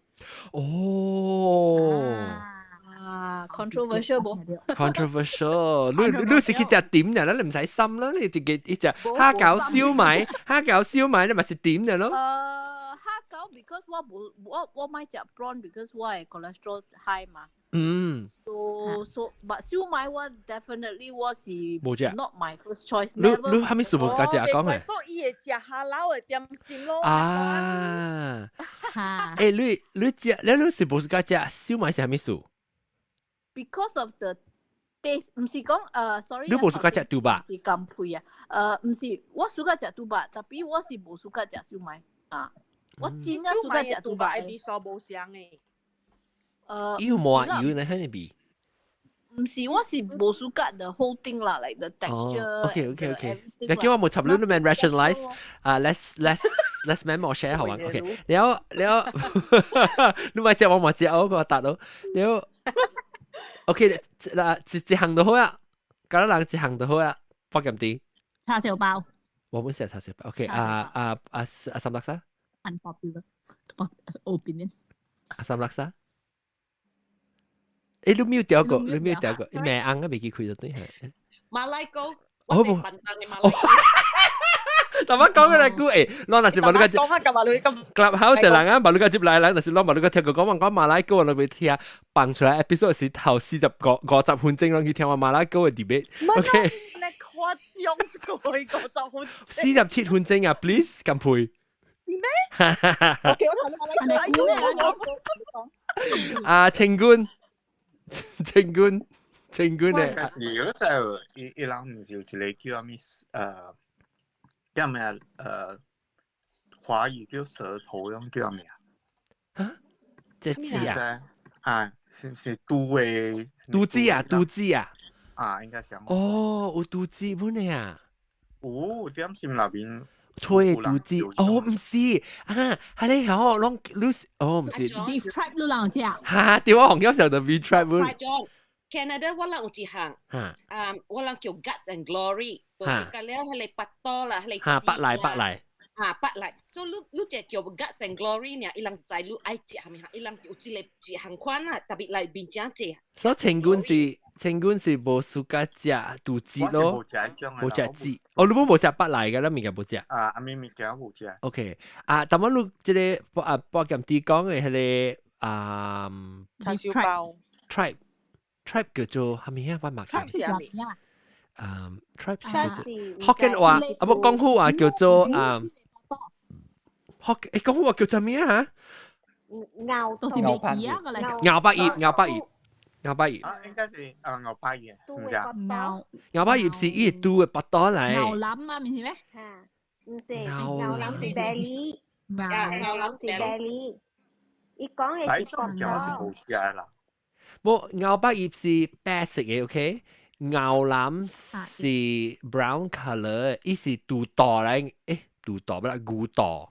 S1: 哦。
S5: 啊，controversial 無
S1: ？controversial，你是去食點嘅啦，你唔使心啦，你自己一隻蝦餃燒賣，蝦餃燒賣你咪是點嘅咯。
S5: 蝦餃，because 我無我莫食 prawn，because 我的 cholesterol high 嘛。So but 燒賣我 definitely 我是 not my first choice。
S1: 你你啥物事無 suka 食講嘅？
S3: 所以會食蝦老的點心咯。
S1: 啊。欸，你食你你是無 suka 食燒賣是啥物事
S5: ？Because of the taste，毋是講sorry。
S1: 你無 suka 食豬肉？
S5: 是甘配啊？毋是，我 suka 食豬肉，tapi 我是無 suka 食燒賣啊。我真正 suka 食豬肉。
S3: 味素無相的。
S1: 伊有麻油呢，喺那邊。
S5: 毋是，我是無 suka the whole thing 啦，like the texture。
S1: OK OK OK。你叫我冇插你免 rationalize 啊，let's let's let's memo share 好嘛？OK。了了，你咪食我咪食我個答到。了，OK 嗱，一一項就好啊，九人一項就好啊，包咁啲。
S6: 叉燒包。
S1: 我本食叉燒包。OK，啊啊啊阿三laksa。
S6: Unpopular opinion。
S1: 阿三laksa。欸，你沒有掉過，你沒有掉過，你咩紅啊未記開就對係。
S4: 馬來糕，
S1: 哦不，但我講嘅嚟句，欸，我若是無你個
S3: 講下幹嘛你咁
S1: Clubhouse 人啊，無你個接來人，但是我無你個聽過講話講馬來糕，我未聽，放出來 episode 是頭40個50分鐘，攏去聽我馬來糕嘅 debate。OK，
S3: 你誇張這個50分鐘。
S1: 47分鐘啊，please，乾杯。
S3: 是咩？OK，我睇你馬來糕。
S1: 啊，清官，清官，清官咧。
S14: 但是如果就伊伊人毋是有一個叫啥物叫咩華語叫舌頭，種叫咩
S1: 啊？啊？這字啊？
S14: 啊，是毋是肚的？
S1: 肚子啊，肚子啊。
S14: 啊，應該是。
S1: 哦，有肚子本的啊？
S14: 有，點心內面。
S1: 吹肚子，哦，毋是啊，係你好，攏你哦，毋是。
S6: Beef tripe 你人食？
S1: 哈，對我紅曉時就 beef tripe 本。
S4: Canada 我人有一項，啊，我人叫 Guts and Glory，就是個了彼个腹肚啦，彼个
S1: 哈，腹內腹內。
S4: 啊，腹內，所以你你這叫 Guts and Glory 呢，伊人知你愛食啥物項，伊人有一個一項款啦，特別內面真濟。
S1: 所以清官是清官是無 suka 食肚子咯，無食子。哦，你本無食腹內嘅啦，物件無食。
S14: 啊，阿咪物件無食。
S1: OK，啊，但我你這個啊，包鹹啲講嘅彼個啊，
S3: 叉燒包。
S1: tripe。tripe 叫做啥物啊？我嘛
S3: 記。tripe 是啥物
S6: 啊？
S1: 嗯，tripe 是叫做福建話，啊無廣府話叫做啊，福誒廣府話叫做咩啊？
S11: 牛
S6: 都是未記啊個嚟。
S1: 牛百葉，牛百葉，牛百葉。
S14: 啊，應該是啊牛百葉，是毋是啊？
S6: 牛
S1: 牛百葉是伊拄的腹肚來。
S6: 牛腩啊，毋是咩？
S11: 嚇，毋是牛腩是 belly，
S6: 牛
S11: 腩是 belly。伊講的是腹
S14: 肚。是無食啦。
S1: 無牛百葉是白色嘅，OK？牛腩是 brown color，伊是肚肚來，誒，肚肚不啦，牛肚。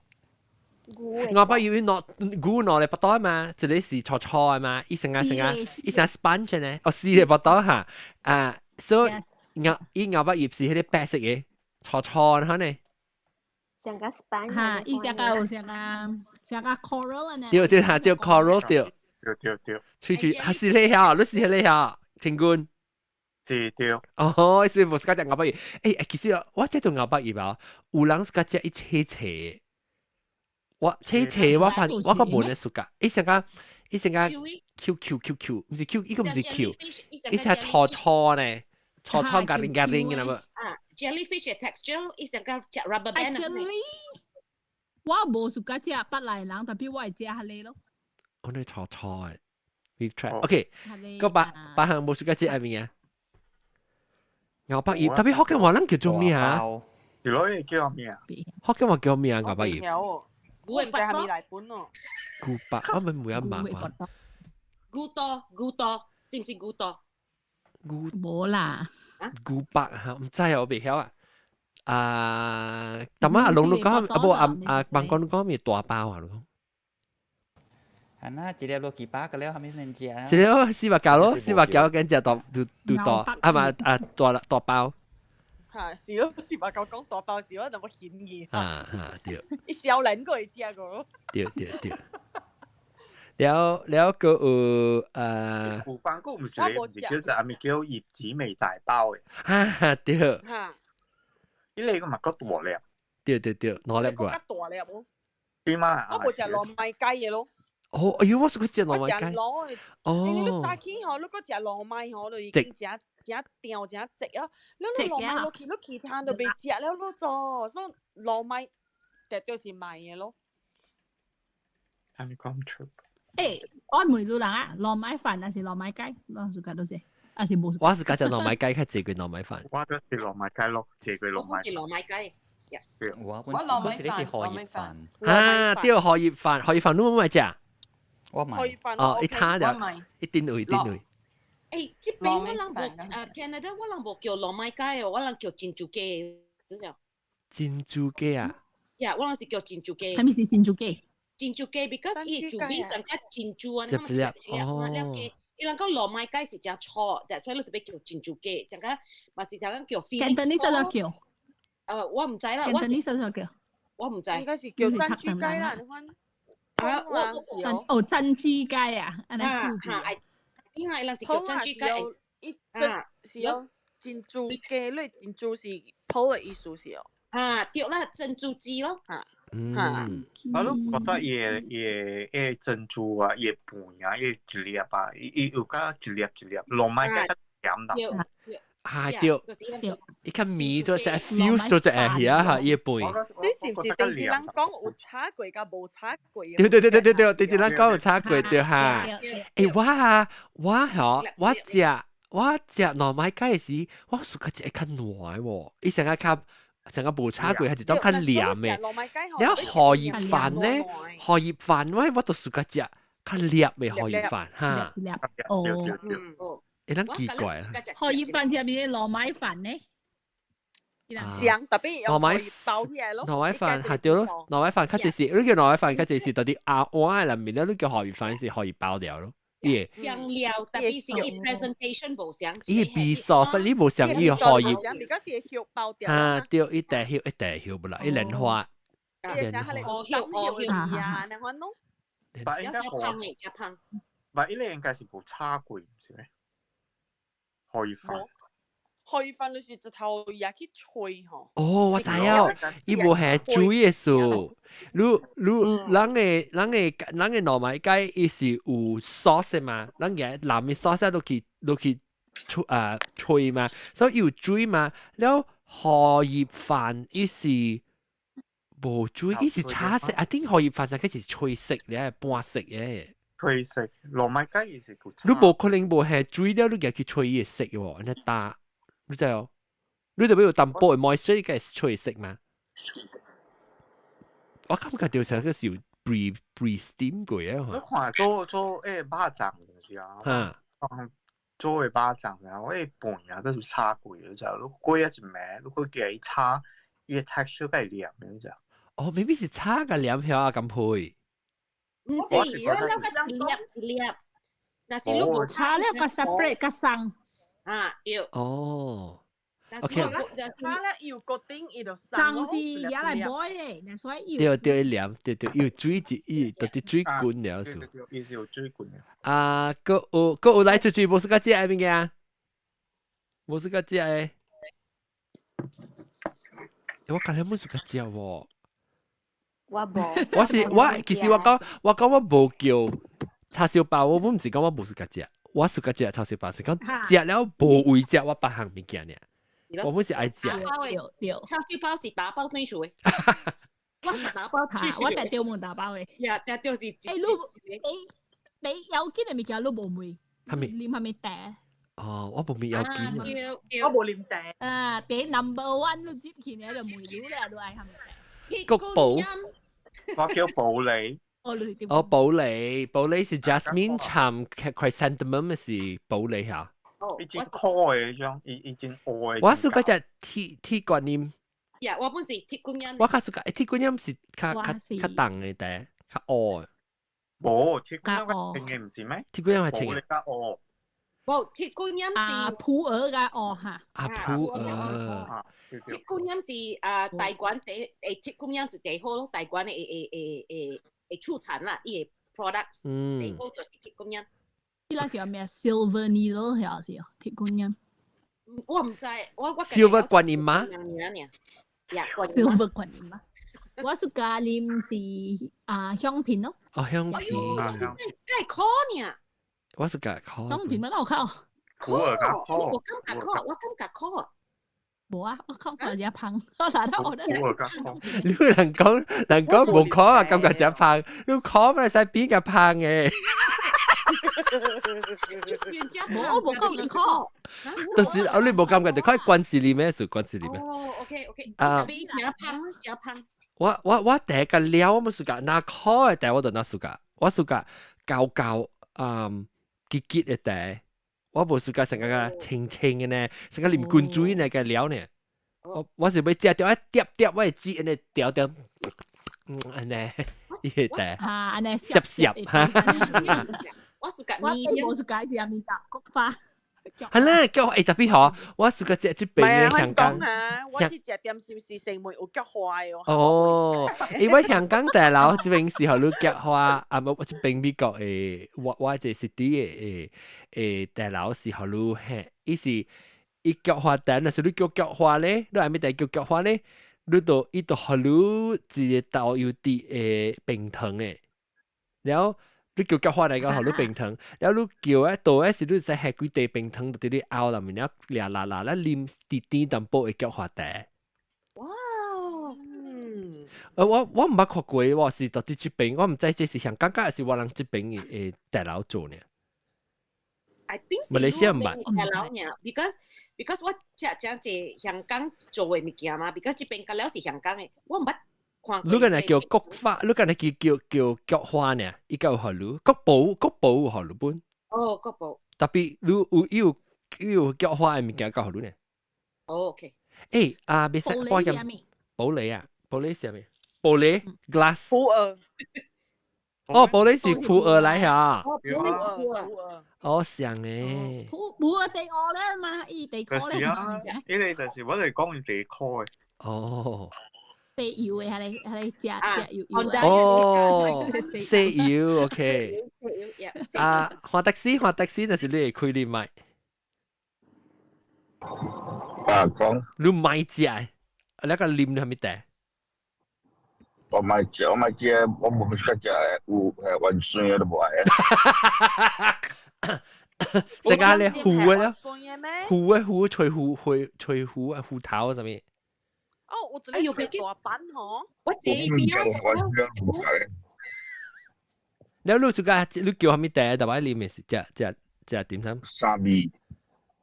S1: 牛百葉攞牛攞嚟腹肚嘛，這個是粗粗的嘛，伊成個成個，伊成 sponge 呢，哦，絲嘅腹肚哈，啊，所以牛伊牛百葉是彼個白色嘅，粗粗的呢。
S11: 像個 sponge。
S6: 哈，伊成個有像個像個 coral 呢。
S1: 對對哈，對 coral 對。
S14: 對對對，
S1: 吹吹，還是你曉，你是你曉，清官。
S14: 是對。
S1: 哦，所以無 suka 食牛百葉。欸，其實我這種牛百葉啊，有人 suka 食伊切切。我切切，我發我個無咧 suka，伊成個伊成個 Q Q Q Q，毋是 Q，伊個毋是 Q，伊成粗粗呢，粗粗咖喱咖喱嘅那麼。
S4: 啊，jellyfish 嘅 texture，伊成個食 rubber band。
S6: Actually，我無 suka 食腹內人，特別我會食彼个咯。
S1: 我呢粗粗嘅 beef tripe。OK，個八八項無 suka 食係咩啊？牛百葉，特別福建話咱叫做咩啊？
S14: 是咯，叫咩啊？
S1: 福建話叫咩啊？牛百葉。
S3: 我唔知係咪來本哦。
S1: 古白，我咪每一晚嘛。
S4: 古多古多，是毋是古多？
S1: 古
S6: 無啦。
S1: 古白嚇，毋知啊，我袂曉啊。啊，但係阿龍你講，啊無阿阿邦講你講咩大包啊？你講。
S15: 啊那一粒落幾百個了，後面免食。
S1: 一粒四百九咯，四百九緊食大拄拄大，啊嘛啊大大包。
S3: 嚇，是咯，490講大包是咯，那麼顯意。
S1: 啊啊對。
S3: 伊少年個會食過。
S1: 對對對。了了個有
S14: 古邦個毋是毋是叫做阿咪叫葉子味大包嘅。
S1: 哈對。
S3: 嚇。
S14: 伊個嘛閣大粒。
S1: 對對對，兩粒個。
S3: 較大粒無？
S14: 對嘛？
S3: 我無食糯米雞嘅咯。
S1: 哦，哎呦，我是個食糯米雞。哦。
S3: 你你早起吼，你閣食糯米吼，就已經誠誠甜誠濟啊！你你糯米落去，你其他都袂食了，你做，所以糯米絕對是賣嘅咯。
S14: 係咪講出？
S6: 欸，我問你人啊，糯米飯還是糯米雞？攏 suka 都是，還是無？
S1: 我是較食糯米雞，較濟過糯米飯。
S14: 我都是糯米雞咯，濟過糯米。
S4: 是糯米雞。
S15: 我本身是荷葉飯。
S1: 啊，對，荷葉飯，荷葉飯你冇買食？
S15: 我買。
S1: 哦，一攤就一定會，一定會。
S4: 欸，這邊我人無Canada 我人無叫糯米雞哦，我人叫珍珠雞，你知？
S1: 珍珠雞啊？
S4: 呀，我人是叫珍珠雞。
S6: 啥物是珍珠雞？
S4: 珍珠雞，because 伊做味上較珍珠啊，
S1: 一粒哦。
S4: 伊人講糯米雞是誠粗，但所以你特別叫珍珠雞，上個嘛是聽講叫。
S6: Cantonese 啥叫？
S4: 我毋知啦。
S6: Cantonese 啥叫？
S4: 我毋知。
S3: 應該是叫珍珠雞啦，你看。
S4: 啊，我
S6: 珍哦珍珠雞啊，按呢
S4: 嚇，因為人是叫珍珠雞，
S3: 伊真是用珍珠雞類珍珠是泡的意思是哦。
S4: 啊，對啦，珍珠雞咯。
S3: 啊，
S1: 嗯，
S14: 我都覺得伊個珍珠啊，伊個飯啊，伊一粒啊，伊有較一粒一粒，糯米較甜啦。
S1: 啊對，伊較麵做成 fuse 做只會啊嚇，伊個飯。
S3: 你是毋是頂一人講有炒過佮無炒過？
S1: 對對對對對對，頂一人講有炒過對哈。欸，我啊，我吼，我食糯米雞時，我 suka 食會較軟喎，伊成個較成個無炒過，係一種較黏的。了荷葉飯呢？荷葉飯我都 suka 食較粒的荷葉飯哈。
S6: 哦。
S1: 會當奇怪啊！
S6: 荷葉飯是咪糯米飯呢？
S3: 香，特別
S1: 糯米
S3: 包起來咯。
S1: 糯米飯係對咯，糯米飯較濟是，你叫糯米飯較濟是到底阿碗的內面咧，你叫荷葉飯是荷葉包掉咯。伊
S4: 香料，特別是伊 presentation 無相。
S1: 伊味素，所以你無像伊荷葉。
S3: 比較是葉包掉。
S1: 啊，對，伊大葉一大葉不啦，伊蓮花。
S3: 伊像係個長葉啊，那款儂。
S14: 但應該荷，但伊個應該是無炒過，毋是咩？荷葉飯，
S3: 荷葉飯就是一頭也去吹吼。
S1: 哦，我知影，伊無係水的數。你你人的糯米雞，伊是有 sauce 嘛？人嘅藍的 sauce 都去吹啊吹嘛，所以有水嘛。了荷葉飯伊是無水，伊是炒色。I think 荷葉飯就開始吹色咧，半色嘅。
S14: 吹色，糯米雞伊是有。
S1: 你無可能無係水了，你夾去吹伊個色喎，按呢打，你知哦？你特別有淡薄的 moisture，伊個吹色嘛？我感覺就像個是有 pre steam 過啊！
S14: 你看做做欸肉粽就是啊，做的肉粽啊，我的飯啊都是炒過的，就你過一暝，你閣加伊炒，伊的 texture 較會黏的，你知？
S1: 哦，maybe 是炒個黏曉啊，咁配。
S4: 毋是，你了個一粒一粒，若是你無
S6: 炒了個 separate 個生。
S4: 啊，對。
S1: 哦。OK。
S3: 炒了有固定，伊就
S6: 生是也來 boil 的，所以
S1: 對對，黏對對，有水一伊特別水滾了是。
S14: 對對，伊是有水滾的。
S1: 啊，閣有閣有來出去，無 suka 食的物件，無 suka 食的。我剛才無 suka 食喎。
S11: 我無。
S1: 我是我，其實我講我無叫叉燒包，我毋是講我無 suka 食，我 suka 食叉燒包，是講食了無胃食我別項物件爾。我本是愛食。
S4: 叉燒包是打包轉厝的。我是打包轉
S6: 我佇中門打包的。
S4: 呀，但就是。
S6: 欸，你有見的物件你無問？
S1: 啥物？
S6: 啉啥物茶？
S1: 哦，我無咪要緊啊。
S16: 我無啉茶。
S6: 啊，第 number one 你接起來就問你啦，你愛啥物茶？
S1: 國寶。
S14: 我叫普洱。
S1: 哦，普洱，普洱是 jasmine 摻 chrysanthemum 是普洱嚇。
S14: 伊真苦的種，伊真烏的。
S1: 我 suka 食鐵觀音。
S4: 呀，我本是鐵觀音。
S1: 我較 suka 鐵觀音是較較較重的茶，較烏的。
S14: 無鐵觀音較清的，毋是咩？
S1: 鐵觀音係清的。
S14: 較烏。
S4: 無鐵觀音是
S6: 普洱較烏哈。
S1: 啊，普洱。
S4: 鐵觀音是啊，台灣第誒鐵觀音是第好咯，台灣的的出產啦，伊的 product 第好就是鐵觀音。
S6: 伊拉叫咩？Silver Needle 係是鐵觀音。
S4: 我毋知，我
S1: Silver 觀音嗎
S6: ？Silver 觀音嗎？我 suka 啉是啊香檳咯。
S1: 哦，香檳。
S4: 梗係苦呢。
S1: 我 suka 苦。
S6: 香檳乜都苦。
S14: 苦啊，較苦。
S4: 我感覺苦，我感覺苦。
S6: 無啊，我感覺誠芳，我來到我
S14: 苦啊，較苦。
S1: 你人講無苦啊，感覺誠芳，你苦咪使比較芳的。
S6: 無，我無感覺苦。
S1: 就是啊，你無感覺就看關係裡面是關係裡面。
S4: 哦，OK OK，啊，特別誠芳，誠芳。
S1: 我茶佮料我毋 suka，若苦的茶我就若 suka，我 suka 厚厚嗯結結的茶，我無 suka 成個清清的呢，成個啉滾水呢個料呢。我是欲食著愛疊疊，我會煮按呢調調，嗯按呢，伊個茶。
S6: 啊，按呢
S1: 澀澀。
S4: 我 suka
S6: 我無 suka 是啥物菊花，
S1: 係啦，菊花特別好，我是個食這邊嘅香港。
S3: 啊，我去食點心是成門有菊花哦。
S1: 哦，因為香港大樓這邊時候你菊花，啊無，這邊美國的，我這 city 的大樓時候你嘿，伊是伊菊花燈，若是你叫菊花咧，你還沒得叫菊花咧，你就伊就予你一個豆油滴的冰糖的，然後。你叫菊花來講，予你冰糖，然後你叫咧倒咧是你使下幾塊冰糖，就佇你喉內面了，掠啦啦，咧啉甜甜淡薄的菊花茶。
S4: 哇！
S1: 我毋捌看過，我是到佇這邊，我毋知這是香港，還是我人這邊的大樓做呢。
S4: I think
S1: 馬來西亞毋捌。
S4: 大樓呢，because 我食誠濟香港做的物件嘛，because 這邊較了是香港的，我毋捌。
S1: 你敢若叫菊花，你敢若叫菊花呢？伊較有予你國寶，國寶有予你本。
S4: 哦，國寶。
S1: Tapi 你有伊有菊花的物件較予你呢？
S4: 哦，OK。
S1: 欸，啊，袂使我講玻璃啊，玻璃是啥物？玻璃 glass。
S3: 普洱。
S1: 哦，玻璃是普洱來嚇。
S4: 哦，普洱。
S1: 哦，像誒。
S6: 普洱地鵝咧嘛，伊地殼咧。
S14: 就是啊，因為就是我哋講地殼的。
S1: 哦。
S6: 西油的，係你食食油油。
S1: 哦，西油，OK。啊，換的士，換的士，就是你會開你買。
S13: 啊，講。
S1: 你買食，啊，你個啉係咪茶？
S13: 我買食，我買食，我無食食有係原酸的都無愛。
S1: 食個咧糊的咯，糊的糊，吹糊吹吹糊啊，芋頭啥物？
S3: 哦，有一個大板吼，
S4: 我這邊啊，
S1: 了你這個你叫啥物茶？逐擺啉的是食食食點心？
S13: 三味。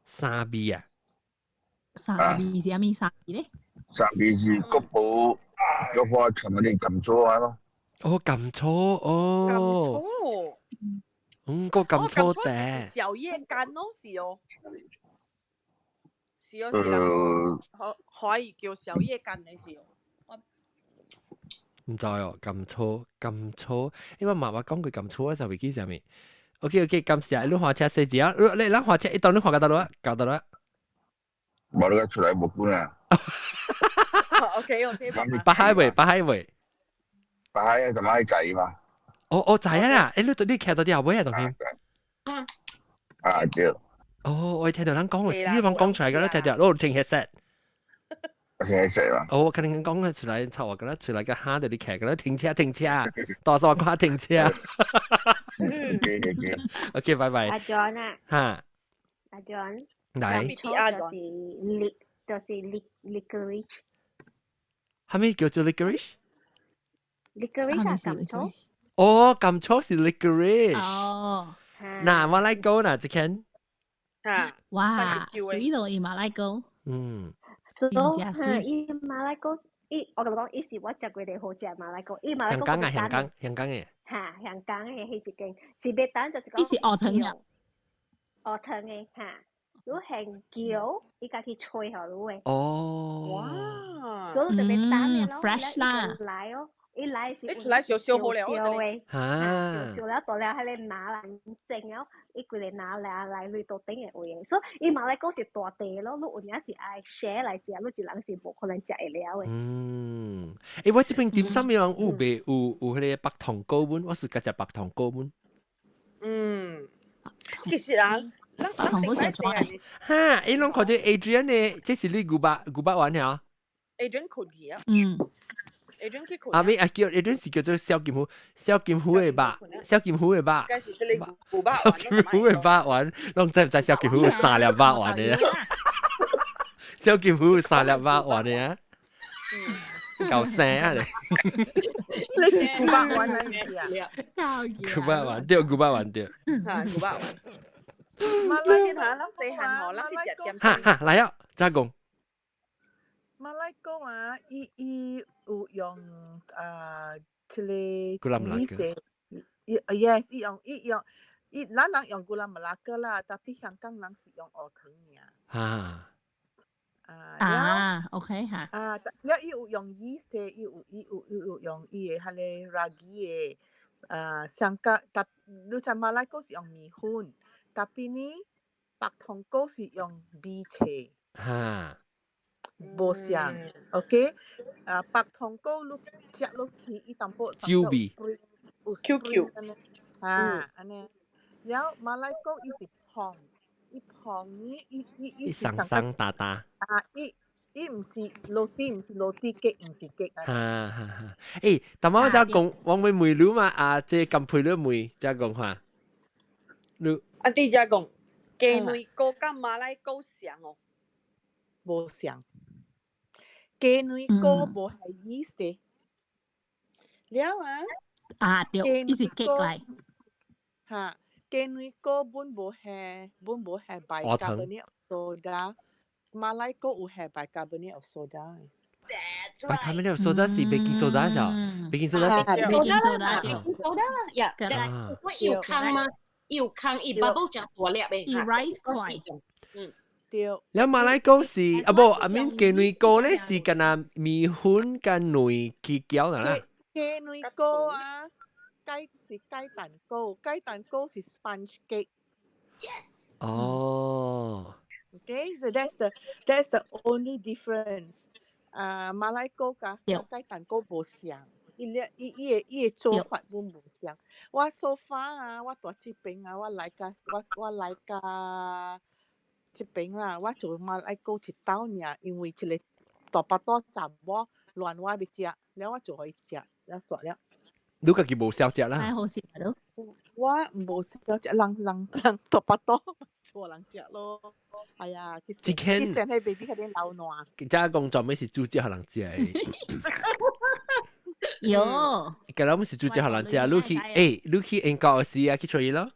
S1: 三味啊？
S6: 三味是啥物三味咧？
S13: 三味是國寶菊花摻嗰啲甘草啊咯。
S1: 哦，甘草哦。
S3: 甘草。
S1: 嗯，個甘草茶。
S3: 小葉柑咯，是哦。是哦，是啦，可以叫小葉柑的是哦。
S1: 毋知哦，甘草甘草，因為媽媽講過甘草，我就袂記啥物。OK OK，感謝你換車細節啊，你咱換車一當你換到佗落，到佗落。
S13: 無你出來無管啊。
S3: OK OK。
S1: 北海未？北海未？
S13: 北海啊，就買仔嘛。
S1: 哦哦，知啊！欸，你徛到佇後尾啊，當天。
S13: 啊對。
S1: 哦，我聽到人講，我死講講出來個，聽到，我聽 headset。
S13: 聽 headset 嘛。
S1: 哦，我可能講出來，臭我覺得出來個蝦到你徛個，停車停車，大數看停車。OK，拜拜。
S11: 阿 John 啊。
S1: 哈。
S11: 阿 John。
S1: 來。
S11: 就是 lic 就是 licorice。
S1: 係咪叫做 licorice？
S11: licorice 啊，甘草。
S1: 哦，甘草是 licorice。
S6: 哦。
S1: 嗱，馬來糕嗱，這間。
S6: 哇，水到伊馬來糕。
S11: 所以，伊馬來糕，伊我共你講，伊是我食過最好食馬來糕，伊馬來糕。
S1: 香港啊，香港，香港的。
S11: 哈，香港的彼一間是袂等，就是講。
S6: 伊是烏糖的。
S11: 烏糖的哈，你現攪，伊家己吹予你的。
S1: 哦。
S3: 哇！
S11: 所以就袂等的咯。
S6: fresh 啦。
S11: 來哦。伊來是
S3: 一出來燒燒好了，
S11: 燒的，
S1: 啊，
S11: 燒了到了，彼个拿來蒸了，伊規个拿來來擂桌頂的位的，所以伊馬來糕是大塊咯，你有影是愛 share 來食，你一人是無可能食會了的。
S1: 嗯，欸，我這邊點心人有賣有彼个白糖糕本，我是較食白糖糕本。
S3: 嗯，其實啊，咱咱頂擺細漢的。
S1: 哈，伊攏看到 Adrian 的，這是你牛肉丸嚇
S3: ？Adrian 困去啊。
S6: 嗯。
S3: Adrian 去困。
S1: 啊，咪啊叫 Adrian 是叫做小金虎，小金虎的肉，小金虎的肉。
S3: 該是這個牛肉丸。
S1: 小金虎的肉丸，攏知毋知小金虎有三粒肉丸的？小金虎有三粒肉丸的啊？夠生啊！
S16: 你是牛肉丸啊？
S1: 牛肉丸對，牛肉丸對。
S3: 嚇，牛肉丸。馬來嚇，咱細漢吼，咱去食點心。
S1: 哈哈，來啊，再講。
S16: 馬來糕啊，伊有用啊，這個
S1: gula melaka。
S16: Yes，伊用，咱人用 gula melaka 啦，tapi 香港人是用烏糖爾。
S1: 啊。
S16: 啊
S6: 啊，OK 哈。
S16: 啊，了伊有用 yeast 的，伊有用伊的彼个 ragi 的，啊，香港，但你知馬來糕是用麵粉，tapi 呢，白糖糕是用米切。無相，OK？啊，白糖糕你食落去，伊淡薄
S1: 酒味
S16: 有
S3: Q Q
S16: 啊，按呢。了後馬來糕伊是膨，伊膨伊伊伊
S1: 伊鬆鬆噠噠。
S16: 啊，伊伊毋是 roti，毋是 roti cake，毋是 cake。
S1: 哈哈哈！欸，但我才講，我會問你嘛，啊，這金佩你問，才講看，你
S3: 啊，弟才講，雞卵糕佮馬來糕相哦？
S16: 無相。雞卵糕無係 yeast 的。了啊！
S6: 啊對，伊是 cake 來。
S16: 哈，雞卵糕本無係，本無係 bicarbonate soda，馬來糕有係 bicarbonate of soda。
S1: bicarbonate of soda 是 baking soda 咋？baking soda
S4: 是 baking soda，baking soda 呀，我有空嗎？有空，伊 bubble 誠大粒的，
S6: 伊 rise 快。
S16: 對。
S1: 了馬來糕是啊無，阿面雞卵糕咧是敢若麵粉佮卵去攪啦。
S16: 雞卵糕啊，雞是雞蛋糕，雞蛋糕是 sponge cake。
S4: Yes。
S1: 哦。
S16: Okay, so that's the only difference. 啊，馬來糕佮雞蛋糕無相，伊咧伊伊的伊的做法本無相。我 so far 啊，我蹛這爿啊，我來佮這爿啦，我做馬來糕一道爾，因為一個大腹肚查某亂我欲食，了我做予伊食，了煞了。
S1: 你家己無曉食啦？
S6: 太好食咯！
S16: 我無曉食，人人人大腹肚厝人食咯。哎呀，其實其實彼 baby 較咧流爛。
S1: 這講專門是煮食予人食的。
S6: 有。
S1: 今日我是煮食予人食，你去欸，你去英國時啊，去揣伊咯。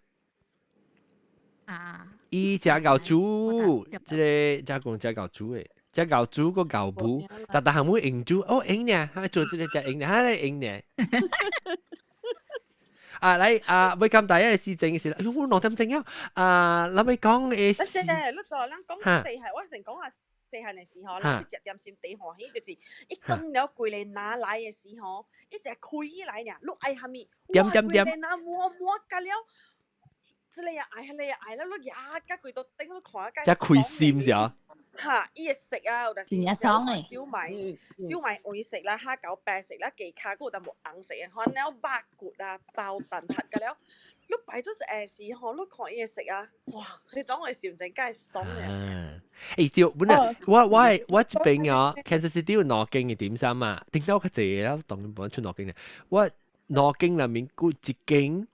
S6: 啊。
S1: 伊食𠢕煮，這個這講食𠢕煮的，食𠢕煮閣𠢕母，逐逐項目用煮，哦用爾，他做這個食用爾，他咧用爾。啊，來啊，欲講大家的時陣是，哎喲，我2點鐘啊，啊，咱欲講的。
S3: 等陣，你做咱講細漢，我先講下細漢的時候，咱去食點心第歡喜就是伊當了規个拿來的時候，伊一開起來爾，你愛啥物？
S1: 點點點。
S3: 規個拿摸摸甲了。這個也愛，彼個也愛，了你壓甲規桌頂，你看
S1: 這開心是啊？
S3: 哈，伊會色啊，有就是
S6: 爽的
S3: 燒賣，燒賣黃色啦，蝦餃白色啦，雞跤閣有淡薄紅色的，看了肉骨啊，包蛋撻甲了，你擺做一下時吼，你看伊會色啊，哇，彼種的心情敢會爽的。
S1: 欸對，本來我我我這爿哦，Kansas City 有兩間的點心啊，頂到較濟啦，當然無出兩間的，我兩間內面閣一間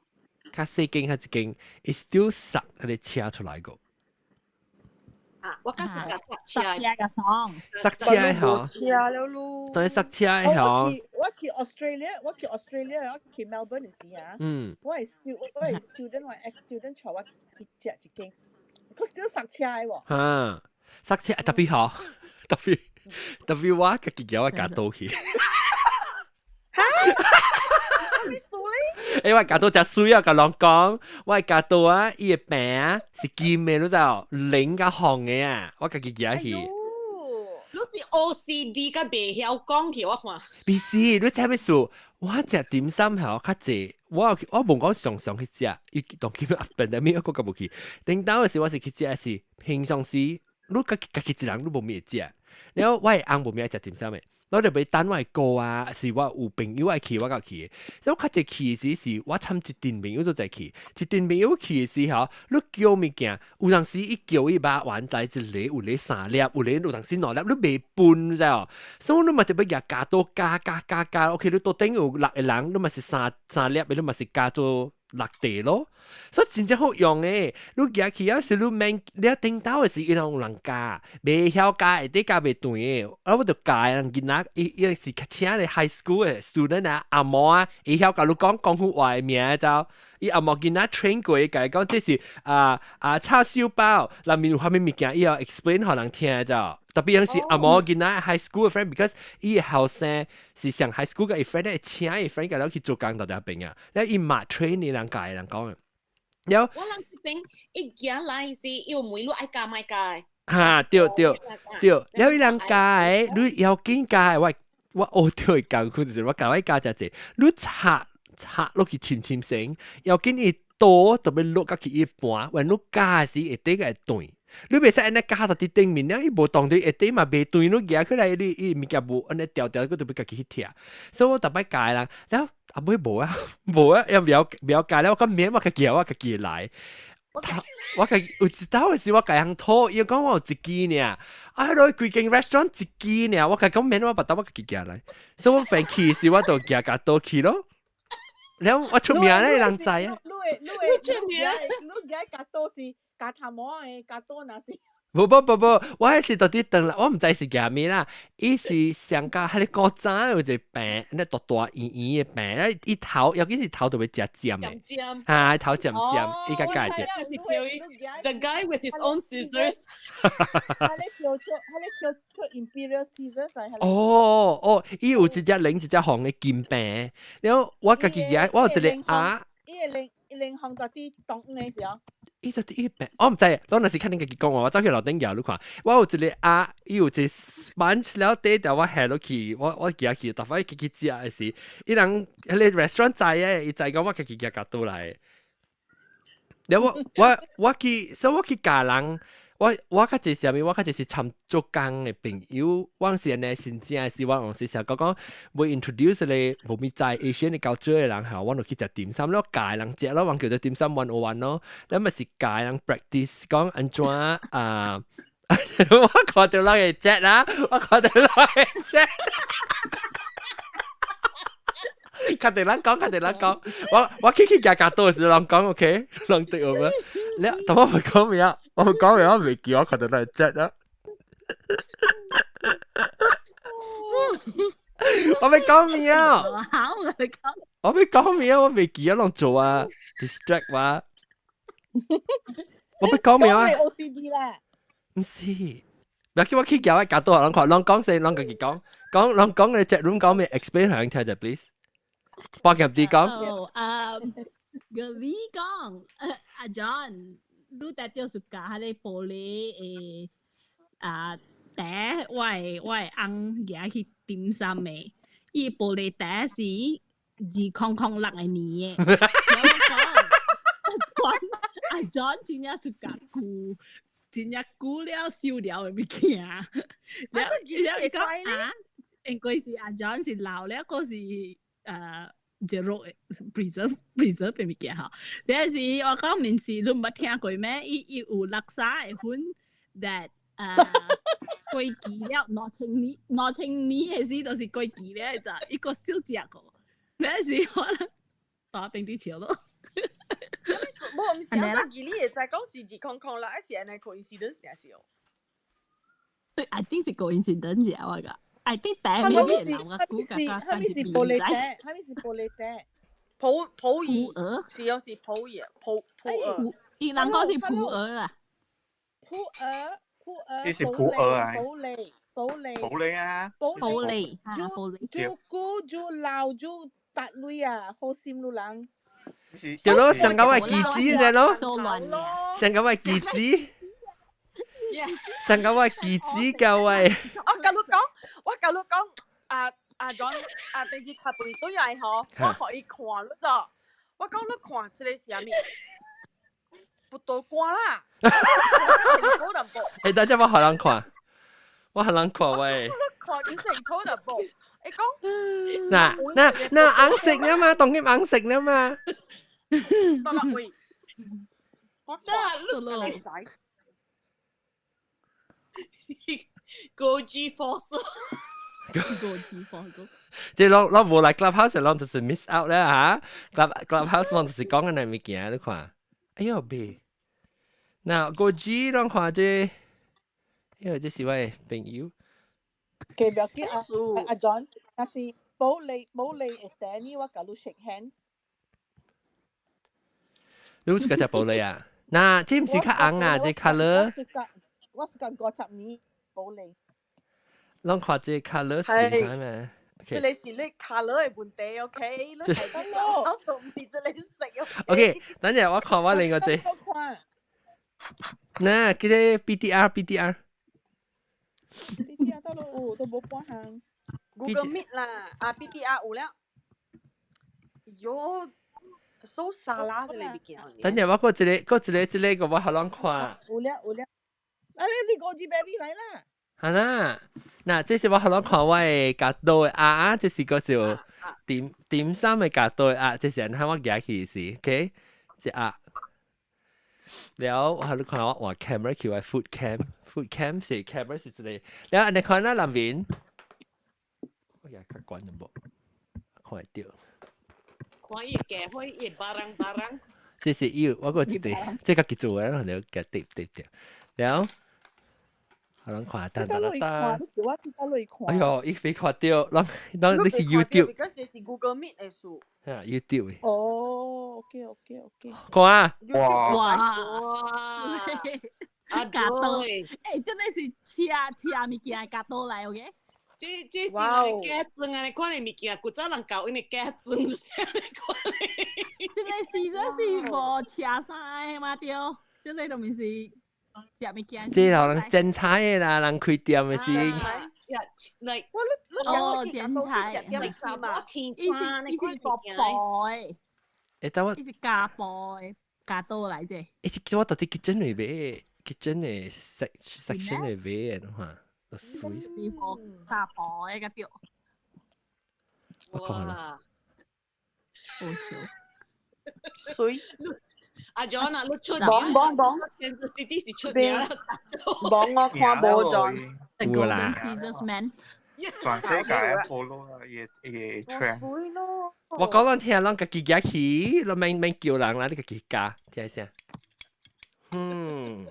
S1: 較細間較一間，伊 still 塞彼个車出來過。
S4: 啊，我較是共塞車，
S6: 塞車較爽，
S1: 塞車吼，
S3: 車了咯。
S1: 當塞車吼。
S16: 我去 Australia，我去 Australia，我去 Melbourne 時啊，我的 student，我 ex student 帶我去食一間，佢 still 塞車的喎。
S1: 哈，塞車特別好，特別特別我家己叫我共倒去。
S3: 哈？啥物事咧？
S1: 欸，我共倒誠媠啊，共人講，我共倒啊，伊的餅是金的，你知無？零佮紅的啊，我家己寄去。
S4: 你是 OCD 佮袂曉講去，我看。
S1: 不是，你知啥物事？我食點心吼較濟，我我無講常常去食，伊當今阿笨的面我閣無去。頂當的時我是去食是平常時，你家己家己一人你無物會食，了我的翁無物愛食點心的。我就欲等我的哥啊，是我有朋友愛去，我才去的。所以我較濟去的時是，我參一陣朋友做齊去，一陣朋友去的時候，你叫物件，有當時伊叫伊肉圓來一个，有咧三粒，有咧有當時兩粒，你袂分，你知無？所以你嘛就欲舉加多加加加加，OK，你桌頂有六個人，你嘛是三三粒，你嘛是加做六塊咯。所以真正好用的，你舉去啊是你免你頂頭的時，伊攏有人教，袂曉教會得教袂斷的，啊我就教人囡仔，伊伊是較請的 high school 的 student 啊，阿嬷啊，會曉共你講廣府話的名就，伊阿嬷囡仔 train 過，共伊講這是啊啊叉燒包，內面有啥物物件，伊要 explain 予人聽就。特別是阿嬷囡仔 high school 的 friend，because 伊的後生是上 high school 嘅 friend，會請伊 friend 共了去做工到那邊啊，了伊嘛 train 伊人教人講。了，
S4: 我人這爿伊行來是伊有問你愛加莫加。
S1: 哈，對對對，了伊人加的，你要緊加的，我我學著的功夫就是我教我加誠濟，你插插落去深深層，要緊伊刀特別落甲去一半，when 你咬時下底個會斷。你袂使按呢咬到佇頂面了，伊無當佇下底嘛袂斷，你夾起來你伊物件無按呢掉掉，閣特別家己去拆。所以我逐擺教人，了後尾無啊，無啊，又袂曉教了，我講免我家己我家己來。我家己有一道的時我共人討，伊講我有一支爾，啊，彼規間 restaurant 一支爾，我共講免我別當我家己寄來，所以我變去時我就寄共刀去咯。了我出名咧，人知啊。
S16: 你會你會出名，你寄共刀是共頭毛的，共刀若是。
S1: 無無無無，我彼時到底轉來，我毋知是寄物啦。伊是上加彼個古早有一個餅，那大大圓圓的餅，伊頭尤其是頭特別食尖的，哈，頭尖尖，伊較蓋著。
S17: The guy with his own scissors。
S16: 彼個叫做彼個叫做 Imperial Scissors 啊。
S1: 哦哦，伊有一隻紅一隻黃的金餅，然後我家己舉，我有一個鴨。
S16: 伊個靈靈紅到底當的時候。
S1: 伊就伊餅，我毋知，我若是看恁家己講話，我走去樓頂舉你看，我有一個鴨，伊有一個 sponge 了底條我下落去，我舉去，逐擺去去食的時，伊人彼個 restaurant 知的，伊知講我家己舉共倒來。了我我我去，所以我去教人，我較濟啥物，我較濟是參做工的朋友，我是按呢新正的時，我有時成日講會 introduce 咧無物知 Asian 的culture 的人吼，我就去食點心咯，教人食咯，我叫做點心 101 咯，了嘛是教人 practice 講按怎啊，我看著人的 chat 啦，我看著人的 chat。較濟人講，較濟人講，我去去食咖多的時人講 OK，人對我們，了，但我袂講咩啊，我講咩我袂記，我看著人 chat 啦。我欲講咩啊？我欲講咩啊？我袂記啊，攏做啊，distract 我。我欲講咩啊？
S16: OCD 啦。
S1: 毋是，不要叫我去叫我咖多，人看，人講先，人家己講，講人講嘅 chat room 講咩？explain 予人聽者，please。包夾啲講。
S6: 哦，啊，個你講，阿 John，你特著是共彼个玻璃的啊茶，我的翁舉去點心的，伊玻璃茶是2006年的。阿 John 真正是共舊，真正舊了收了的物件。了了伊講啊，應該是阿 John 是老了，閣是。這肉 preserve 的物件吼，但是我講面是你毋捌聽過咩？伊有叻沙的粉，that 過期了2000年，2000年的時就是過期了，就伊閣少食過。但是我大邊佇笑咯。
S3: 無，毋是啊，這義你會知講是2006，還是按呢 coincidence 定是哦？
S6: 對，I think 是 coincidence 啊，我講。I think 第一面老個估價價，
S16: 啥物是玻璃茶？啥物是玻璃茶？
S3: 普洱是哦，是普洱，普洱。
S6: 伊人講是普洱啊。
S16: 普洱，普洱。
S14: 呢是普洱啊。
S16: 普洱，普洱。
S14: 普洱啊。
S6: 普洱，普洱。
S16: 愈久愈老愈達類啊，好心路人。
S1: 對咯，上個位記子啫咯，上個位記子。上個位記子夠位。
S3: 我共你講，我共你講，阿阿 John 阿第二插背對來吼，我予伊看你知，我講你看這個是啥物？葡萄乾啦。
S1: 欸，等陣我予人看，我予人看喂。
S3: 你看清楚淡薄，會講。
S1: 嗱嗱嗱，紅色了嘛，當然紅色了嘛。
S3: 得啦喂，我看你使。
S17: Goji fossil。
S6: Goji fossil。
S1: 即係攏攏無來 Clubhouse，攏就是 miss out 啦嚇。Clubhouse 攏就是講緊那物件，你看。哎喲別。嗱，Goji 攏看這，因為這是我的朋友。
S16: OK，不要緊啊，阿 John，若是保利保利會等你，我共你 shake hands。
S1: 你是個隻保利啊？嗱，這毋是較紅啊，這 colour。
S16: 我是講50年保利。
S1: 攏看這 colour 是啥嘛？
S3: 這個是你 colour 的問題，OK？你睇到我都毋是這個色。
S1: OK，等陣我看我另外一個。嗱，這個 BTR BTR。
S16: BTR 得咯，都無半項。
S3: Google Meet 啦，啊 BTR 有了。喲，所沙拉這個物件。
S1: 等陣我過一個，過一個，這個我予人看。
S16: 有了有了，啊你你 goji berry 來啦。
S1: 係啦，嗱，這是我予人看我的夾刀的鴨，這是個就點點心的夾刀的鴨，這是按我夾起時，OK，這鴨。了我予你看我換 camera 去我 food cam，food cam 是 camera 是這個，了你看那南邊，我也較關咗無，看會到。
S17: 看伊夾開伊 barang barang。
S1: 這是有我個一個，這個記住嘅，然後夾疊疊疊，了。予人看，噠噠噠噠。
S16: 我我去看。
S1: 哎喲，伊飛看到，人人你去 YouTube。
S3: 這是 Google Meet 的事。
S1: 嚇，YouTube 的。
S16: 哦，OK OK OK。
S1: 看啊！
S14: 哇
S6: 哇！
S17: 啊
S6: 夾刀，欸，真的是車車物件夾刀來，OK？
S17: 這這是假裝啊！你看的物件，古早人教𪜶的假裝就是按呢款的。
S6: 真的是這是無車衫的嘛對？這個都毋是食物件。
S1: 這老人剪彩的啦，人開店的是。
S17: like
S6: 哦，剪彩，伊是伊是薄薄的。
S1: 欸，等我。
S6: 伊是加布的，加刀來者。
S1: 伊是叫我到底 kitchen 裏買，kitchen 的 section 裏買的，看，都水。
S6: 衣服加布的個對。
S1: 我看啦。
S6: 好笑。
S3: 水。
S17: 阿 John 啊，你出
S3: 冇冇冇
S17: ，Kansas City 是出名啦。
S3: 冇我看無 John。
S6: The Golden Scissors Man。
S14: 全世界啊，follow 啊，伊伊 trend。
S1: 我講咱聽，咱家己夾去，咱免免叫人啦，你家己加，聽聲。嗯。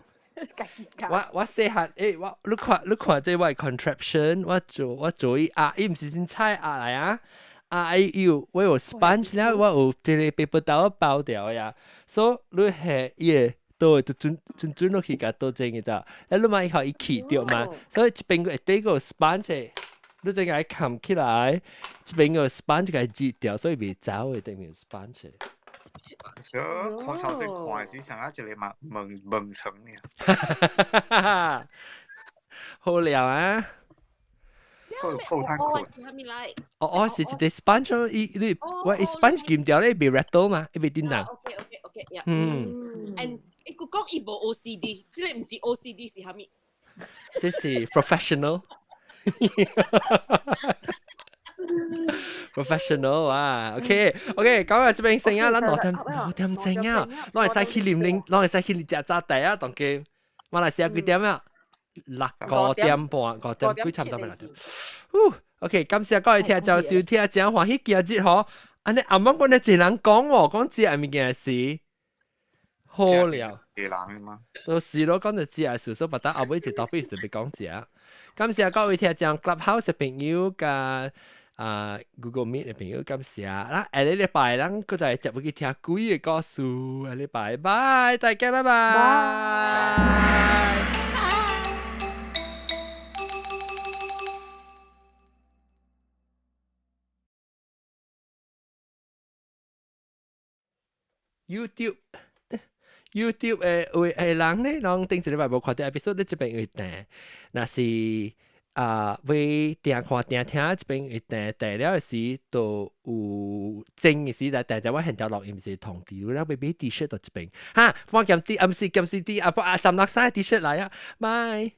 S1: 我我細漢，欸，我你看你看這我的 contraption，我做我做伊鴨，伊毋是凊彩鴨來啊。啊，伊有我有 sponge 了，我有這個 paper towel 包掉呀，所以你係伊會倒會就準準準落去共倒正個咋，啊你嘛伊予伊去著嘛，所以這邊個會底個 sponge，你再共伊冚起來，這邊個 sponge 共伊擠掉，所以袂走的，頂面有 sponge。
S14: 所以看頭先看時，上一個問問問層爾。
S1: 好料啊！哦哦，是一個 sponge，伊你我 sponge 撳掉咧，袂 rattle 嘛，伊袂叮當。
S17: OK OK OK，
S1: 嗯。
S17: And 伊閣講伊無 OCD，這個毋是 OCD 是啥物？
S1: 這是 professional。professional 啊，OK OK，講到這邊先啊，咱兩點兩點鐘啊，咱會使去啉啉，咱會使去食早茶啊，當今馬來西亞幾點啊？六五點半，五點幾差唔多六點。OK，感謝各位聽眾收聽，真歡喜今日嗬，按呢暗暝阮咧濟人講喎，講這物件時好了。
S14: 濟人嘛？
S1: 都是咯，講到這事，所以別後尾一 topic 就欲講這。感謝各位聽眾 Clubhouse 的朋友佮啊 Google Meet 的朋友，感謝。啦，下個禮拜咱閣再接去聽鬼的故事。下禮拜，拜，大家拜拜。YouTube YouTube 的有的人咧，攏頂一禮拜無看著 episode，你這邊會訂，若是啊，欲訂看訂聽，這邊會訂訂了的時，就有整的時來訂，就我現在錄音是通知，你欲買 T 恤到這邊，哈，我兼啲，毋是兼是啲啊，不啊，三六三 T 恤來啊，拜。